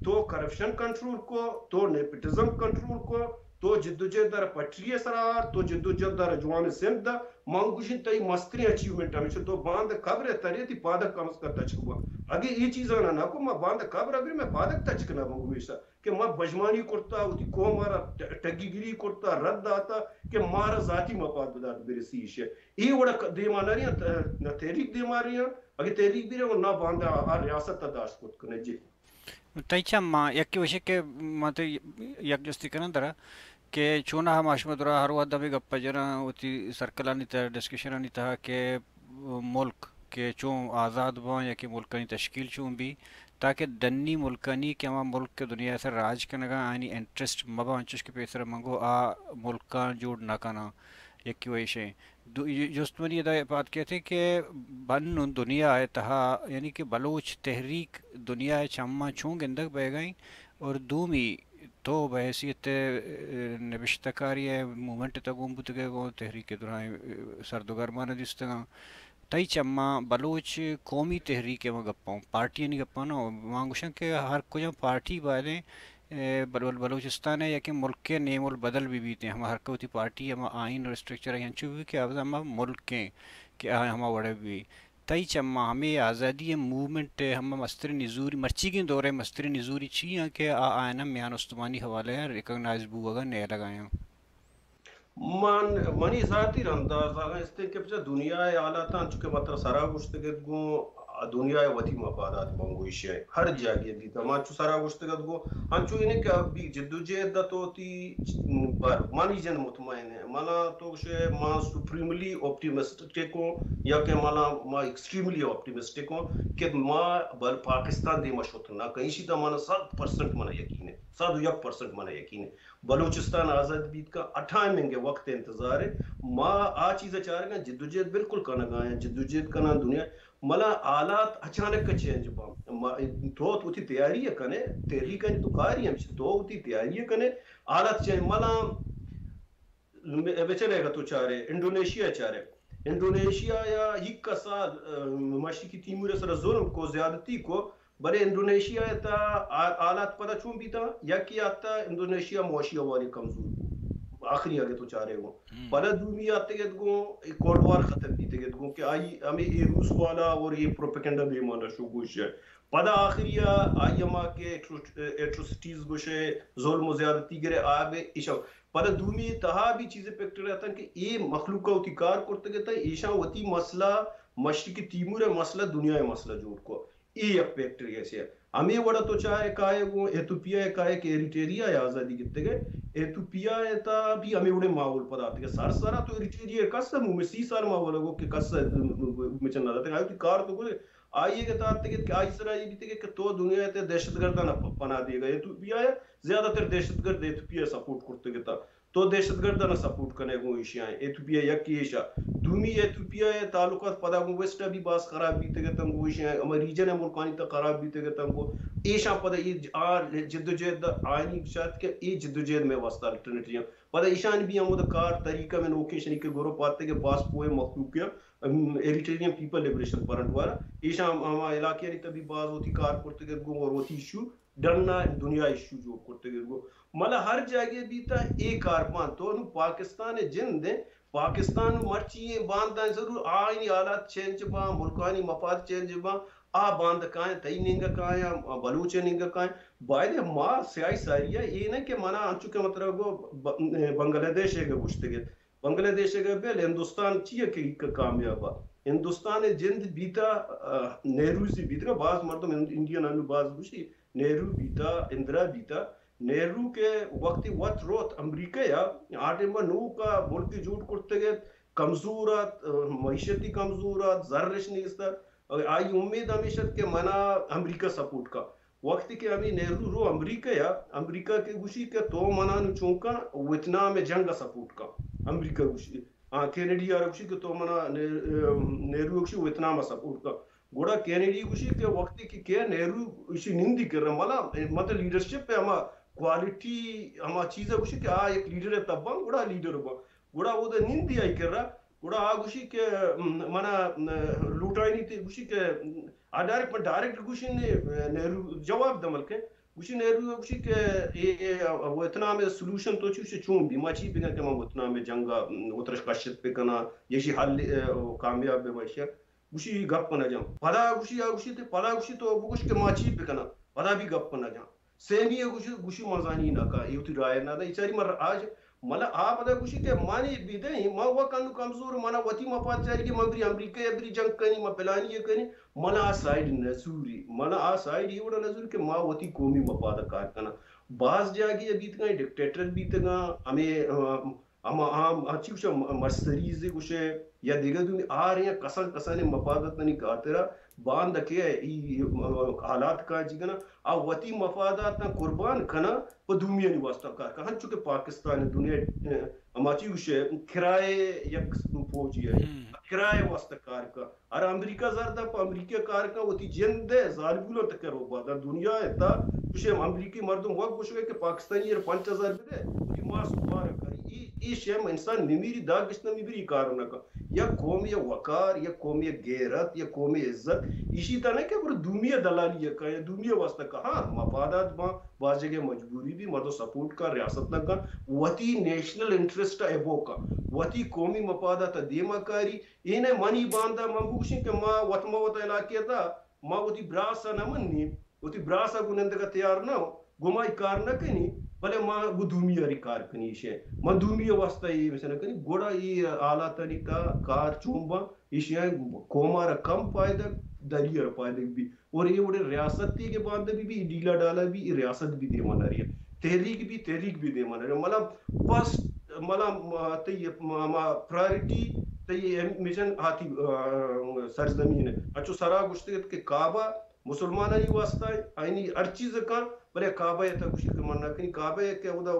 تو کرپشن کنٹرول کو، تو نیپٹزم کنٹرول کو، تو جدوجہد در پٹری سرا آر، تو جدوجہد در جوان سندھ دا، من گوشین تئی مستریں اچیومنٹ ہمیشہ تو باند قبر ترے تی پادک کم از کم تچک بوا۔ اگے اے چیزاں نہ کو، ما باند قبر ابھی میں پادک تچک نہ بوں ہمیشہ کہ ما بجمانی کرتا، وتی قوم را ٹ-، ٹگی گری کرتا، رد داتا کہ مارا ذاتی مفاد بدات برسی ایشے۔ اے وڑا ک-، دیما نہ ریاں، ت-، نہ تحریک دیما ریاں، اگے تحریک بھی رہے نہ باندا آ ریاست تا داشت کت کنے جی۔ تئی چم ما یکے وشے کہ ما تئی یک جستی کناں درا کہ چوناہا ما شما درا ہر وھد ہمے گپ ء جناں وتی سرکلانی تہ ء ڈسکشنانی تہ ء کہ ملک کہ چون آزاد باں یا کہ ملکانی تشکیل چون بی تاکہ ڈنی ملکانی کہ ہما ملک کہ دنیا ء سر راج کنگا آیانی انٹرسٹ مہ باں انچش کہ پیسر من گو آ ملکاں جوڑ نہ کناں یکے و ایشیں۔ دو-، جست منی ادا پاد کیت کہ بن دنیا ء تہا، یعنی کہ بلوچ تحریک دنیا ء چماں چون گندگ بئیگ ء انت؟ اور دومی، تو بحیثیت، ء، نبشتہ کاری ء موومنٹ ء تہ گون بوتگ ئے، گوں تحریک ء درائیں، ء، سرد و گرمان ء دیستگاں۔ تئی چماں بلوچ قومی تحریک ءِ ما گپاں، پارٹیانی گپاں نہ، ما گوشاں کہ ہر کجام پارٹی بایدیں، اے، بل-، بل-، بلوچستان ءِ یا کہ ملک ءِ نیم البدل بہ بیتیں، ہما ہر وتی پارٹی، ہما آئین اور اسٹرکچر انچو بہ بی کہ ہما ملک ایں کہ آ ہما وڑ بہ بی۔ تئی چماں ہمے آزادی ءِ موومنٹ ءِ ہما مستریں نزوری، مرچیگیں دور ءِ مستریں نزوری چی آں کہ آ آیاں میان استمانی حوالہ ءَ ریکگنائز بوگ ءَ نیلگ ءَ آں؟ من، منی ذاتی رندا زاناں استیں کہ پچا دنیا ءِ حالاتاں انچو کہ ما ترا سرا گوشتگ ات گوں، دنیا ءِ وتی مفادات بنگو ایشی ءَ ہر جاگے بیت، ما انچو سرا گوشتگ ات گوں، انچو اینیں کہ ابھی جدوجہد ءَ تو وتی بر، منی جند مطمئن ہے، منا تو گوشے ما سپریملی آپٹیمسٹک ہوں یا کہ منا ما ایکسٹریملی آپٹیمسٹک ہوں کہ ما بل پاکستان دیما شت نہ کہیں، ایشی تا منا صد پرسنٹ منا یقین ہے، صد و یک پرسنٹ منا یقین ہے۔ بلوچستان آزاد بیت کا، ٹائمنگ ءِ وقت ءِ انتظار ہے۔ ما آ چیز ءَ چارگ ءَ جدوجہد بالکل کنگ ءَ آں، جدوجہد کناں دنیا، ملا حالات اچانک ءَ چینج باں۔ ما، تو، تو وتی تیاری ءَ کنے، تحریک ءِ تو کاری ہمش، تو وتی تیاری ءَ کنے، حالات چینج ملا بچنے گا تو چارے، انڈونیشیا چارے۔ انڈونیشیا یا یک سال، ا، مشرقی تیمور ءِ سرا ظلم کو، زیادتی کو، بلے انڈونیشیا ءِ تہا آ-، حالات پدا چون بیتاں؟ یکے آتا انڈونیشیا معاشی حوالے کمزور بو، آخری اگہ تو چارے گوں۔ ہم۔ پدا دومی آتگ ات گوں، اے کولڈ وار ختم بیتگ ات گوں کہ آئی ہمیں اے روس والا اور اے پروپیگنڈا دیما نہ شو گوش ہے۔ پدا آخری آ، آئی ہما کہ ایٹرو-، ایٹروسٹیز گوش ہے، ظلم و زیادتی گرے، آ بے ایشا۔ پدا دومی تہا بھی چیزیں فیکٹر اتن کہ اے مخلوق وتی کار کرتگ ات، ایشاں وتی مسئلہ مشرقی تیمور ءِ مسئلہ دنیا ءِ مسئلہ جوڑ کو۔ اے یک فیکٹر ایسے۔ ہمے وڑا تو چاہے کائے گوں ایتھوپیا ءَ کائے کہ ایریٹریا ءَ آزادی گپتگ ءَ، ایتھوپیا ءِ تا بھی ہمے وڑیں ماحول پدا آتگ ءَ۔ سر سرا تو ایریٹریا ءَ کس مو میں سی سال ماحول گو کہ کس مچن نہ داتگ۔ آئی کار تو گو آئی ءِ تہا آتگ ات کہ آئی سرا اے بیتگ کہ تو دنیا ءِ تہ دہشت گرداں پ-، پناہ دیگ ءَ۔ ایتھوپیا ءَ زیادہ تر دہشت گرد ایتھوپیا ءَ سپورٹ کرتگ ات۔ تو دہشت گرداں سپورٹ کنے گوں ایشیاں۔ ایتھوپیا یک ایشا۔ دومی ایتھوپیا ءِ تعلقات پدا گوں ویسٹ ءَ بھی باز خراب بیتگ اتن گوں ایشیاں۔ ہما ریجن ءِ ملکانی تہ خراب بیتگ اتن گوں ایشاں پدا اے ج-، آ جدوجہد آئینی بچارت کہ اے جدوجہد میں واسطہ الٹرنیٹیو۔ پدا ایشان بھی ہمود کار طریقہ میں نوکیں شنی کہ گروپ آتگ ءَ پاس پوئے مخلوق ءَ، ام، ایریٹریئن پیپل لبریشن فرنٹ والا۔ ایشان ہما علاقے انی تہ بھی باز وتی کار کرتگ ات گوں اور وتی ایشو ڈن ءَ دنیا ایشو جوڑ کرتگ ات گوں۔ ملا ہر جاگے بیتا اے کار باں۔ تو نو پاکستان ءِ جند ءَ، پاکستان نو مرچی ایں بانداں ضرور آئینی حالات چینج باں، ملکانی مفاد چینج باں، آ باند کائیں، تئی نینگا کائیں، بلوچ ءِ نینگا کائیں۔ باید ما سیاہی ساری ءَ اے نہ کہ منا انچو کہ مطلب گو ب-، بنگلہ دیش ءَ گوشتگ ات۔ بنگلہ دیش ءَ بل ہندوستان چی ءَ کہ ک-، کامیاب ءَ؟ ہندوستان ءِ جند بیتا، آ، نہروزی بیتگا، باز مردم ہند-، انڈین انو باز گوشی، نہرو بیتا، اندرا بیتا۔ نہرو کہ وقتی وت روت امریکہ ءَ، آ ٹائم ءَ نوکا ملک جوڑ کرتگ ات، کمزور ات، آ، معیشتی کمزور ات، زرش نیست ات۔ آئی امید ہمیش ات کہ منا امریکہ سپورٹ کا۔ وقتی کہ ہمیں نہرو رو امریکہ یا، امریکہ کے گوشی کہ تو منا نو چونکا ویتنام جنگ سپورٹ کا۔ امریکہ گوشی، ہاں، کینیڈی آرا گوشی کہ تو منا نے-، نہرو گوشی ویتنام سپورٹ کا۔ گڑا کینیڈی گوشی کہ وقتی کہ کہ نہرو اسی نندی کر رہا، ملا، مطلب لیڈرشپ پہ ہما کوالٹی، ہما چیز گوشی کہ آ ایک لیڈر تباں، گڑا لیڈر با۔ گڑا وہ نندی آئی کر رہا، گڑا آ گوشی کہ، م، منا، م، لوٹائینی تے گوشی کہ، م، آ ڈائریکٹ، من ڈائریکٹ گوشی نے، نہرو جواب دمل کے، گوشی نہرو گوشی کہ اے، اے، ویتنام سولوشن تو چوش چون بھی، ما چی بگن کہ ما ویتنام جنگا، م، اترش کشت پہ کنا، یہ شی حل، اے، کامیاب بے ماشیا۔ گوشی گپ نہ جان۔ پدا گوشی، آ گوشی تے، پدا گوشی تو بگوش کہ ما چی بکناں۔ پدا بھی گپ نہ جان۔ سیمی ءَ گوشی، گوشی من زانی نہ کا، اے وتی رائے نہ دا، اچاری من آج، ملا آ پدا گوشی کہ مانی بدیں، ما وک انو کمزور، منا وتی مفاد چاری کہ من بری امریکہ ءَ بری جنگ کنی، من پلانی ءَ کنی، منا آ سائیڈ نہ زوری، منا آ سائیڈ اے وڑا نہ زوری کہ ما وتی قومی مفاد کار کناں۔ باز جاگے بیتگاں، ڈکٹیٹر بیتگاں، ہمیں، آ، ہما عام، آ چی گوشے، م-، مرسریز گوشے، یا دگہ دومی آرے یا کسان کسانے مفاداتانی خاطرا باند کے ای، م-، حالات کا جی کنا، آ وتی مفاداتاں قربان کنا، پہ دومیانی واسطہ کار کنا۔ ہنچو کہ پاکستان دنیا، اے، ہما چی گوشے، کرائے یک فوجی ہے، ہم۔ کرائے واسطہ کار کا۔ ہر امریکہ زر دا، پہ امریکہ کار کا، وتی جند ءَ زالبولاں تکے روبا دا، دنیا ءَ تا، گوشے امریکی مردم وقت گوشگے کہ پاکستانی ءَ پنچ ہزار بدے، کہ ما سوار کری، ای اے شے ما انسان میمیری داگ گشتہ میمیری کار نہ کن۔ یک قومی وقار، یک قومی غیرت، یک قومی عزت، ایشی تا نہ کہ برو دومی دلالی کا یا دومی واسطہ کا۔ ہاں، مفادات باں، باز جگہ مجبوری بی، مردم سپورٹ کا، ریاست نہ کا، وتی نیشنل انٹرسٹ ابو کا، وتی قومی مفادات دیما کاری۔ اے نہ منی باندا من بگوشیں کہ ما وت ما وت علاقے تا ما وتی براس نہ منی، وتی براس گو نندگا تیار نہ ہو، گو ما ای کار نہ کنی، بلے ما گو دومی اری کار کنی شے۔ ما دومی واسطہ اے مثلا کنی، گوڑا اے حالاتانی تا کار چون با، ایشی قوم را کم فائدہ، دلی را فائدہ بی۔ اور اے وڑے ریاستی کے باندے بی، بی ڈیلا ڈالا بی، اے ریاست بی دیما نہ رہی۔ تحریک بی، تحریک بی دیما نہ رہی۔ مطلب، فرسٹ، مطلب، تئی، ما، ما، پرائرٹی، تئی ایم-، مشن آتی، آ، سرزمین ہے۔ اچو سرا گشتے کہ کعبہ مسلمانانی واسطہ ہے، آئینی ہر چیز کن، بلے کعبہ تا گوشی کہ من نہ کنی، کعبہ کہ اودا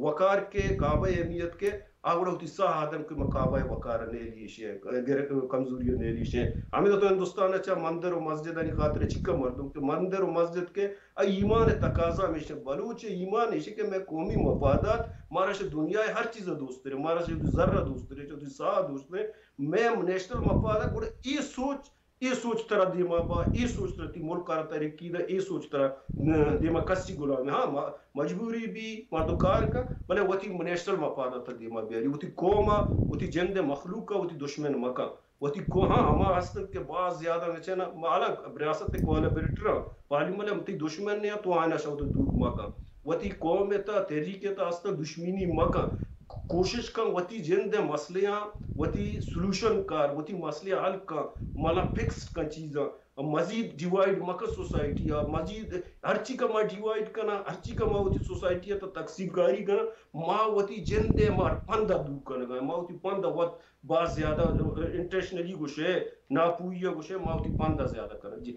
وقار کے، کعبہ اہمیت کے، آ گڑا وتی ساہ آدم کہ ما کعبہ وقار نیلی شے، گر-، کمزوری نیلی شے۔ ہمیں تو ہندوستان چا مندر و مسجدانی خاطر چکا مردم کہ مندر و مسجد کے آ ایمان تقاضا ہمیشہ بلوچ ایمان ایشی کہ میں قومی مفادات، مارا شے دنیا ہر چیز دوست رہے، مارا شے زر دوست رہے، چو ساہ دوست رہے، میں نیشنل مفاد گڑا اے سوچ اے سوچ ترا دیما با، اے سوچ ترا تی ملک ء را ترقی دا، اے سوچ ترا، ن-، دیما کسی غلام۔ ہاں، ما-، مجبوری بی، مردم کار کا، بلے وتی نیشنل مفاد تا دیما بیاری، وتی قوم ء، وتی جند مخلوق ء، وتی دشمن مکن۔ وتی کو-، ہاں، ہما ہستن کہ باز زیادہ مچے نا، ما الان ریاست کوالابریٹر ہاں، پارلیمنٹ ہم تی دشمن نے تو آنا شو تو دور مکن۔ وتی قوم تا، تحریک تا ہستن دشمنی مکن۔ کوشش کن وتی جند ء مسئلہاں وتی سلوشن کار، وتی مسئلہ حل کن، مالا فکس کن چیزاں، مزید ڈیوائیڈ مکن سوسائٹی ء، مزید ہرچی کہ ما ڈیوائیڈ کناں، ہرچی کہ ما وتی سوسائٹی ء تقسیم کاری کناں، ما وتی جند ء مار پند ء دور کنگ ء، ما وتی پند ء وت باز زیادہ انٹینشنلی گوشے، ناپوئی ء گوشے، ما وتی پند ء زیادہ کنگ۔ جی۔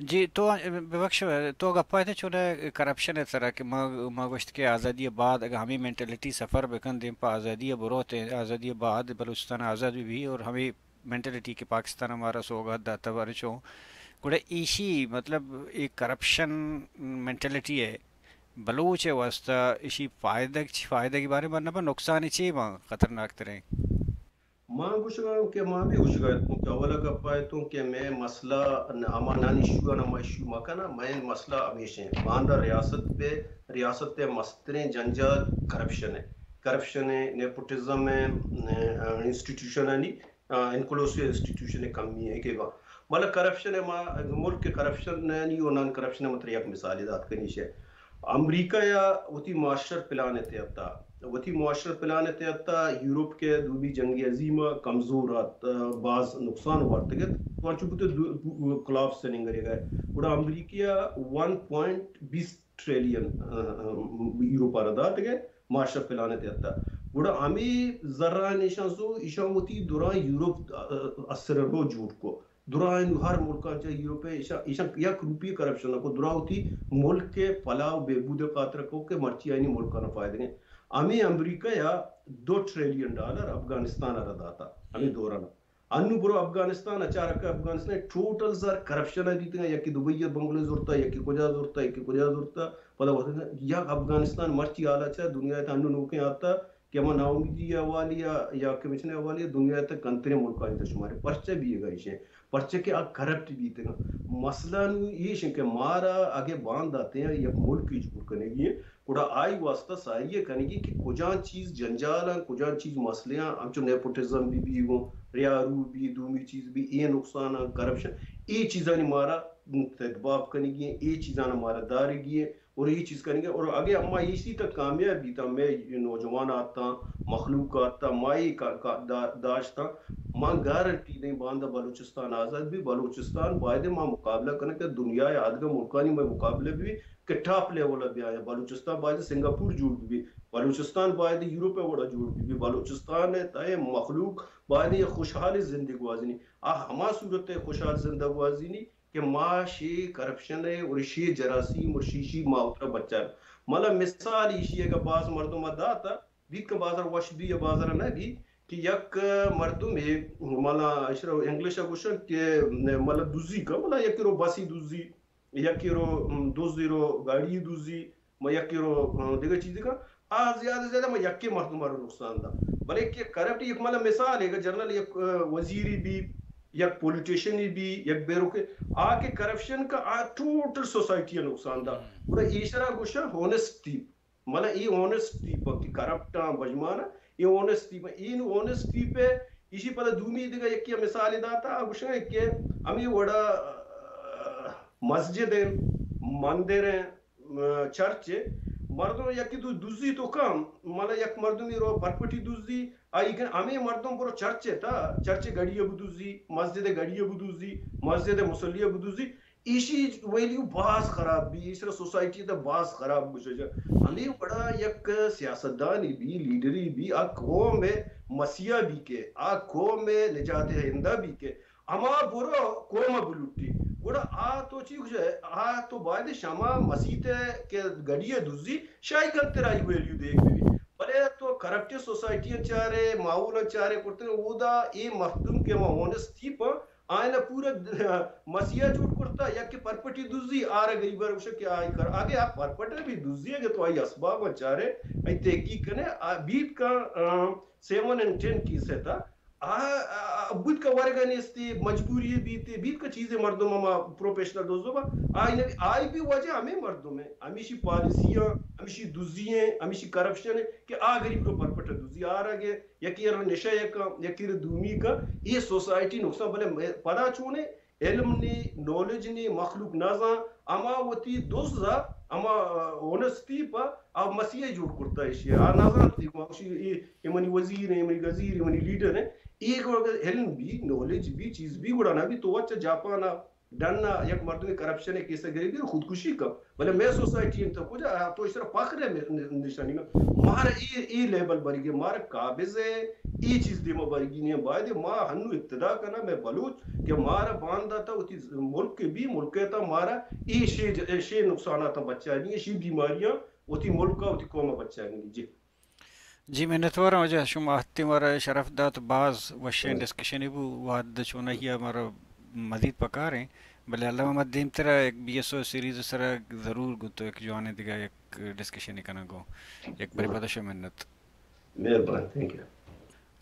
جی، تو، ببخش، تو گپ ء چون کرپشن ء سرا کہ ما، ما گوشت کہ آزادی ء بعد اگر ہمیں مینٹلٹی سفر بکن دیم پہ آزادی ء بروت، آزادی ء بعد بلوچستان آزاد بھی، بھی اور ہمیں مینٹلٹی کہ پاکستان ہمارا سوگات داتا بارے چون گڑا ایشی مطلب ایک کرپشن مینٹلٹی ہے بلوچ ء واسطہ، ایشی فائدہ، فائدہ کے بارے میں نہ، نقصان چی باں خطرناک تریں؟ ما گوشگاں کہ ما بھی گوشگا اتوں کہ اولا گپا اتوں کہ مئے مسئلہ ہما نان ایشو ء نہ ما ایشو مکناں، مئے مسئلہ ہمیش ہیں۔ باندا ریاست پہ، ریاست ء مستریں جنجال کرپشن ہے، کرپشن ہے، نیپوٹزم ہے، انسٹیٹیوشن آنی، انکلوسیو انسٹیٹیوشن کمی ہے کہ با مطلب کرپشن ہے، ما ملک کے کرپشن نہیں اور نان کرپشن ہے، مطلب یک مثال دات کنی شے۔ امریکہ یا وتی مارشل پلان ء تحت ء، وتی مارشل پلان ء تحت ء یورپ کے دومی جنگ عظیم ء کمزور ات، ء باز نقصان وارتگ ات، تو انچو بوتے کلافس سننگ ء گڑا امریکہ ون پوائنٹ بیست ٹریلین، ء، ء، یورپ ء را داتگ ء مارشل پلان ء تحت ء۔ گڑا ہمے زران ایشاں سو ایشاں وتی دراں یورپ، ء، اثر رو جوڑ کو۔ دراہ انو ہر ملکاں چہ یورپ ء ایشاں، ایشاں یک روپی کرپشن نہ کو، دراہ وتی ملک ء پلاہ و بہبود ء خاطر کو کہ مرچی آئینی ملکاں فائدہ ہیں۔ ہمیں امریکہ یا دو ٹریلین ڈالر افغانستان ء را داتا ہمیں دوران۔ انو برو افغانستان ء چارک، افغانستان ٹوٹل زر کرپشن ء بیتگا، یکی دبئی ء بنگلے زرتا، یکی کجا زرتا، یکی کجا زرتا، پدا وقت یک افغانستان مرچی حالت چہ دنیا ء تہ انو نوکیں آتا کہ ہما ناامیدی ء حوالے ء یا کمیشن ء حوالے ء دنیا ء تک کمتریں ملکانی تہ شمارے۔ پرچہ بیگ ء ایش انت؟ پرچہ کہ آ کرپٹ بیتگ انت۔ مسئلہ نوں ایش انت کہ مارا اگہ باند داتیں یک ملکے جوڑ کنگی انت، گڑا آئی واسطہ ساری ء کنگی کہ کجام چیز جنجال انت، کجام چیز مسئلے انت، ہمچو نیپوٹزم بی بی گوں، ریارو بی، دومی چیز بی، اے نقصان انت، کرپشن، اے چیزانی مارا تدباب کنگی انت، اے چیزانا مارا دارگی انت۔ اور اے چیز کنگے۔ اور اگہ اما ایشی تک کامیاب بیتا، مئے نوجوان آتا، مخلوق آتا، ما اے کا-، کا-، دا-، داشتا، ما گارنٹی دیں باندا بلوچستان آزاد بی۔ بلوچستان باید ما مقابلہ کنیں کہ دنیا آدگہ ملکانی مئے مقابلہ بی کہ ٹاپ لیول بی آیا۔ بلوچستان باید سنگاپور جوڑ بی، بلوچستان باید یورپ وڑا جوڑ بی، بلوچستان تہ مخلوق باید یہ خوشحال زندگی گوازنی۔ آ ہما صورت خوشحال زندگی گوازنی کہ ما شی کرپشن ء اور شی جراثیم اور شی شی ما اترا بچار۔ مالا مثال ایشی ء کہ باز مردم ء داتا، بیت کہ بازار وش بی یا بازار نہ بی، کہ یک مردمے مالا اشرا انگلش ء گوشن کہ مالا دزی کا، مالا یکی رو بسی دزی، یکی رو، ام، دزی رو گاڑی دزی، ما یکی رو، ام، دیگه چیزی کا۔ آ زیادہ زیادہ ما یکے مردم ءَ را نقصان دا۔ بلے کہ کرپٹ، یک ملا مثال ہے کہ جنرل یک، آ، وزیری بی، یک پولیٹیشنی بی، یک بیروکے، آ کہ کرپشن کا آ ٹوٹل سوسائٹی ءَ نقصان دا۔ گڑا ایشرا گوشاں ہونسٹ تھیپ۔ ملا اے ہونسٹ تھیپ کہ کرپٹاں بجمانا، اے ہونسٹ تھیپ، اے نو ہونسٹ تھیپ ہے۔ ایشی پدا دومی دگہ یکی مثال داتا، آ گوشاں کہ ہمیں وڑا، آ، مسجد ہیں، مندر ہیں، م-، چرچ ءَ مردم یکے دو دزی تو کم، ملا یک مردمی رو پرپٹی دزی، آئی کن ہمے مردم برو چرچ ءَ تا، چرچ ءِ گڑی ءَ بدزی، مسجد ءِ گڑی ءَ بدزی، مسجد ءِ مصلی ءَ بدزی، ایشی ویلیو باز خراب بی، ایشرا سوسائٹی تا باز خراب گوشا جا۔ ہمے وڑا یک سیاستدانی بی، لیڈری بی، آ قوم ءِ مسیحا بی کہ، آ قوم ءِ نجات ہندا بی کہ، ہما برو قوم ءَ بلوٹی۔ گڑا آ تو چی گوشئے؟ آ تو باید شما مسیت ءِ کہ گڑی ءَ دزی، شاہی گنتر آئی ویلیو دیگ بی۔ بلے تو کرپٹڈ سوسائٹی ءَ چارے، ماحول ءَ چارے کرتگ، اودا اے مردم کہ ہما اونس تھیپ آئین ءَ پورا مسیحا جوڑ کرتا، یا کہ پرپٹی دزی، آرا غریب ءَ گوشے کہ آئی کر، اگے آ پرپٹر بی دزی، اگے تو آئی اسباب ءَ چارے، آئی تحقیق کنے، آ بیت کا، آ، سیون اینڈ ٹین کیس ہے تا، آ، آ، بوت کا ورگا نیستی، مجبوری بیتی، بیت کا چیزے مردم ہما پروفیشنل دوزو با، آئی نبی، آئی بھی وجہ ہمیں مردم ہیں، ہمیشی پالیسی ہیں، ہمیشی دزی ہیں، ہمیشی کرپشن ہے کہ آ غریب رو پرپٹ دزی آ رہا گے، یکی رو نشہ کا، یکی رو دومی کا، یہ سوسائٹی نقصان بلے پدا چونے، علم نی، نالج نی، مخلوق نزان، اما وتی دزا، اما اونس تھیپا، آ مسیحا جوڑ کرتا ایشی۔ آ نزان تھی، ما گوشی، اے، اے منی وزیر ہیں، اے منی گزیر، اے منی لیڈر ہیں۔ اے گڑا اگر علم بی، نالج بی، چیز بی، گڑا نہ بی، تو اچھا جاپانا، ڈنا، یک مردم کرپشن کیسا گریبی، خودکشی کا۔ بلے مئے سوسائٹی انت کجا، آ، تو اس طرح فخر ہے مئے نشانی میں۔ مارا اے، اے لیبل برگی، مارا قابض ہے، اے چیز دیما برگی نہیں۔ باید ما ہنو ابتدا کنا، مئے بلوچ کہ مارا بانداتا وتی ملک بی، ملک تا مارا اے شے، شے نقصانات بچانی، شے بیماریاں وتی ملک، وتی قوم بچانی۔ جی۔ جی، منتوار آں واجہ، شما ہستی مارا شرف دات، باز وشیں ڈسکشنے بو، وہد چوناہی مارا مزید پکار ہیں، بلے علامہ ما دیمترا یک بی ایس او سیریز سرا ضرور گوں تو یک جوانیں دگہ یک ڈسکشنے کناں گوں، یک برے پدا شما منت۔ مہربان، تھینک یو۔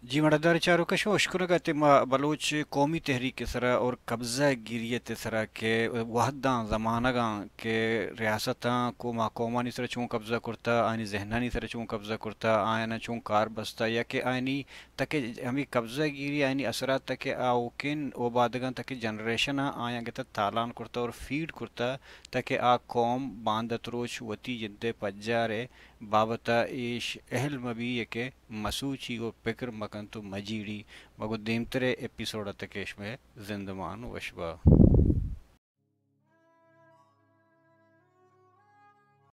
جی، مڑدار چاروکاں، شما اشکنگ ات ما بلوچ قومی تحریک سرا اور قبضہ گیریت سرا کہ وہداں زمانگاں کہ ریاستاں قوما قومانی سرا چون قبضہ کرتا، آنی ذہنانی سرا چون قبضہ کرتا، آیانا چون کار بستا، یا کہ آنی تک ہمیں قبضہ گیری، آنی اثرات تک آوکین اوبادگاں تک جنریشن آیاں گتا تالان کرتا اور فیڈ کرتا تاکہ آ قوم باندت روچ وتی جند پجار بابت ایش اہل مبی کہ مسوچی و پکر مکنت و مجیڑی۔ مگو دیمترے ایپیسوڈ تک ایش میں زندمان وشبا۔